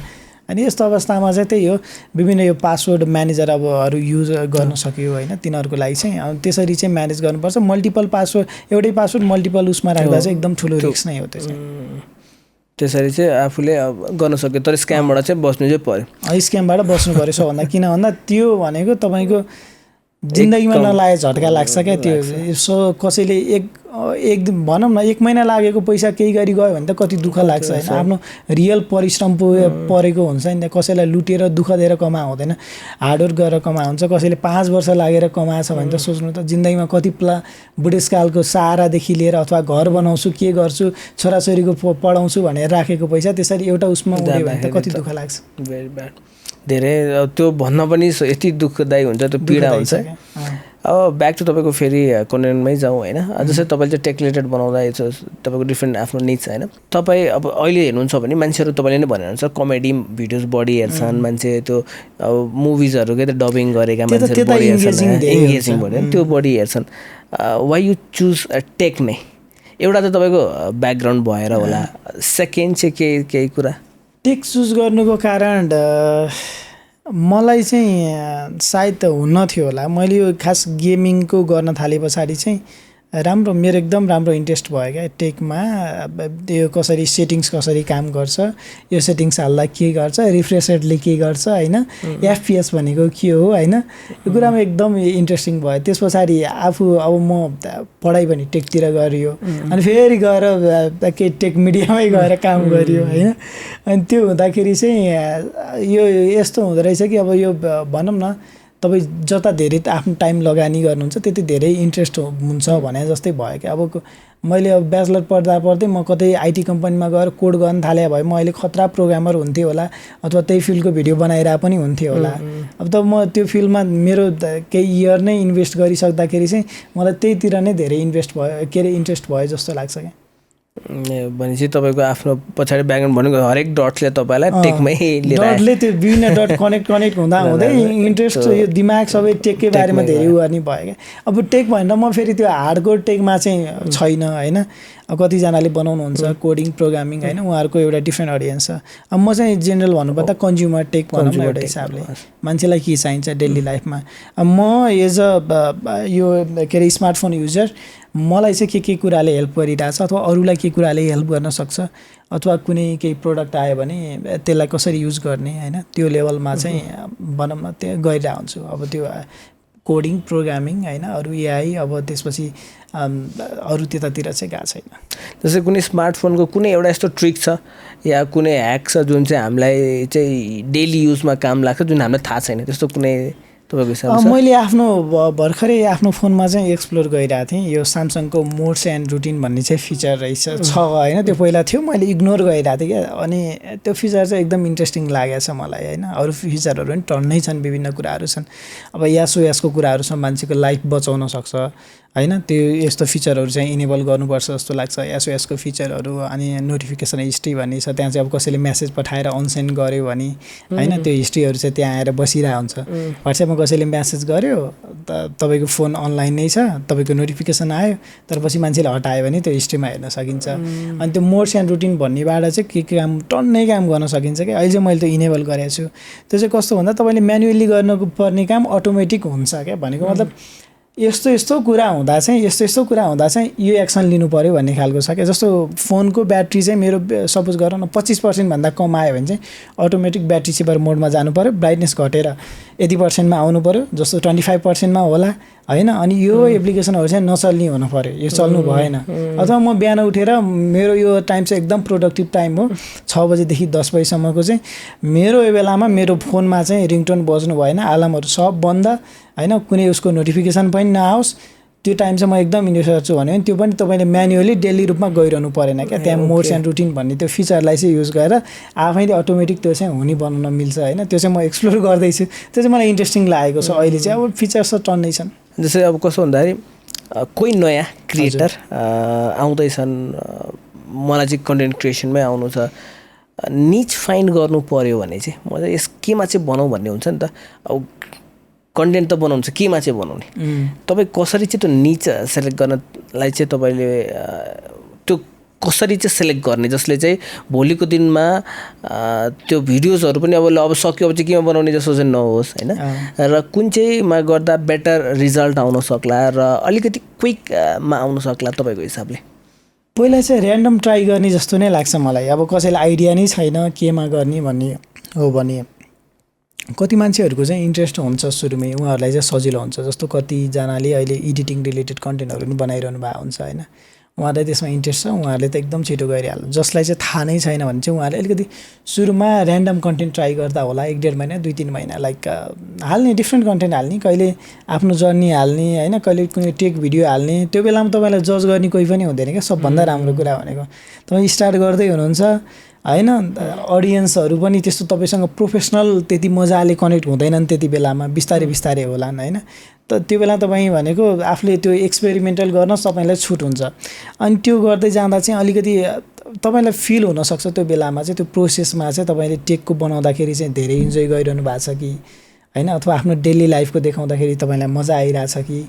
अनि यस्तो अवस्थामा चाहिँ त्यही हो विभिन्न यो पासवर्ड म्यानेजर अब अरू युज गर्न सक्यो होइन तिनीहरूको लागि चाहिँ त्यसरी चाहिँ म्यानेज गर्नुपर्छ मल्टिपल पासवर्ड एउटै पासवर्ड मल्टिपल उसमा राख्दा चाहिँ एकदम ठुलो रिस्क नै हो त्यो चाहिँ त्यसरी चाहिँ आफूले गर्न सक्यो तर स्क्यामबाट चाहिँ बस्नु चाहिँ पर्यो स्क्यामबाट बस्नु पर्यो सबभन्दा किन भन्दा त्यो भनेको तपाईँको जिन्दगीमा नलागे झट्का लाग्छ क्या त्यो सो कसैले एक भनौँ न 1 महिना लागेको पैसा केही गरी गयो भने त कति दुःख लाग्छ होइन आफ्नो रियल परिश्रम परेको हुन्छ नि कसैलाई लुटेर दुःख दिएर कमा हुँदैन हार्डवर्क गरेर कमा हुन्छ कसैले 5 वर्ष लागेर कमाएछ भने त सोच्नु त जिन्दगीमा कति बुढेसकालको सहारादेखि लिएर अथवा घर बनाउँछु के गर्छु छोराछोरीको पढाउँछु भनेर राखेको पैसा त्यसरी एउटा उसमा उड्यो भने त कति दुःख लाग्छ भेरी ब्याड धेरै त्यो भन्न पनि यति दुःखदायी हुन्छ त्यो पीडा हुन्छ अब ब्याक टु तपाईँको फेरि कन्टेन्टमै जाउँ होइन जस्तै तपाईँले चाहिँ टेक रिलेटेड बनाउँदा तपाईँको डिफ्रेन्ट आफ्नो निड्स होइन तपाईँ अब अहिले हेर्नुहुन्छ भने मान्छेहरू तपाईँले नै भनेर कमेडी भिडियोज बढी हेर्छन् मान्छे त्यो अब मुभिजहरू के त डबिङ गरेका मान्छेहरू बढी हेर्छन् इङ्गेजिङ भयो त्यो बढी हेर्छन् वाइ यु चुज टेक नै एउटा त तपाईँको ब्याकग्राउन्ड भएर होला, सेकेन्ड चाहिँ केही कुरा? टेक चुज गर्नुको कारण मलाई चाहिँ सायद त हुन्न थियो होला। मैले यो खास गेमिङको गर्न थाले पछाडि चाहिँ मेरो एकदम राम्रो इन्ट्रेस्ट भयो क्या टेकमा। यो कसरी सेटिङ्स कसरी काम गर्छ, यो सेटिङ्स हाल्दा के गर्छ, रिफ्रेस रेटले के गर्छ होइन, एफपिएस भनेको के हो होइन, यो कुरामा एकदम इन्ट्रेस्टिङ भयो। त्यस पछाडि आफू अब म पढाइ पनि टेकतिर गरियो, अनि फेरि गएर के टेक मिडियामै गएर काम गरियो होइन। अनि त्यो हुँदाखेरि चाहिँ यो यस्तो हुँदो रहेछ कि अब यो भनौँ न तपाईँ जता धेरै आफ्नो टाइम लगानी गर्नुहुन्छ त्यति धेरै इन्ट्रेस्ट हुन्छ भने जस्तै भयो क्या। अब मैले अब ब्याचलर पढ्दा पढ्दै म कतै आइटी कम्पनीमा गएर कोड गर्न थाले भए म अहिले खतरा प्रोग्रामर हुन्थेँ होला, अथवा त्यही फिल्डको भिडियो बनाइरहेको पनि हुन्थेँ होला। अब त म त्यो फिल्डमा मेरो केही इयर नै इन्भेस्ट गरिसक्दाखेरि चाहिँ मलाई त्यहीतिर नै धेरै इन्ट्रेस्ट भयो जस्तो लाग्छ क्या। भनेपछि तपाईँको आफ्नो पछाडि ब्याकग्राउन्ड भनेको हरेक डटले तपाईँलाई टेकमै डटले त्यो विभिन्न डट कनेक्ट हुँदा हुँदै इन्ट्रेस्ट यो दिमाग सबै टेककै बारेमा धेरै उ गर्ने भयो क्या। अब टेक भनेर म फेरि त्यो हार्डकोर टेकमा चाहिँ छैन होइन। अब कतिजनाले बनाउनुहुन्छ कोडिङ प्रोग्रामिङ होइन, उहाँहरूको एउटा डिफ्रेन्ट अडियन्स छ। अब म चाहिँ जेनरल भन्नुपर्दा कन्ज्युमर टेक भनौँ न एउटा हिसाबले, मान्छेलाई के चाहिन्छ डेली लाइफमा। अब म एज यो के अरे स्मार्टफोन युजर मलाई चाहिँ के कुराले हेल्प गरिरहेछ, अथवा अरूलाई के कुराले हेल्प गर्न सक्छ, अथवा कुनै केही प्रोडक्ट आयो भने त्यसलाई कसरी युज गर्ने होइन, त्यो लेभलमा चाहिँ भनौँ न त्यो गरिरहेको हुन्छु। अब त्यो कोडिङ प्रोग्रामिङ होइन, अरू एआई, अब त्यसपछि अरू त्यतातिर चाहिँ गएको छैन। जस्तै कुनै स्मार्टफोनको कुनै एउटा यस्तो ट्रिक छ या कुनै ह्याक छ जुन चाहिँ हामीलाई चाहिँ डेली युजमा काम लाग्छ, जुन हामीलाई थाहा छैन, त्यस्तो कुनै तपाईँको हिसाबमा? मैले आफ्नो भर्खरै आफ्नो फोनमा चाहिँ एक्सप्लोर गरिरहेको थिएँ। यो स्यामसङको मोड्स एन्ड रुटिन भन्ने चाहिँ फिचर रहेछ छ होइन, त्यो पहिला थियो मैले इग्नोर गरिरहेको थिएँ क्या। अनि त्यो फिचर चाहिँ एकदम इन्ट्रेस्टिङ लागेको छ मलाई होइन। अरू फिचरहरू पनि टन्नै छन्, विभिन्न कुराहरू छन्। अब यासको कुराहरू छ, मान्छेको लाइफ बचाउन सक्छ होइन, त्यो यस्तो फिचरहरू चाहिँ इनेबल गर्नुपर्छ जस्तो लाग्छ यासको फिचरहरू। अनि नोटिफिकेसन हिस्ट्री भन्ने छ, त्यहाँ चाहिँ अब कसैले मेसेज पठाएर अनसेन्ड गर्यो भने होइन, त्यो हिस्ट्रीहरू चाहिँ त्यहाँ आएर बसिरहेको हुन्छ। वाट्सएपमा कसैले मेसेज गर्यो तपाईँको फोन अनलाइन नै छ, तपाईँको नोटिफिकेसन आयो, तर पछि मान्छेले हटायो भने त्यो हिस्ट्रीमा हेर्न सकिन्छ। अनि त्यो मोड्स एन्ड रुटिन भन्नेबाट चाहिँ के काम टन्नै काम गर्न सकिन्छ क्या। अहिले चाहिँ मैले त्यो इनेबल गरेको छु। त्यो चाहिँ कस्तो भन्दा तपाईँले म्यानुअली गर्नुपर्ने काम अटोमेटिक हुन्छ क्या। भनेको मतलब यस्तो कुरा हुँदा चाहिँ यो एक्सन लिनु पऱ्यो भन्ने खालको छ क्या। जस्तो फोनको ब्याट्री चाहिँ मेरो सपोज गरौँ न 25% भन्दा कम आयो भने चाहिँ अटोमेटिक ब्याट्री सेभर मोडमा जानु पऱ्यो, ब्राइटनेस घटेर यति % आउनु पऱ्यो, जस्तो 25% होला होइन। अनि यो एप्लिकेसनहरू चाहिँ नचल्ने हुनु पऱ्यो, यो चल्नु भएन। अथवा म बिहान उठेर मेरो यो टाइम चाहिँ एकदम प्रोडक्टिभ टाइम हो, 6 बजेदेखि 10 बजीसम्मको चाहिँ मेरो यो बेलामा मेरो फोनमा चाहिँ रिङटोन बज्नु भएन, अलार्महरू सब बन्द होइन, कुनै उसको नोटिफिकेसन पनि नआओस्, त्यो टाइम चाहिँ म एकदम इन्भेस्ट गर्छु भने त्यो पनि तपाईँले म्यानुअली डेली रूपमा गइरहनु परेन क्या। त्यहाँ मोड्स एन्ड रुटिन भन्ने त्यो फिचरलाई चाहिँ युज गरेर आफैले अटोमेटिक त्यो चाहिँ हुने बनाउन मिल्छ होइन। त्यो चाहिँ म एक्सप्लोर गर्दैछु, त्यो चाहिँ मलाई इन्ट्रेस्टिङ लागेको छ। अहिले चाहिँ अब फिचर्स त टन्नै छन्। जस्तै अब कस्तो भन्दाखेरि कोही नयाँ क्रिएटर आउँदैछन्, मलाई चाहिँ कन्टेन्ट क्रिएसनमै आउनु छ, निच फाइन्ड गर्नु पऱ्यो भने चाहिँ म चाहिँ यस केमा चाहिँ बनाऊँ भन्ने हुन्छ नि त। अब कन्टेन्ट त बनाउनु छ, केमा चाहिँ बनाउने, तपाईँ कसरी चाहिँ त्यो निच सेलेक्ट गर्नलाई चाहिँ तपाईँले त्यो कसरी चाहिँ सेलेक्ट गर्ने, जसले चाहिँ भोलिको दिनमा त्यो भिडियोजहरू पनि अब सक्यो अब चाहिँ केमा बनाउने जस्तो चाहिँ नहोस् होइन, र कुन चाहिँमा गर्दा बेटर रिजल्ट आउन सक्ला र अलिकति क्विकमा आउन सक्ला तपाईँको हिसाबले? पहिला चाहिँ ऱ्यान्डम ट्राई गर्ने जस्तो नै लाग्छ मलाई। अब कसैलाई आइडिया नै छैन केमा गर्ने भन्ने हो भने कति मान्छेहरूको चाहिँ इन्ट्रेस्ट हुन्छ सुरुमै, उहाँहरूलाई चाहिँ सजिलो हुन्छ। जस्तो कतिजनाले अहिले एडिटिङ रिलेटेड कन्टेन्टहरू पनि बनाइरहनु भएको हुन्छ होइन, उहाँहरूलाई त्यसमा इन्ट्रेस्ट छ, उहाँहरूले त एकदम छिटो गरिहाल्नु। जसलाई चाहिँ थाहा नै छैन भने चाहिँ उहाँहरूले अलिकति सुरुमा ऱ्यान्डम कन्टेन्ट ट्राई गर्दा होला, 1-1.5 महिना 2-3 महिना लाइक हाल्ने, डिफ्रेन्ट कन्टेन्ट हाल्ने, कहिले आफ्नो जर्नी हाल्ने होइन, कहिले कुनै टेक भिडियो हाल्ने। त्यो बेलामा तपाईँलाई जज गर्ने कोही पनि हुँदैन क्या। सबभन्दा राम्रो कुरा भनेको तपाईँ स्टार्ट गर्दै हुनुहुन्छ होइन, अडियन्सहरू पनि त्यस्तो तपाईँसँग प्रोफेसनल त्यति मजाले कनेक्ट हुँदैनन् त्यति बेलामा, बिस्तारै होलान् होइन। त त्यो बेला तपाईँ भनेको आफूले त्यो एक्सपेरिमेन्टल गर्न तपाईँलाई छुट हुन्छ। अनि त्यो गर्दै जाँदा चाहिँ अलिकति तपाईँलाई फिल हुनसक्छ त्यो बेलामा चाहिँ, त्यो प्रोसेसमा चाहिँ तपाईँले टेकको बनाउँदाखेरि चाहिँ धेरै इन्जोय गरिरहनु भएको छ कि होइन, अथवा आफ्नो डेली लाइफको देखाउँदाखेरि तपाईँलाई मजा आइरहेछ कि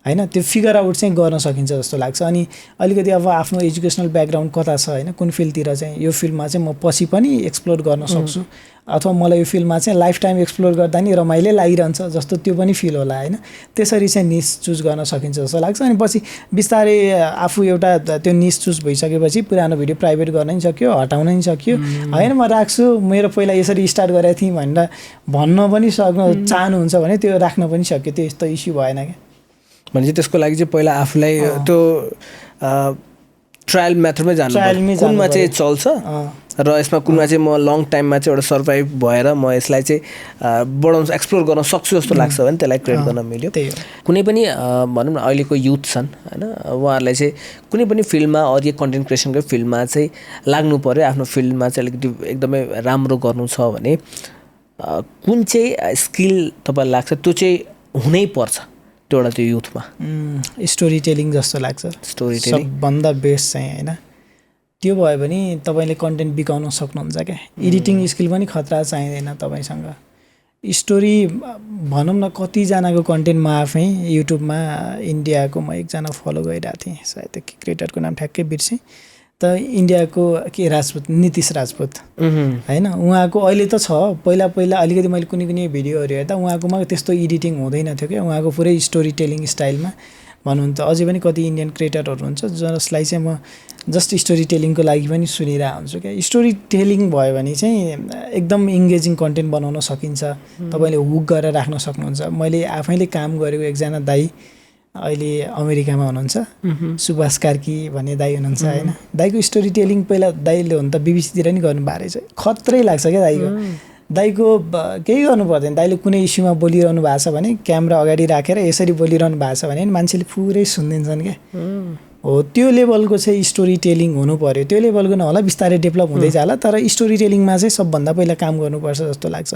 होइन त्यो फिगर आउट चाहिँ गर्न सकिन्छ जस्तो लाग्छ। अनि अलिकति अब आफ्नो एजुकेसनल ब्याकग्राउन्ड कता छ होइन, कुन फिल्डतिर चाहिँ यो फिल्डमा चाहिँ म पछि पनि एक्सप्लोर गर्न सक्छु, अथवा मलाई यो फिल्डमा चाहिँ लाइफ टाइम एक्सप्लोर गर्दा नि रमाइलो लागिरहन्छ जस्तो त्यो पनि फिल होला होइन। त्यसरी चाहिँ निस चुज गर्न सकिन्छ जस्तो लाग्छ। अनि पछि बिस्तारै आफू एउटा त्यो निस चुज भइसकेपछि पुरानो भिडियो प्राइभेट गर्न नि सक्यो, हटाउन नि सक्यो होइन। म राख्छु, मेरो पहिला यसरी स्टार्ट गरेको थिएँ भनेर भन्न पनि सक्नु चाहनुहुन्छ भने त्यो राख्न पनि सक्यो, त्यो यस्तो इस्यु भएन क्या। भनेपछि त्यसको लागि चाहिँ पहिला आफूलाई त्यो ट्रायल मेथडमै जानु पर्छ, कुनमा चाहिँ चल्छ र यसमा कुनमा चाहिँ म लङ टाइममा चाहिँ एउटा सर्भाइभ भएर म यसलाई चाहिँ बढाउन एक्सप्लोर गर्न सक्छु जस्तो लाग्छ भने त्यसलाई क्रिएट गर्न मिल्यो। कुनै पनि भनौँ न अहिलेको युथ छन् होइन, उहाँहरूलाई चाहिँ कुनै पनि फिल्डमा अरू कन्टेन्ट क्रिएसनको फिल्डमा चाहिँ लाग्नु पऱ्यो, आफ्नो फिल्डमा चाहिँ अलिकति एकदमै राम्रो गर्नु छ भने कुन चाहिँ स्किल तपाईँलाई लाग्छ त्यो चाहिँ हुनै पर्छ त्यो एउटा त्यो युथमा? स्टोरी टेलिङ जस्तो लाग्छ, स्टोरी टेलिङ सबभन्दा बेस्ट चाहिँ होइन। त्यो भयो भने तपाईँले कन्टेन्ट बिकाउन सक्नुहुन्छ क्या। एडिटिङ स्किल पनि खतरा चाहिँदैन तपाईँसँग। स्टोरी भनौँ न कतिजनाको कन्टेन्ट म आफै युट्युबमा इन्डियाको म एकजना फलो गरिरहेको थिएँ, सायद त्यो क्रिएटरको नाम ठ्याक्कै बिर्सेँ, त इन्डियाको के राजपूत, नीतिश राजपूत होइन। उहाँको अहिले त छ, पहिला अलिकति मैले कुनै भिडियोहरू हेर्दा उहाँकोमा त्यस्तो एडिटिङ हुँदैन थियो क्या। उहाँको पुरै स्टोरी टेलिङ स्टाइलमा भनौँ त अझै पनि कति इन्डियन क्रिएटरहरू हुन्छ जसलाई चाहिँ म जस्ट स्टोरी टेलिङको लागि पनि सुनिरहेको हुन्छु क्या। स्टोरी टेलिङ भयो भने चाहिँ एकदम इङ्गेजिङ कन्टेन्ट बनाउन सकिन्छ, तपाईँले हुक गरेर राख्न सक्नुहुन्छ। मैले आफैले काम गरेको एकजना दाइ अहिले अमेरिकामा हुनुहुन्छ, सुभाष कार्की भन्ने दाइ हुनुहुन्छ होइन। दाइको स्टोरी टेलिङ पहिला दाइले हुन त बिबिसीतिर नि गर्नुभएको रहेछ, खत्रै लाग्छ क्या दाइको। दाइको केही गर्नु पर्दैन, दाइले कुनै इस्युमा बोलिरहनु भएको छ भने क्यामेरा अगाडि राखेर यसरी बोलिरहनु भएको छ भने मान्छेले पुरै सुनिदिन्छन् क्या। हो त्यो लेभलको चाहिँ स्टोरी टेलिङ हुनु पऱ्यो। त्यो लेभलको नहोला, बिस्तारै डेभलप हुँदै जाला, तर स्टोरी टेलिङमा चाहिँ सबभन्दा पहिला काम गर्नुपर्छ जस्तो लाग्छ।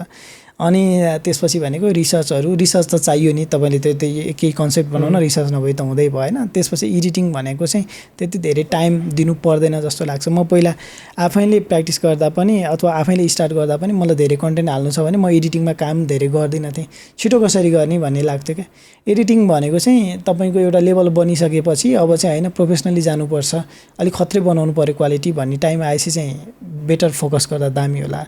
अनि त्यसपछि भनेको रिसर्च त चाहियो नि, तपाईँले त्यो केही कन्सेप्ट बनाउन रिसर्च नभए त हुँदै भएन। त्यसपछि एडिटिङ भनेको चाहिँ त्यति धेरै टाइम दिनु पर्दैन जस्तो लाग्छ। म पहिला आफैले प्र्याक्टिस गर्दा पनि अथवा आफैले स्टार्ट गर्दा पनि मलाई धेरै कन्टेन्ट हाल्नु छ भने म एडिटिङमा काम धेरै गर्दिनँ थिएँ, छिटो कसरी गर्ने भन्ने लाग्थ्यो क्या। एडिटिङ भनेको चाहिँ तपाईँको एउटा लेभल बनिसकेपछि अब चाहिँ होइन प्रोफेसनली जानुपर्छ, अलिक खत्रै बनाउनु पऱ्यो क्वालिटी भन्ने टाइम आएपछि चाहिँ बेटर फोकस गर्दा दामी होला।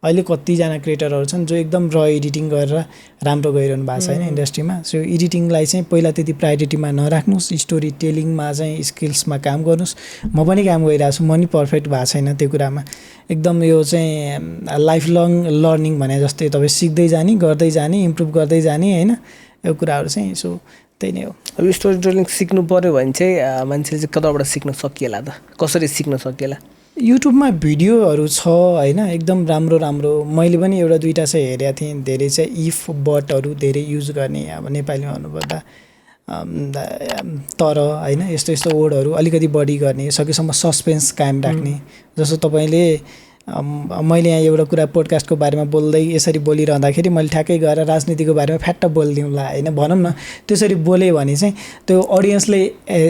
अहिले कतिजना क्रिएटरहरू छन् जो एकदम र एडिटिङ गरेर राम्रो गइरहनु भएको छ होइन इन्डस्ट्रीमा। सो एडिटिङलाई चाहिँ पहिला त्यति प्रायोरिटीमा नराख्नुहोस्, स्टोरी टेलिङमा चाहिँ स्किल्समा काम गर्नुहोस्। म पनि काम गरिरहेको छु, म नि पर्फेक्ट भएको छैन त्यो कुरामा। एकदम यो चाहिँ लाइफ लङ लर्निङ भने जस्तै तपाईँ सिक्दै जाने, गर्दै जाने, इम्प्रुभ गर्दै जाने होइन, यो कुराहरू चाहिँ। सो त्यही नै हो। अब स्टोरी टेलिङ सिक्नु पऱ्यो भने चाहिँ मान्छेले चाहिँ कताबाट सिक्न सकिएला त, कसरी सिक्न सकिएला? युट्युबमा भिडियोहरू छ होइन, एकदम राम्रो। मैले पनि एउटा दुईवटा चाहिँ हेरेको थिएँ, धेरै चाहिँ इफ बटहरू धेरै युज गर्ने, अब नेपालीमा भन्नुपर्दा तर होइन यस्तो वर्डहरू अलिकति बढी गर्ने, सकेसम्म सस्पेन्स कायम राख्ने। जस्तो तपाईँले मैले यहाँ एउटा कुरा पोडकास्टको बारेमा बोल्दै यसरी बोलिरहँदाखेरि मैले ठ्याक्कै गएर राजनीतिको बारेमा फ्याट्ट बोलिदिउँला होइन, भनौँ न त्यसरी बोलेँ भने चाहिँ त्यो अडियन्सले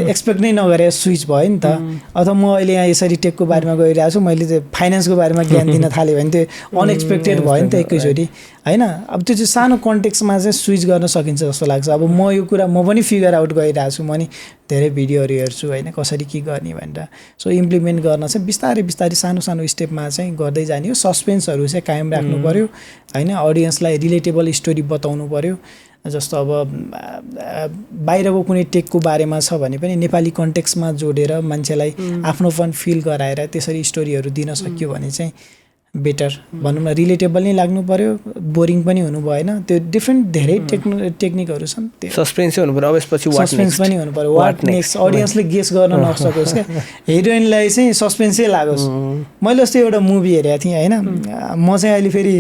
एक्सपेक्ट नै नगरे स्विच भयो नि त। अथवा म अहिले यहाँ यसरी टेकको बारेमा गइरहेको छु, मैले त्यो फाइनेन्सको बारेमा ज्ञान दिन थालेँ भने त्यो अनएक्सपेक्टेड भयो नि त एकैचोटि होइन। अब त्यो चाहिँ सानो कन्टेक्स्टमा चाहिँ स्विच गर्न सकिन्छ जस्तो लाग्छ। अब म यो कुरा म पनि फिगर आउट गरिरहेको छु, म नि धेरै भिडियोहरू हेर्छु होइन कसरी के गर्ने भनेर। सो इम्प्लिमेन्ट गर्न चाहिँ बिस्तारै सानो स्टेपमा चाहिँ गर्दै जाने हो। सस्पेन्सहरू चाहिँ कायम राख्नु पऱ्यो होइन, अडियन्सलाई रिलेटेबल स्टोरी बताउनु पऱ्यो। जस्तो अब बाहिरको कुनै टेकको बारेमा छ भने पनि नेपाली कन्टेक्स्टमा जोडेर मान्छेलाई आफ्नोपन फिल गराएर त्यसरी स्टोरीहरू दिन सक्यो भने चाहिँ बेटर, भनौँ न रिलेटेबल नै लाग्नु पऱ्यो, बोरिङ पनि हुनु भएन। त्यो डिफ्रेन्ट धेरै टेक्निकहरू छन्, त्यो सस्पेन्सै हुनु पऱ्यो। अब यसपछि सस्पेन्स पनि हुनु पऱ्यो, वाट नेक्स्ट अडियन्सले गेस गर्न नसकोस् क्या, हिरोइनलाई चाहिँ सस्पेन्सै लागोस्। मैले जस्तो एउटा मुभी हेरेको थिएँ होइन, म चाहिँ अहिले फेरि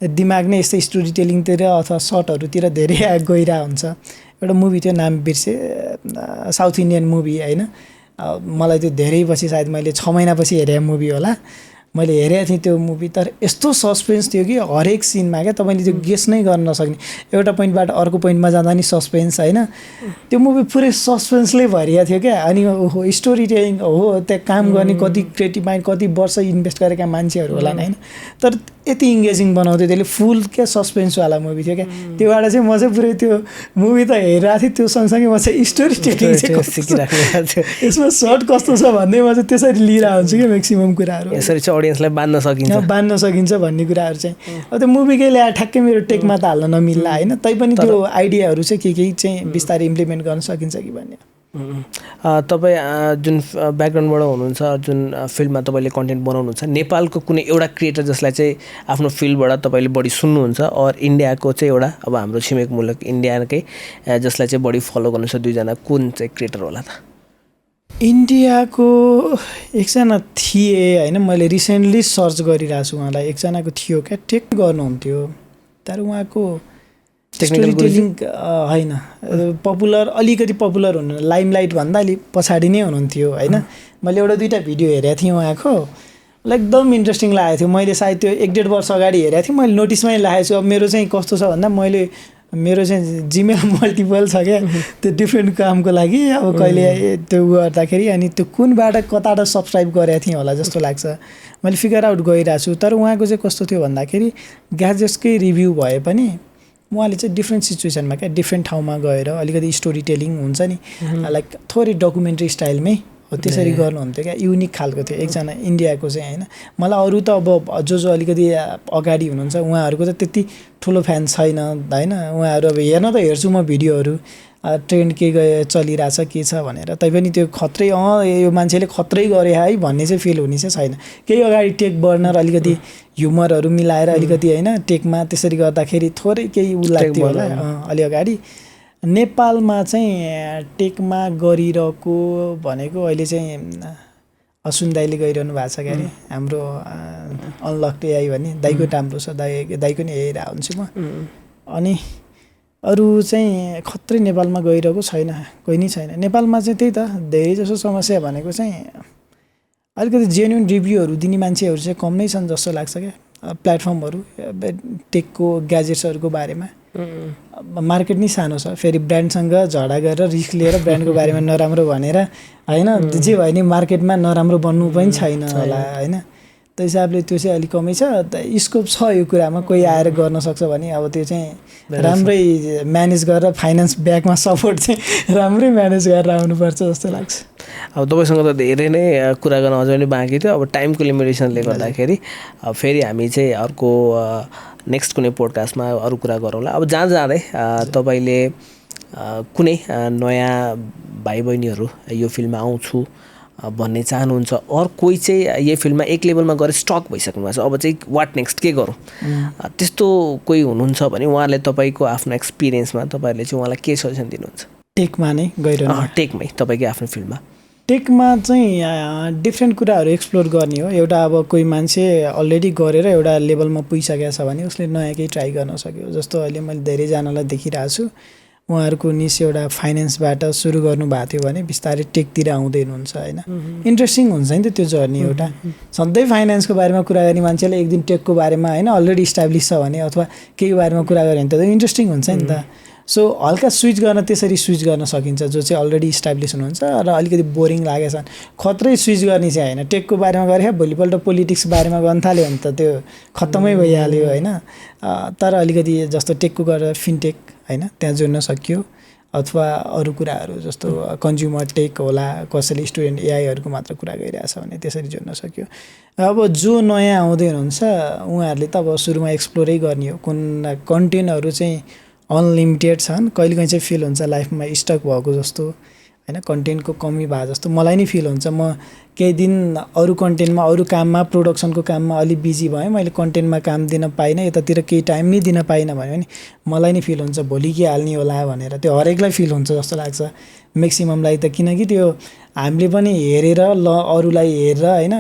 दिमाग नै यस्तै स्टोरी टेलिङतिर अथवा सर्टहरूतिर धेरै गइरहेको हुन्छ। एउटा मुभी थियो, नाम बिर्सेँ, साउथ इन्डियन मुभी होइन। मलाई त्यो धेरै पछि सायद मैले 6 महिनापछि हेरेको मुभी होला। मैले हेरेको थिएँ त्यो मुभी तर यस्तो सस्पेन्स थियो कि हरेक सिनमा क्या तपाईँले त्यो गेस नै गर्न नसक्ने एउटा पोइन्टबाट अर्को पोइन्टमा जाँदा नि सस्पेन्स होइन त्यो मुभी पुरै सस्पेन्सले भरिएको थियो क्या अनि हो स्टोरी टेलिङ हो त्यहाँ काम गर्ने कति क्रिएटिभ माइन्ड कति वर्ष इन्भेस्ट गरेका मान्छेहरू होला होइन तर यति इङ्गेजिङ बनाउँथ्यो त्यसले फुल क्या सस्पेन्सवाला मुभी थियो क्या त्योबाट चाहिँ म चाहिँ पुरै त्यो मुभी त हेरिरहेको थिएँ त्यो सँगसँगै म चाहिँ स्टोरी टेलिङ चाहिँ यसमा सर्ट कस्तो छ भन्दै म चाहिँ त्यसरी लिइरहेको हुन्छु कि म्याक्सिमम् कुराहरू यसरी चाहिँ अडियन्सलाई बाँध्न सकिन्छ भन्ने कुराहरू चाहिँ अब त्यो मुभीकै ल्याएर ठ्याक्कै मेरो टेकमा त हाल्न नमिल्ला होइन तैपनि त्यो आइडियाहरू चाहिँ के चाहिँ बिस्तारै इम्प्लिमेन्ट गर्न सकिन्छ कि भन्ने तपाईँ जुन ब्याकग्राउन्डबाट हुनुहुन्छ जुन फिल्डमा तपाईँले कन्टेन्ट बनाउनुहुन्छ नेपालको कुनै एउटा क्रिएटर जसलाई चाहिँ आफ्नो फिल्डबाट तपाईँले बढी सुन्नुहुन्छ और इन्डियाको चाहिँ एउटा अब हाम्रो छिमेक मुलुक इन्डियाकै जसलाई चाहिँ बढी फलो गर्नुहुन्छ दुईजना कुन चाहिँ क्रिएटर होला त इन्डियाको एकजना थिए होइन मैले रिसेन्टली सर्च गरिरहेको छु उहाँलाई एकजनाको थियो क्या टेक गर्नुहुन्थ्यो तर उहाँको स्टोरी टेलिङ होइन पपुलर अलिकति पपुलर हुनु लाइमलाइट भन्दा अलिक पछाडि नै हुनुहुन्थ्यो होइन मैले एउटा दुईवटा भिडियो हेरेको थिएँ उहाँको मलाई एकदम इन्ट्रेस्टिङ लागेको थियो मैले सायद त्यो 1-1.5 वर्ष अगाडि हेरेको थिएँ मैले नोटिसमै राखेको छु अब मेरो चाहिँ कस्तो छ भन्दा मैले मेरो चाहिँ जिमेल मल्टिपल छ क्या त्यो डिफ्रेन्ट कामको लागि अब कहिले त्यो गर्दाखेरि अनि त्यो कुनबाट कताबाट सब्सक्राइब गरेको थिएँ होला जस्तो लाग्छ मैले फिगर आउट गरिरहेको छु तर उहाँको चाहिँ कस्तो थियो भन्दाखेरि ग्याजेट्सकै रिभ्यू भए पनि उहाँले चाहिँ डिफ्रेन्ट सिचुएसनमा क्या डिफ्रेन्ट ठाउँमा गएर अलिकति स्टोरी टेलिङ हुन्छ नि लाइक थोरै डकुमेन्ट्री स्टाइलमै हो त्यसरी गर्नुहुन्थ्यो क्या युनिक खालको थियो एकजना इन्डियाको चाहिँ होइन मलाई अरू त अब जो अलिकति अगाडि हुनुहुन्छ उहाँहरूको त त्यति ठुलो फ्यान छैन होइन उहाँहरू अब हेर्न त हेर्छु म भिडियोहरू ट्रेन्ड के चलिरहेछ के छ भनेर तैपनि त्यो खत्रै यो मान्छेले खत्रै गरे है भन्ने चाहिँ फिल हुने चाहिँ छैन केही अगाडि टेक बर्नर अलिकति ह्युमरहरू मिलाएर अलिकति होइन टेकमा त्यसरी गर्दाखेरि थोरै केही उ लाग्थ्यो होला अलि अगाडि नेपालमा चाहिँ टेकमा गरिरहेको भनेको अहिले चाहिँ असुन दाइले गरिरहनु भएको छ क्यारे हाम्रो अनलक एआई भन्ने दाइको राम्रो छ दाइको नि हेरिरहेको हुन्छु म अनि अरू चाहिँ खत्रै नेपालमा गइरहेको छैन कोही नै छैन नेपालमा चाहिँ त्यही त धेरै जसो समस्या भनेको चाहिँ अलिकति जेन्युन रिभ्यूहरू दिने मान्छेहरू चाहिँ कम नै छन् जस्तो लाग्छ क्या प्लेटफर्महरू टेकको ग्याजेट्सहरूको बारेमा मार्केट नै सानो छ फेरि ब्रान्डसँग झगडा गरेर रिस्क लिएर ब्रान्डको बारेमा नराम्रो भनेर होइन जे भयो नि मार्केटमा नराम्रो बन्नु पनि छैन होला होइन त्यो हिसाबले त्यो चाहिँ अलिक कमै छ स्कोप छ यो कुरामा कोही आएर गर्न सक्छ भने अब त्यो चाहिँ राम्रै म्यानेज गरेर फाइनेन्स ब्याकमा सपोर्ट चाहिँ राम्रै म्यानेज गरेर आउनुपर्छ जस्तो लाग्छ अब तपाईँसँग त धेरै नै कुरा गर्न अझै पनि बाँकी थियो अब टाइमको लिमिटेसनले गर्दाखेरि फेरि हामी चाहिँ अर्को नेक्स्ट कुनै पोडकास्टमा अरू कुरा गरौँला अब जाँदै तपाईँले कुनै नयाँ भाइ बहिनीहरू यो फिल्ममा आउँछु भन्ने चाहनुहुन्छ अरू कोही चाहिँ यही फिल्ममा एक लेभलमा गएर स्टक भइसक्नु भएको छ अब चाहिँ वाट नेक्स्ट के गरौँ त्यस्तो कोही हुनुहुन्छ भने उहाँहरूले तपाईँको आफ्नो एक्सपिरियन्समा तपाईँहरूले चाहिँ उहाँलाई के सजेसन दिनुहुन्छ टेकमा नै गइरहनु टेकमै तपाईँकै आफ्नो फिल्ममा टेकमा चाहिँ डिफ्रेन्ट कुराहरू एक्सप्लोर गर्ने हो एउटा अब कोही मान्छे अलरेडी गरेर एउटा लेभलमा पुगिसकेको छ भने उसले नयाँ केही ट्राई गर्न सक्यो जस्तो अहिले मैले धेरैजनालाई देखिरहेको छु उहाँहरूको निस एउटा फाइनेन्सबाट सुरु गर्नुभएको थियो भने बिस्तारै टेकतिर आउँदै हुनुहुन्छ होइन इन्ट्रेस्टिङ हुन्छ नि त त्यो जर्नी एउटा सधैँ फाइनेन्सको बारेमा कुरा गर्ने मान्छेले एक दिन टेकको बारेमा होइन अलरेडी इस्टाब्लिस छ भने अथवा केही बारेमा कुरा गऱ्यो भने त इन्ट्रेस्टिङ हुन्छ नि त सो हल्का स्विच गर्न त्यसरी स्विच गर्न सकिन्छ जो चाहिँ अलरेडी इस्टाब्लिस हुनुहुन्छ र अलिकति बोरिङ लागेछ खत्रै स्विच गर्ने चाहिँ होइन टेकको बारेमा गरे भोलिपल्ट पोलिटिक्स बारेमा गर्न थाल्यो भने त त्यो खत्तमै भइहाल्यो होइन तर अलिकति जस्तो टेकको गरेर फिनटेक होइन त्यहाँ जोड्न सकियो अथवा अरू कुराहरू जस्तो कन्ज्युमर टेक होला कसैले स्टुडेन्ट एआईहरूको मात्र कुरा गरिरहेछ भने त्यसरी जोड्न सक्यो अब जो नयाँ आउँदै हुनुहुन्छ उहाँहरूले त अब सुरुमा एक्सप्लोरै गर्ने हो कुन कन्टेन्टहरू चाहिँ अनलिमिटेड छन् कहिलेकाहीँ चाहिँ फिल हुन्छ लाइफमा स्टक भएको जस्तो होइन कन्टेन्टको कमी भए जस्तो मलाई नै फिल हुन्छ म केही दिन अरू कन्टेन्टमा अरू काममा प्रोडक्सनको काममा अलिक बिजी भएँ मैले कन्टेन्टमा काम दिन पाइनँ यतातिर केही टाइम नै दिन पाइनँ भने पनि मलाई नै फिल हुन्छ भोलि के हाल्ने होला भनेर त्यो हरेकलाई फिल हुन्छ जस्तो लाग्छ म्याक्सिममलाई त, किनकि त्यो हामीले पनि हेरेर अरूलाई हेरेर होइन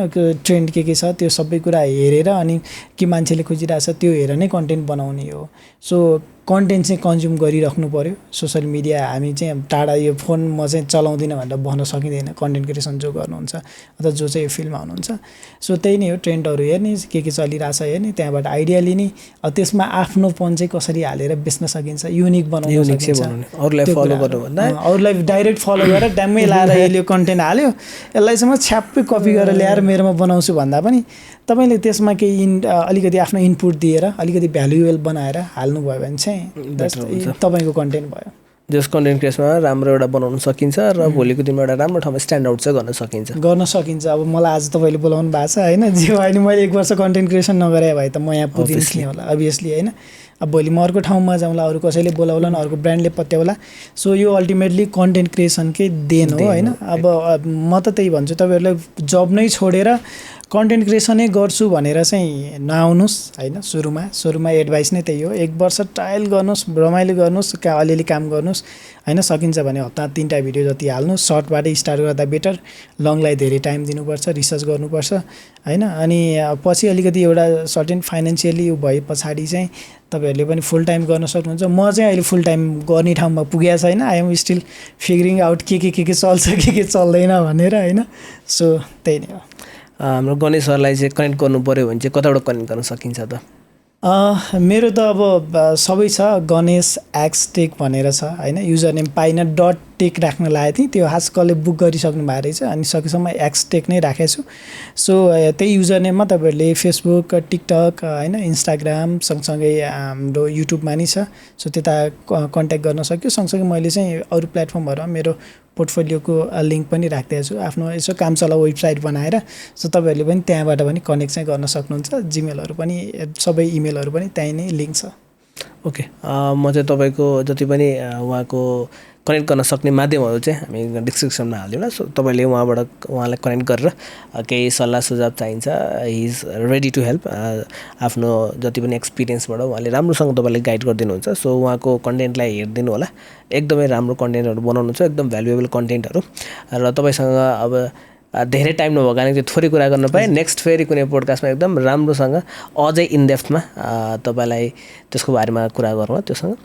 ट्रेन्ड के छ त्यो सबै कुरा हेरेर अनि के मान्छेले खोजिरहेछ त्यो हेरेर नै कन्टेन्ट बनाउने हो। सो कन्टेन्ट चाहिँ कन्ज्युम गरिराख्नु पऱ्यो। सोसियल मिडिया हामी चाहिँ टाढा यो फोन म चाहिँ चलाउँदिनँ भनेर भन्न सकिँदैन कन्टेन्ट क्रिएसन जो गर्नुहुन्छ अथवा जो चाहिँ यो फिल्डमा हुनुहुन्छ। सो त्यही नै हो, ट्रेन्डहरू हेर्ने, के चलिरहेछ हेर्ने, त्यहाँबाट आइडिया लिने, त्यसमा आफ्नोपन चाहिँ कसरी हालेर बेच्न सकिन्छ, युनिक बनाउन सकिन्छ, अरूलाई डाइरेक्ट फलो गरेर ड्याम्मै लाएर यसले कन्टेन्ट हाल्यो यसलाई चाहिँ म छ्याप्पै कपी गरेर ल्याएर मेरोमा बनाउँछु भन्दा पनि तपाईँले त्यसमा केही अलिकति आफ्नो इनपुट दिएर अलिकति भ्यालुएबल बनाएर हाल्नुभयो भने चाहिँ तपाईँको कन्टेन्ट भयो। जस कन्टेन्ट क्रिएसनमा राम्रो एउटा बनाउन सकिन्छ र भोलिको दिनमा एउटा राम्रो ठाउँमा स्ट्यान्ड आउट चाहिँ गर्न सकिन्छ। अब मलाई आज तपाईँले बोलाउनु भएको छ होइन, जे होइन मैले 1 वर्ष कन्टेन्ट क्रिएसन नगरे भए त म यहाँ पुगिन्थेँ होला अभियसली होइन। अब भोलि म अर्को ठाउँमा जाउँला, अरू कसैले बोलाउला, अर्को ब्रान्डले पत्याउला। सो यो अल्टिमेटली कन्टेन्ट क्रिएसनकै देन हो होइन। अब म त त्यही भन्छु, तपाईँहरूलाई जब नै छोडेर कन्टेन्ट क्रिएसनै गर्छु भनेर चाहिँ नआउनुहोस् होइन। सुरुमा एडभाइस नै त्यही हो, 1 वर्ष ट्रायल गर्नुहोस्, रमाइलो गर्नुहोस्, अलिअलि काम गर्नुहोस् होइन। सकिन्छ भने हप्ता 3टा भिडियो जति हाल्नुहोस्, सर्टबाटै स्टार्ट गर्दा बेटर। लङलाई धेरै टाइम दिनुपर्छ, रिसर्च गर्नुपर्छ होइन। अनि पछि अलिकति एउटा सर्टेन फाइनेन्सियली भए पछाडि चाहिँ तपाईँहरूले पनि फुल टाइम गर्न सक्नुहुन्छ। म चाहिँ अहिले फुल टाइम गर्ने ठाउँमा पुगेको छैन, I am still figuring out के चल्छ के चल्दैन भनेर होइन। सो त्यही नै हो। हाम्रो गणेश सरलाई चाहिँ कनेक्ट गर्नु पऱ्यो भने चाहिँ कताबाट कनेक्ट गर्न सकिन्छ त? मेरो त अब सबै छ, गणेश एक्सटेक भनेर छ होइन। युजर नेम पाइनँ .टेक राख्न लागेको थिएँ, त्यो आजकलले बुक गरिसक्नु भएको रहेछ अनि सकेसम्म एक्सटेक नै राखेको छु। सो त्यही युजर नेममा तपाईँहरूले फेसबुक, टिकटक होइन, इन्स्टाग्राम सँगसँगै हाम्रो युट्युबमा नि छ। सो त्यता कन्ट्याक्ट गर्न सक्यो। सँगसँगै मैले चाहिँ अरू प्लेटफर्महरूमा मेरो पोर्टफोलियोको लिङ्क पनि राखिदिएको छु, आफ्नो यसो काम चला वेबसाइट बनाएर। सो तपाईँहरूले पनि त्यहाँबाट पनि कनेक्ट चाहिँ गर्न सक्नुहुन्छ। जिमेलहरू पनि सबै इमेलहरू पनि त्यहीँ नै लिङ्क छ। ओके, म चाहिँ तपाईँको जति पनि उहाँको कनेक्ट गर्न सक्ने माध्यमहरू चाहिँ हामी डिस्क्रिप्सनमा हालिदिउँला। सो तपाईँले उहाँलाई कनेक्ट गरेर केही सल्लाह सुझाव चाहिन्छ, he is ready to help. आफ्नो जति पनि एक्सपिरियन्सबाट उहाँले राम्रोसँग तपाईँले गाइड गरिदिनुहुन्छ। सो उहाँको कन्टेन्टलाई हेरिदिनु होला, एकदमै राम्रो कन्टेन्टहरू बनाउनुहुन्छ, एकदम भ्यालुएबल कन्टेन्टहरू। र तपाईँसँग अब धेरै टाइम नभएको कारण त्यो थोरै कुरा गर्न पाएँ। नेक्स्ट फेरि कुनै पोडकास्टमा एकदम राम्रोसँग अझै इनडेप्थमा तपाईँलाई त्यसको बारेमा कुरा गरौँ त्योसँग।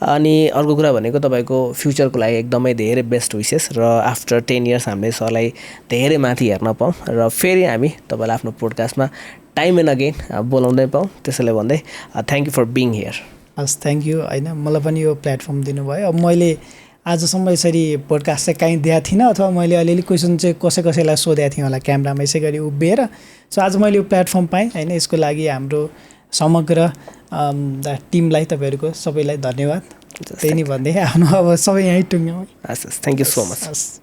अनि अर्को कुरा भनेको तपाईँको फ्युचरको लागि एकदमै धेरै बेस्ट विसेस र आफ्टर 10 इयर्स हामीले सरलाई धेरै माथि हेर्न पाऊँ र फेरि हामी तपाईँलाई आफ्नो पोडकास्टमा टाइम एन्ड अगेन बोलाउँदै पाऊँ। त्यसैले भन्दै thank you for being here. हस्, थ्याङ्क यू होइन, मलाई पनि यो प्लेटफर्म दिनुभयो। अब मैले आजसम्म यसरी पोडकास्ट चाहिँ कहीँ दिएको थिइनँ, अथवा मैले अलिअलि क्वेसन चाहिँ कसैलाई सोधेको थिएँ होला क्यामेरामा यसै गरी उभिएर। सो आज मैले यो प्लेटफर्म पाएँ होइन। यसको लागि हाम्रो समग्र टिमलाई, तपाईँहरूको सबैलाई धन्यवाद। त्यही नै भन्दै आफ्नो अब सबै यहीँ टुङ्ग्यौँ। हस्, थ्याङ्क यू सो मच।